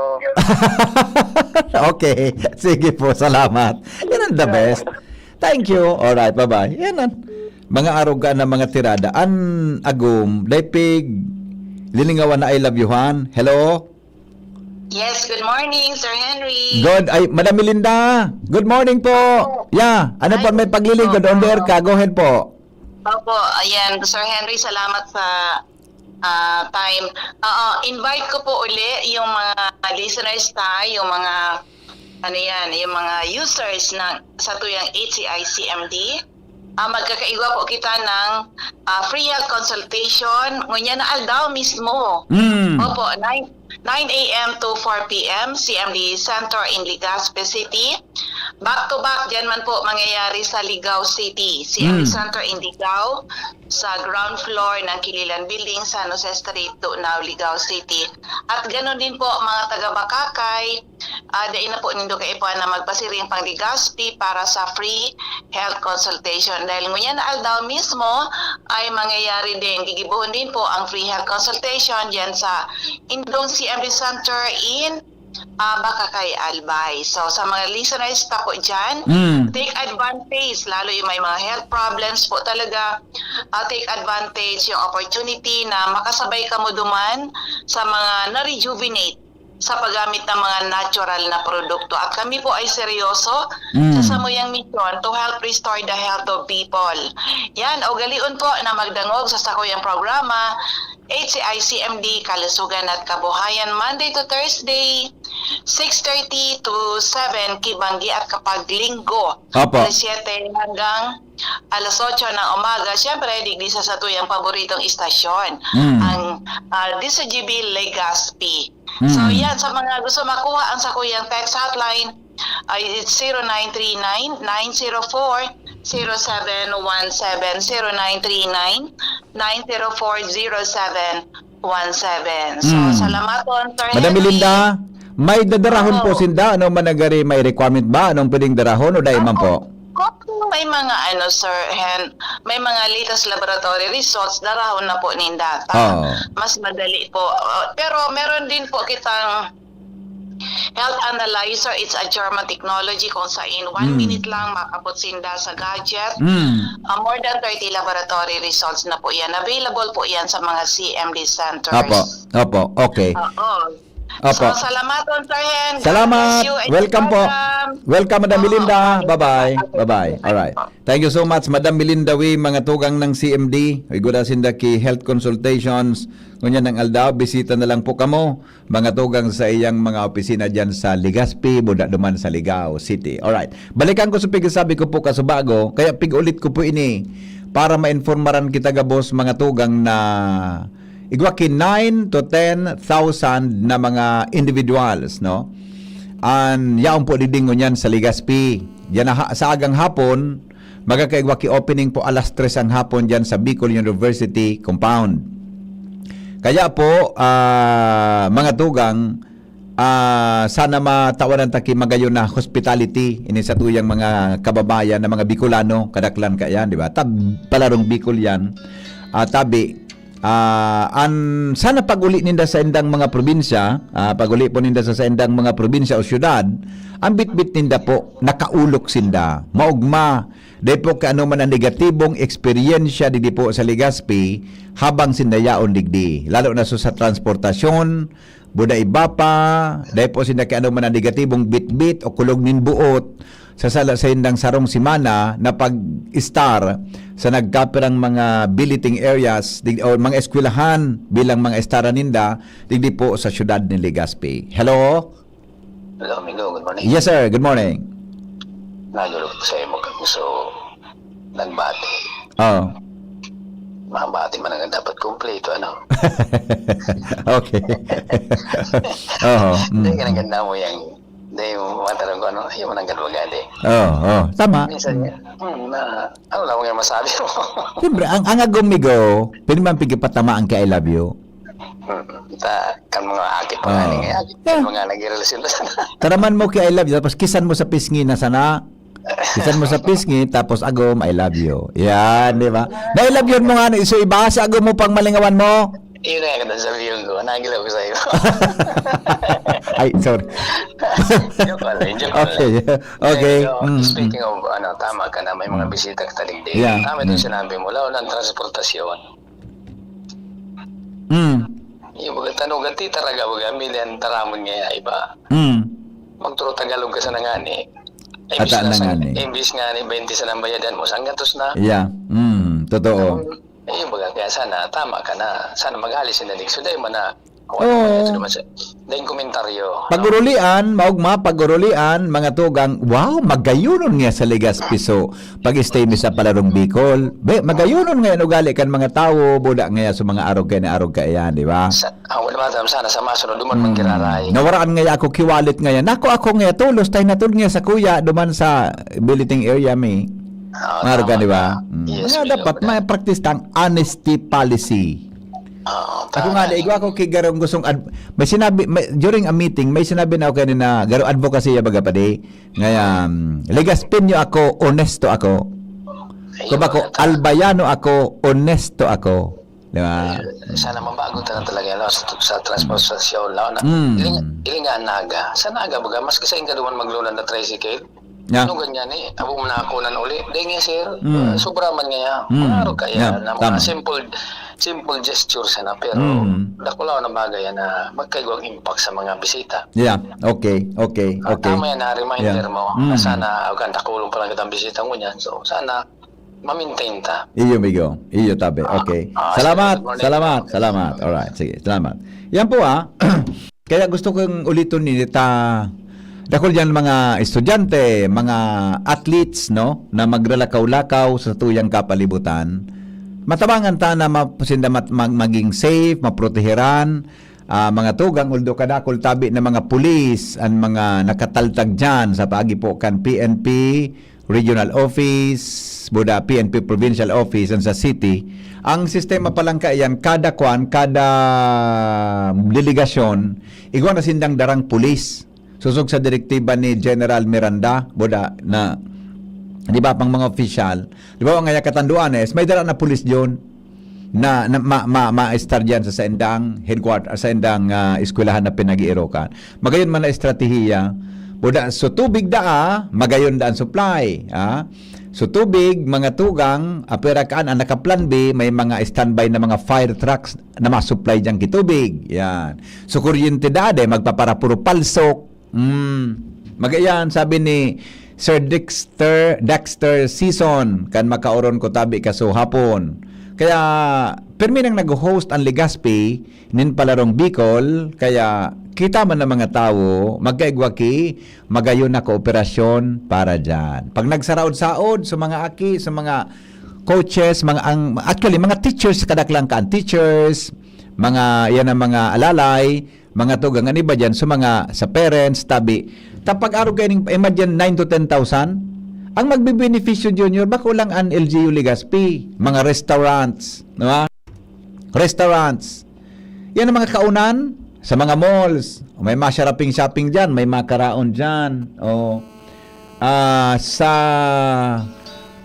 Okay. Sige po, salamat. Yan ang the best. Thank you. Alright, bye-bye. Yan ang mga aruga na mga tirada. An agom, dai pig lilingawan na I love you, han. Hello? Yes, good morning, Sir Henry. Good. Ay, Madam Melinda. Good morning po. Yeah. Ano po, may paglilingkod? On the air ka. Go ahead po. Opo, ayan, Sir Henry, salamat sa ah, time. Oo, invite ko po uli yung mga listeners ta, yung mga, ano yan, yung mga users ng sa tuyang H C I C M D. Ah, magkakaigwa po kita ng ah, free health consultation. Ngunyan na aldaw mismo. Mm. Opo, nine, nine a m to four p m, C M D Center in Legazpi City. Back to back, dyan man po mangyayari sa Ligao City. C M D Mm. Center in Ligao, sa ground floor ng Kililan Building, San Jose Street, Tunao, Ligao City. At ganun din po, mga taga Bacacay, ah, dai na po nindo kaipuhan na magpasiring pang Legazpi para sa free health consultation. Dahil ngunyan na aldaw mismo ay mangyayari din, gigibuhon din po ang free health consultation dyan sa Indong C M D Center in ah, Bacacay, Albay. So, sa mga listeners ta po dyan, Mm. take advantage, lalo yung may mga health problems po talaga, ah, take advantage yung opportunity na makasabay kamo duman sa mga na-rejuvenate sa paggamit ng mga natural na produkto. At kami po ay seryoso Mm. sa samuyang misyon to help restore the health of people. Yan, ugalion po na magdangog sa sakuyang programa, H C I C M D, Kalusugan at Kabuhayan, Monday to Thursday, six thirty to seven, kibanggi at kapag Linggo, Opo. alas siyete hanggang alas otso ng umaga. Siyempre, digdi sa satuyang paboritong istasyon, Mm. ang ah, D Z G B Legazpi. So, Mm. yan, sa mga gusto makuha ang sakuyang text hotline, ay it's zero nine three nine, nine zero four, zero seven one seven, zero nine three nine, nine zero four, zero seven one seven. So, Mm. salamaton, Sir Madam Henry. Melinda, may dadarahon po Oo. sinda? Ano man nagari, may requirement ba? Anong pwedeng darahon o dai man po? Kung may mga ano, Sir Hen, may mga latest laboratory results, darahon na po ninda. Oo. Mas madali po. Uh, pero meron din po kitang health analyzer. It's a German technology kung sa in one Mm. minute lang makabot sinda sa gadget. Mm. Uh, more than thirty laboratory results na po yan. Available po yan sa mga C M D centers. Opo. Opo. Okay. Oo. Opo. So, salamaton, Sir Hen. God Salamat. bless you and Welcome your po. program. Welcome, Madam Oo, Melinda. bye. Bye-bye. Bye-bye. Alright. Thank you so much, Madam Melinda Wee, mga tugang ng C M D. Igwa na sinda ki health consultations. Ngunyan ng aldaw, bisita na lang po kamo, mga tugang sa iyang mga opisina dyan sa Legazpi, buda duman sa Ligao City. Alright. Balikan ko sa pigsasabi ko po kasubago, kaya pig-ulit ko po ini para mainformaran kita gabos, mga tugang, na igwa ki nine to ten thousand na mga individuals, no? An yaon po didingon yan sa Legazpi. Yan na ha- sa agang hapon, magkakaigwa ki opening po alas tres ang hapon dyan sa Bicol University compound. Kaya po, ah, mga tugang, ah, sana matawaran ta ki magayon na hospitality ini sa tuyang mga kababayan na mga Bicolano, kadaklan ka yan, di ba? Tab palarong Bicol yan. Ah, tabi, ah, an sana pag-uli ninda sa indang mga probinsya, ah, pag-uli po ninda sa, sa indang mga probinsya o syudad, Ang bitbit ninda po, nakaulok sinda. Maogma, dai po kay ano man ang negatibong eksperyensya digdi po sa Legazpi habang sinda yaon digdi. Lalo na so sa transportasyon, buda iba pa, dai po sinda kay ano man ang negatibong bitbit o kulog nin buot sa sala sa indang sarong semana na pag-estar sa nagkapirang mga billeting areas dig-, o mga eskwelahan bilang mga estaran ninda digdi po sa siyudad ni Legazpi. Hello? Hello, amigo. Good morning. Yes, sir. Good morning. Nagulog sa imo kami. So, nagbati. Oo. Mabati man ang dapat kompleto, ano? Okay. Oo. Hindi Mm. ka naganda mo yan. Hindi mo matarong ko, ano? Ayaw mo nang ganun, gadi. Oo, oo. Tama. Minsan Mm. nga, hmm, na, ano lang nga masabi mo? Siyempre, ang, ang agom, migo, pwede man pigipatama ang kay I love you. Hmm, ta, kan mga aki pa nga, Oo. ni aki, Yeah. kan mga nagrelasyon na sana. Taraman mo kay I love you, tapos kisan mo sa pisngi na sana. Kisan mo sa pisngi, tapos agom, I love you. Yan, di ba? Na I love you mo nga, so iba, sa agom mo pang malingawan mo. Yun na yung sabihin ko, nagilaw ko sa'yo. Ay, sorry. Joke lang, joke lang. Okay, okay. Pero, Mm, mm. speaking of, ano, tama ka na, may mga Mm. bisita ka taligdi. Yeah. Tama itong Mm. sinabi mo, lalo na ang transportasyon. Mm. Yung mga tanugan, ti talaga, baga, milian taramon nga iba. Mm. Magturo Tagalog ka sa nangani. Imbis Ata na na sa, nangani. imbis nga ni twenty sa nang bayadan mo, sanggatos na. Yeah. Mm, totoo. Tapos, eh, yung baga, kaya sana, tama ka na. Sana mag-alis sila, Dixon. Dahil man na, kung Oo. ano man, ito naman sa, dahil komentaryo. Pag-urulian, maogma, pag-urulian, mga tugang, wow, magayonon nga sa Legazpi. So, pag-stay mi sa Palarong Bicol, be, magayonon nga yan ugali kan mga tawo, buda nga yan sa mga arog kaya na arog kaya yan, di ba? Sa, ah, wala man, sana sa masunod, duman man Mm. giraray. Nawaraan nga ako kiwalit nga yan. Ako, ako nga tolos, tayo natod nga sa kuya, duman sa billeting area mi. Ah, Mga arog ka, tama di ba? ka. Mm. Yes, Kaya Milo, dapat wala. may practice tang honesty policy. Oo, Ako nga, tama. dai ko ako kay garong gustong ad-, may sinabi, may, during a meeting, may sinabi na ako kanina, garo advocacy ya baga pa di. Ngayon, Legaspinyo ako, onesto ako. Ayun, Kung ako, tama. Albayano ako, onesto ako. Di ba? Ayun, sana mabago ta na talaga yan, no? Sa, sa transportasyon, no? Na, Mm. iling, ilingan Naga. Sa Naga, baga, mas kasi yung kaduman maglunad na tricycle. Yeah. Ano ganyan eh? Abo mo na ako nan uli. Di nga, sir. Mm. Uh, sobra man nga yan. Mm. Klaro kaya Yeah, na mga tama. simple, simple gesture sana. Pero Mm. dakulaw na bagay yan na magkaigwang impact sa mga bisita. Yeah. Okay. Okay. Ah, Okay. tama yan, na reminder Yeah. mo na Mm. sana, "Aw, kan dakulon pa lang kitang bisita mo niyan." So, sana ma-maintain ta. Iyo, migo. Iyo, tabi. Ah, Okay. ah, Salamat. sige, good morning. Salamat. Salamat. Alright. Sige. Salamat. Yan po, ah. Kaya gusto kong uliton ni ta, dakul diyan mga estudyante, mga athletes, no, na magralakaw-lakaw sa tuyang kapalibutan. Matabangan ta na ma-, sinda mat-, mag-, maging safe, maproteheran, ah, mga tugang, although kadakul tabi na mga pulis, ang mga nakataltag diyan sa paagi po kan P N P, regional office, buda P N P provincial office, and sa city, ang sistema pa lang kaiyan, kada kwan, kada delegasyon, igwa na sindang darang pulis. Sosog sa direktiba ni General Miranda, buda na, di ba, pang mga opisyal, di ba, nga Katanduanes, may dara na pulis diyon. na, na ma-, ma-, ma-estar diyan sa saindang headquarter, sa saindang, ah, eskwelahan na pinag-iirokan. Magayon man na estratehiya, buda, so tubig daa, magayon daan supply, ah. So tubig, mga tugang, apera kaan, ang naka-plan B, may mga standby na mga fire trucks na ma-supply diyan ki tubig. Yan. So kuryente dade, magpaparapuro palsok, Mm. Magayon, sabi ni Sir Dexter, Dexter Season, kan makaoron ko tabi kaso hapon. Kaya, permi nang nag-host ang Legazpi nin Palarong Bicol, kaya kita man ng mga tawo, magkaigwa ki, magayon na kooperasyon para dyan. Pag nagsaraod-saod sa mga aki, sa mga coaches, mga ang, actually, mga teachers, kadaklang kaan teachers, mga, yan ang mga alalay, mga tugang, an iba diyan, sa mga, sa parents, tabi. Ta pag-arog kaining, imagine, nine to ten thousand, ang magbebenepisyo, Junior, bako lang an L G U Legazpi, mga restaurants, di ba? Restaurants. Yan ang mga kaunan sa mga malls. May mga shopping-shopping diyan, may mga karaon diyan. O, ah, sa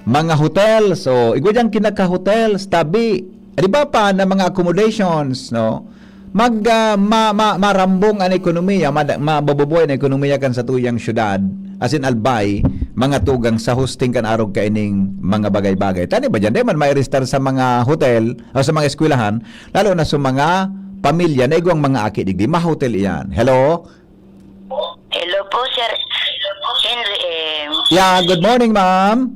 mga hotels, o, igwa diyang kinaka-hotels, tabi. Di ba pa na mga accommodations, no? Mag, ah, ma-, ma-, marambong an ekonomiya, mad-, mababubuhay an ekonomiya kan satuyang syudad, asin Albay, mga tugang sa hosting kan arog kaining mga bagay-bagay. Tani ba diyan? Di man mairestar sa mga hotel o sa mga eskwelahan, lalo na sa mga pamilya na igwang mga aki digdi. Mahotel iyan. Hello? Hello po, Sir Henry M. Yeah, good morning, ma'am.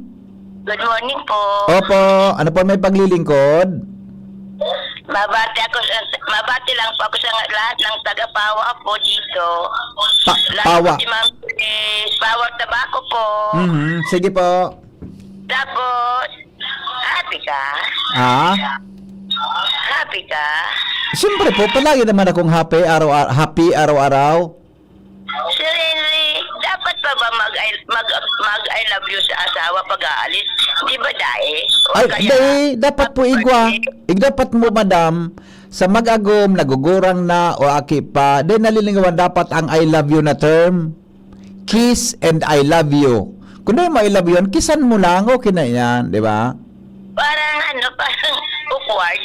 Good morning po. Opo, ano po may paglilingkod? Mabati ako sa, mabati lang po ako sa lahat ng taga-Pawa po dito. Pa-, Lalo Pawa. po si Ma'am Grace, Pawa Tabaco po. Mhm, sige po. Tapos, happy ka? Ah? Happy ka? Siyempre po, palagi naman akong happy araw, happy araw-araw. Sir Henry, dapat pa ba mag-I, mag, mag-I love you sa asawa pag aalis? Di ba, Dae? O Ay, kaya, di, dapat po igwa. Ig-, dapat mo, madam, sa mag-agom, nagugurang na, o aki pa, di nalilingawan dapat ang I love you na term. Kiss and I love you. Kung di mo I love you yan, kissan mo lang, okay na yan, di ba? Parang ano, parang awkward.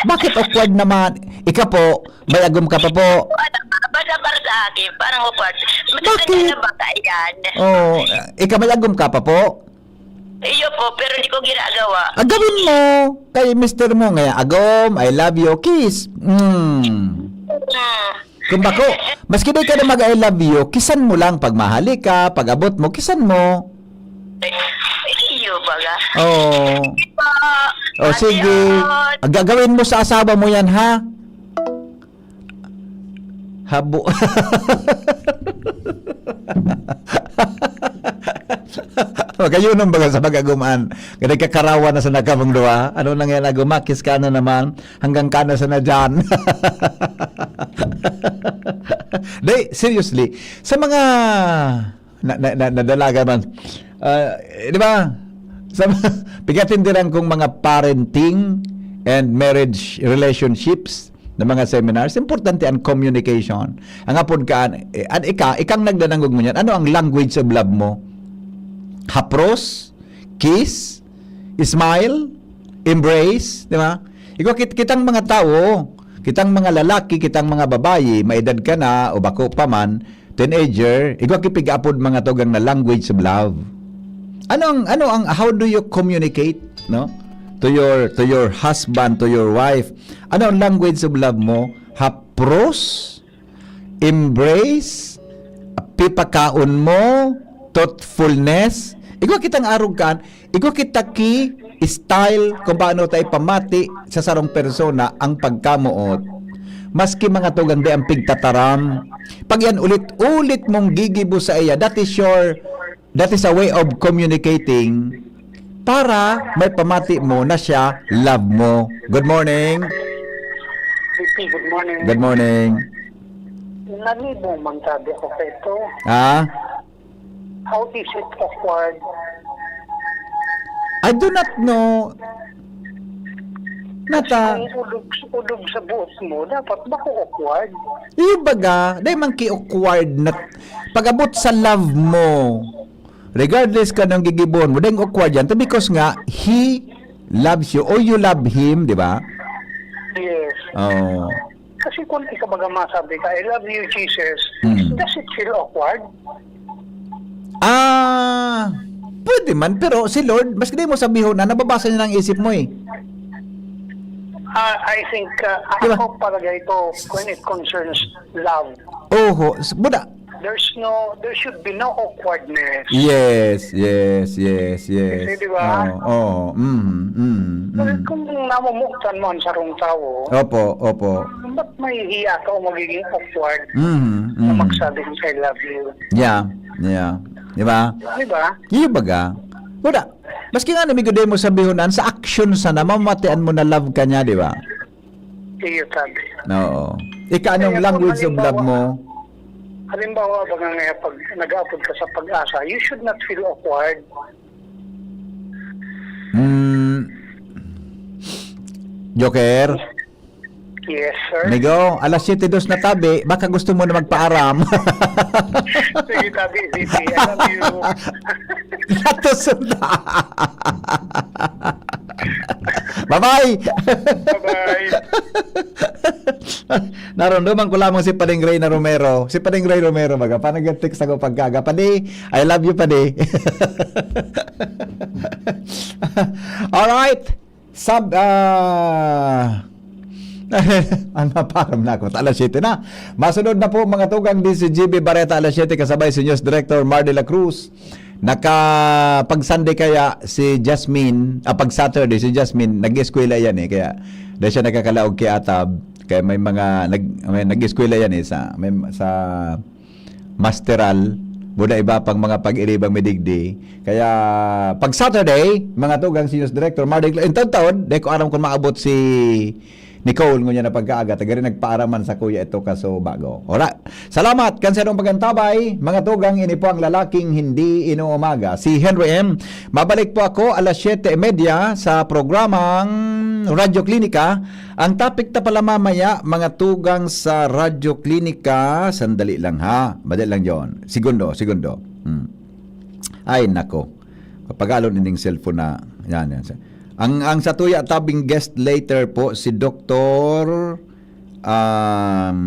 Bakit awkward naman? Ika po, may agom ka pa po. Ano, basta para sa akin, parang awkward. Bakit? Matagal na ba yan? Oh, ika may agom ka pa po? Iyo po, pero di ko ginagawa. Ah, gawin mo. Kay mister mo nga, agom, I love you, kiss. Mm. Mm. Kung bako, maski di ka na mag-I love you, kissan mo lang pag mahali ka, pag abot mo, kissan mo. Iyo baga. Oo. Sige po. Oh, sige. Adios. Ang gagawin mo sa asawa mo yan, ha? Habo. Magayunon baga sa pag-aguman. Kada kakarawa na sa nakabang duwa. Ano nang yan, agumakis ka na naman. Hanggang ka na sana dyan. Di, seriously. Sa mga na, na, na, nadalagan man. Ah, di ba? Sa pigatindiran kong mga parenting and marriage relationships na mga seminars, importante ang communication. Ang apod ka, eh, an ika, ikang nagdanangog mo niyan, ano ang language of love mo? Hapros? Kiss? Smile? Embrace? Di ba? Ikaw, kit-, kitang mga tao, kitang mga lalaki, kitang mga babayi, maedad ka na, o bako pa man, teenager, igwa ki pig-apod mga tugang na language of love. Ano ang, ano ang, how do you communicate, no? To your, to your husband, to your wife. Ano ang language of love mo? Hapros? Embrace? Pipakaon mo? Thoughtfulness? Igwa kitang arog kan, igwa kita ki style kung paano ta ipamati sa sarong persona ang pagkamoot. Maski mga tugang di ang pigtataram. Pag yan ulit-ulit mong gigibo sa iya, that is your, that is a way of communicating para may pamati mo na siya love mo. Good morning. V P, good morning. Good morning. Nalibong man sabi ako sa ito. Ah? How is it awkward? I do not know. Nata- Kasi kung ulog, ulog sa buhok mo, dapat bako awkward. Iyo baga, dahil man ki-awkward na pag-abot sa love mo, regardless ka ng gigibuhon mo, dahil awkward yan. Because nga, he loves you or you love him, di ba? Yes. Oo. Kasi kung ikaw baga masabi ka, "I love you, Jesus," Mm. does it feel awkward? Ah, pwede man, pero si Lord, maski di mo sabihon na, nababasa niya ang isip mo eh. Ah, I think, ah, Di ba? ako palagay ko, when it concerns love, Oho, s-, buda. there's no, there should be no awkwardness. Yes, yes, yes, yes. Kasi, di ba? Oo, oo. Mm, mm, Well, mm. kung namumuktan mo ang sarong tao, Opo, opo. ba't mahihiya ka o magiging awkward Mm, na mm. magsabi ng "I love you"? Yeah, yeah. Di ba? Di ba? Iyo baga. Wala. Maski nga namigo di mo sabihonan, sa action sana, mamatian mo na love ka niya, di ba? Iyo, sabi. Oo. Ika, anong Kaya kung language of love halimbawa, mo? halimbawa, baga nga pag nag-aapod ka sa pag-asa, you should not feel awkward. Mm. Joker? Yes, sir. Migo, alas siyete dos na tabi, baka gusto mo na magpaaram. Sige, tabi, V P. I love you. Natusod na. Bye-bye. Bye-bye. Naramdaman ko lamang si Pading Reyna Romero. Si Pading Rey Romero, baga, pa nag-text ako pagkaaga, "Padi, I love you, Padi." Alright. Sab-, ah, ang naparam na ako. Alas siyete na. Masunod na po, mga tugang, D C G B Bareta, alas siyete, kasabay si News Director Mar de la Cruz. Naka-, pag Sunday kaya si Jasmine, ah, pag Saturday si Jasmine, nag-eskwela yan eh. Kaya dahil siya nakakalaog kay Atab, kaya may mga nag-, may nag-eskwela yan eh sa, may, sa Masteral, buda iba pang mga pag-iribang midigdi. Kaya pag Saturday, mga tugang si News Director Mar de la Cruz, intawon-tawon, di ko aram kung maabot si Nicole, ngunyan na pagkaaga, tagarin nagpaaraman sa kuya ito kaso bago. Ora, salamat kan sa inong pag-antabay, mga tugang, ini po ang lalaking hindi inuumaga. Si Henry M, mabalik po ako alas siyete y media sa programang Radyo Klinika. Ang topic ta pala mamaya, mga tugang sa Radyo Klinika, sandali lang ha, madali lang yon. Segundo, segundo. Hmm. Ay, nako. Papagalon ining cellphone na, yan, yan. Ang, ang satuya tabing guest later po, si Doktor, um,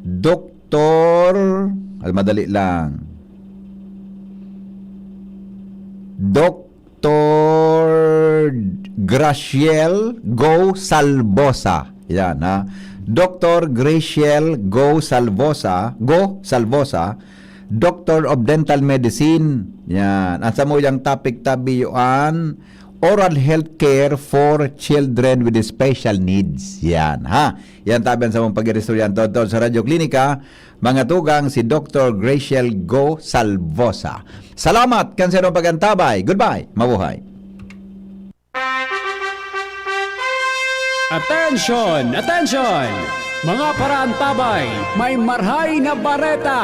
Doktor, al-, madali lang. Doktor Graciel Go Salvosa. Yan, ha. Doktor Graciel Go Salvosa, Go Salvosa, Doctor of Dental Medicine. Yan. Ang samuyang topic tabi yuan, oral health care for children with special needs. Yan, ha. Yan tabi ang samong pag-iristoryan todtod sa Radyo Klinika, mga tugang, si Doktor Graciel Go Salvosa. Salamat kan sa inong pag-antabay. Goodbye. Mabuhay. Attention! Attention! Mga paraantabay, may marhay na bareta!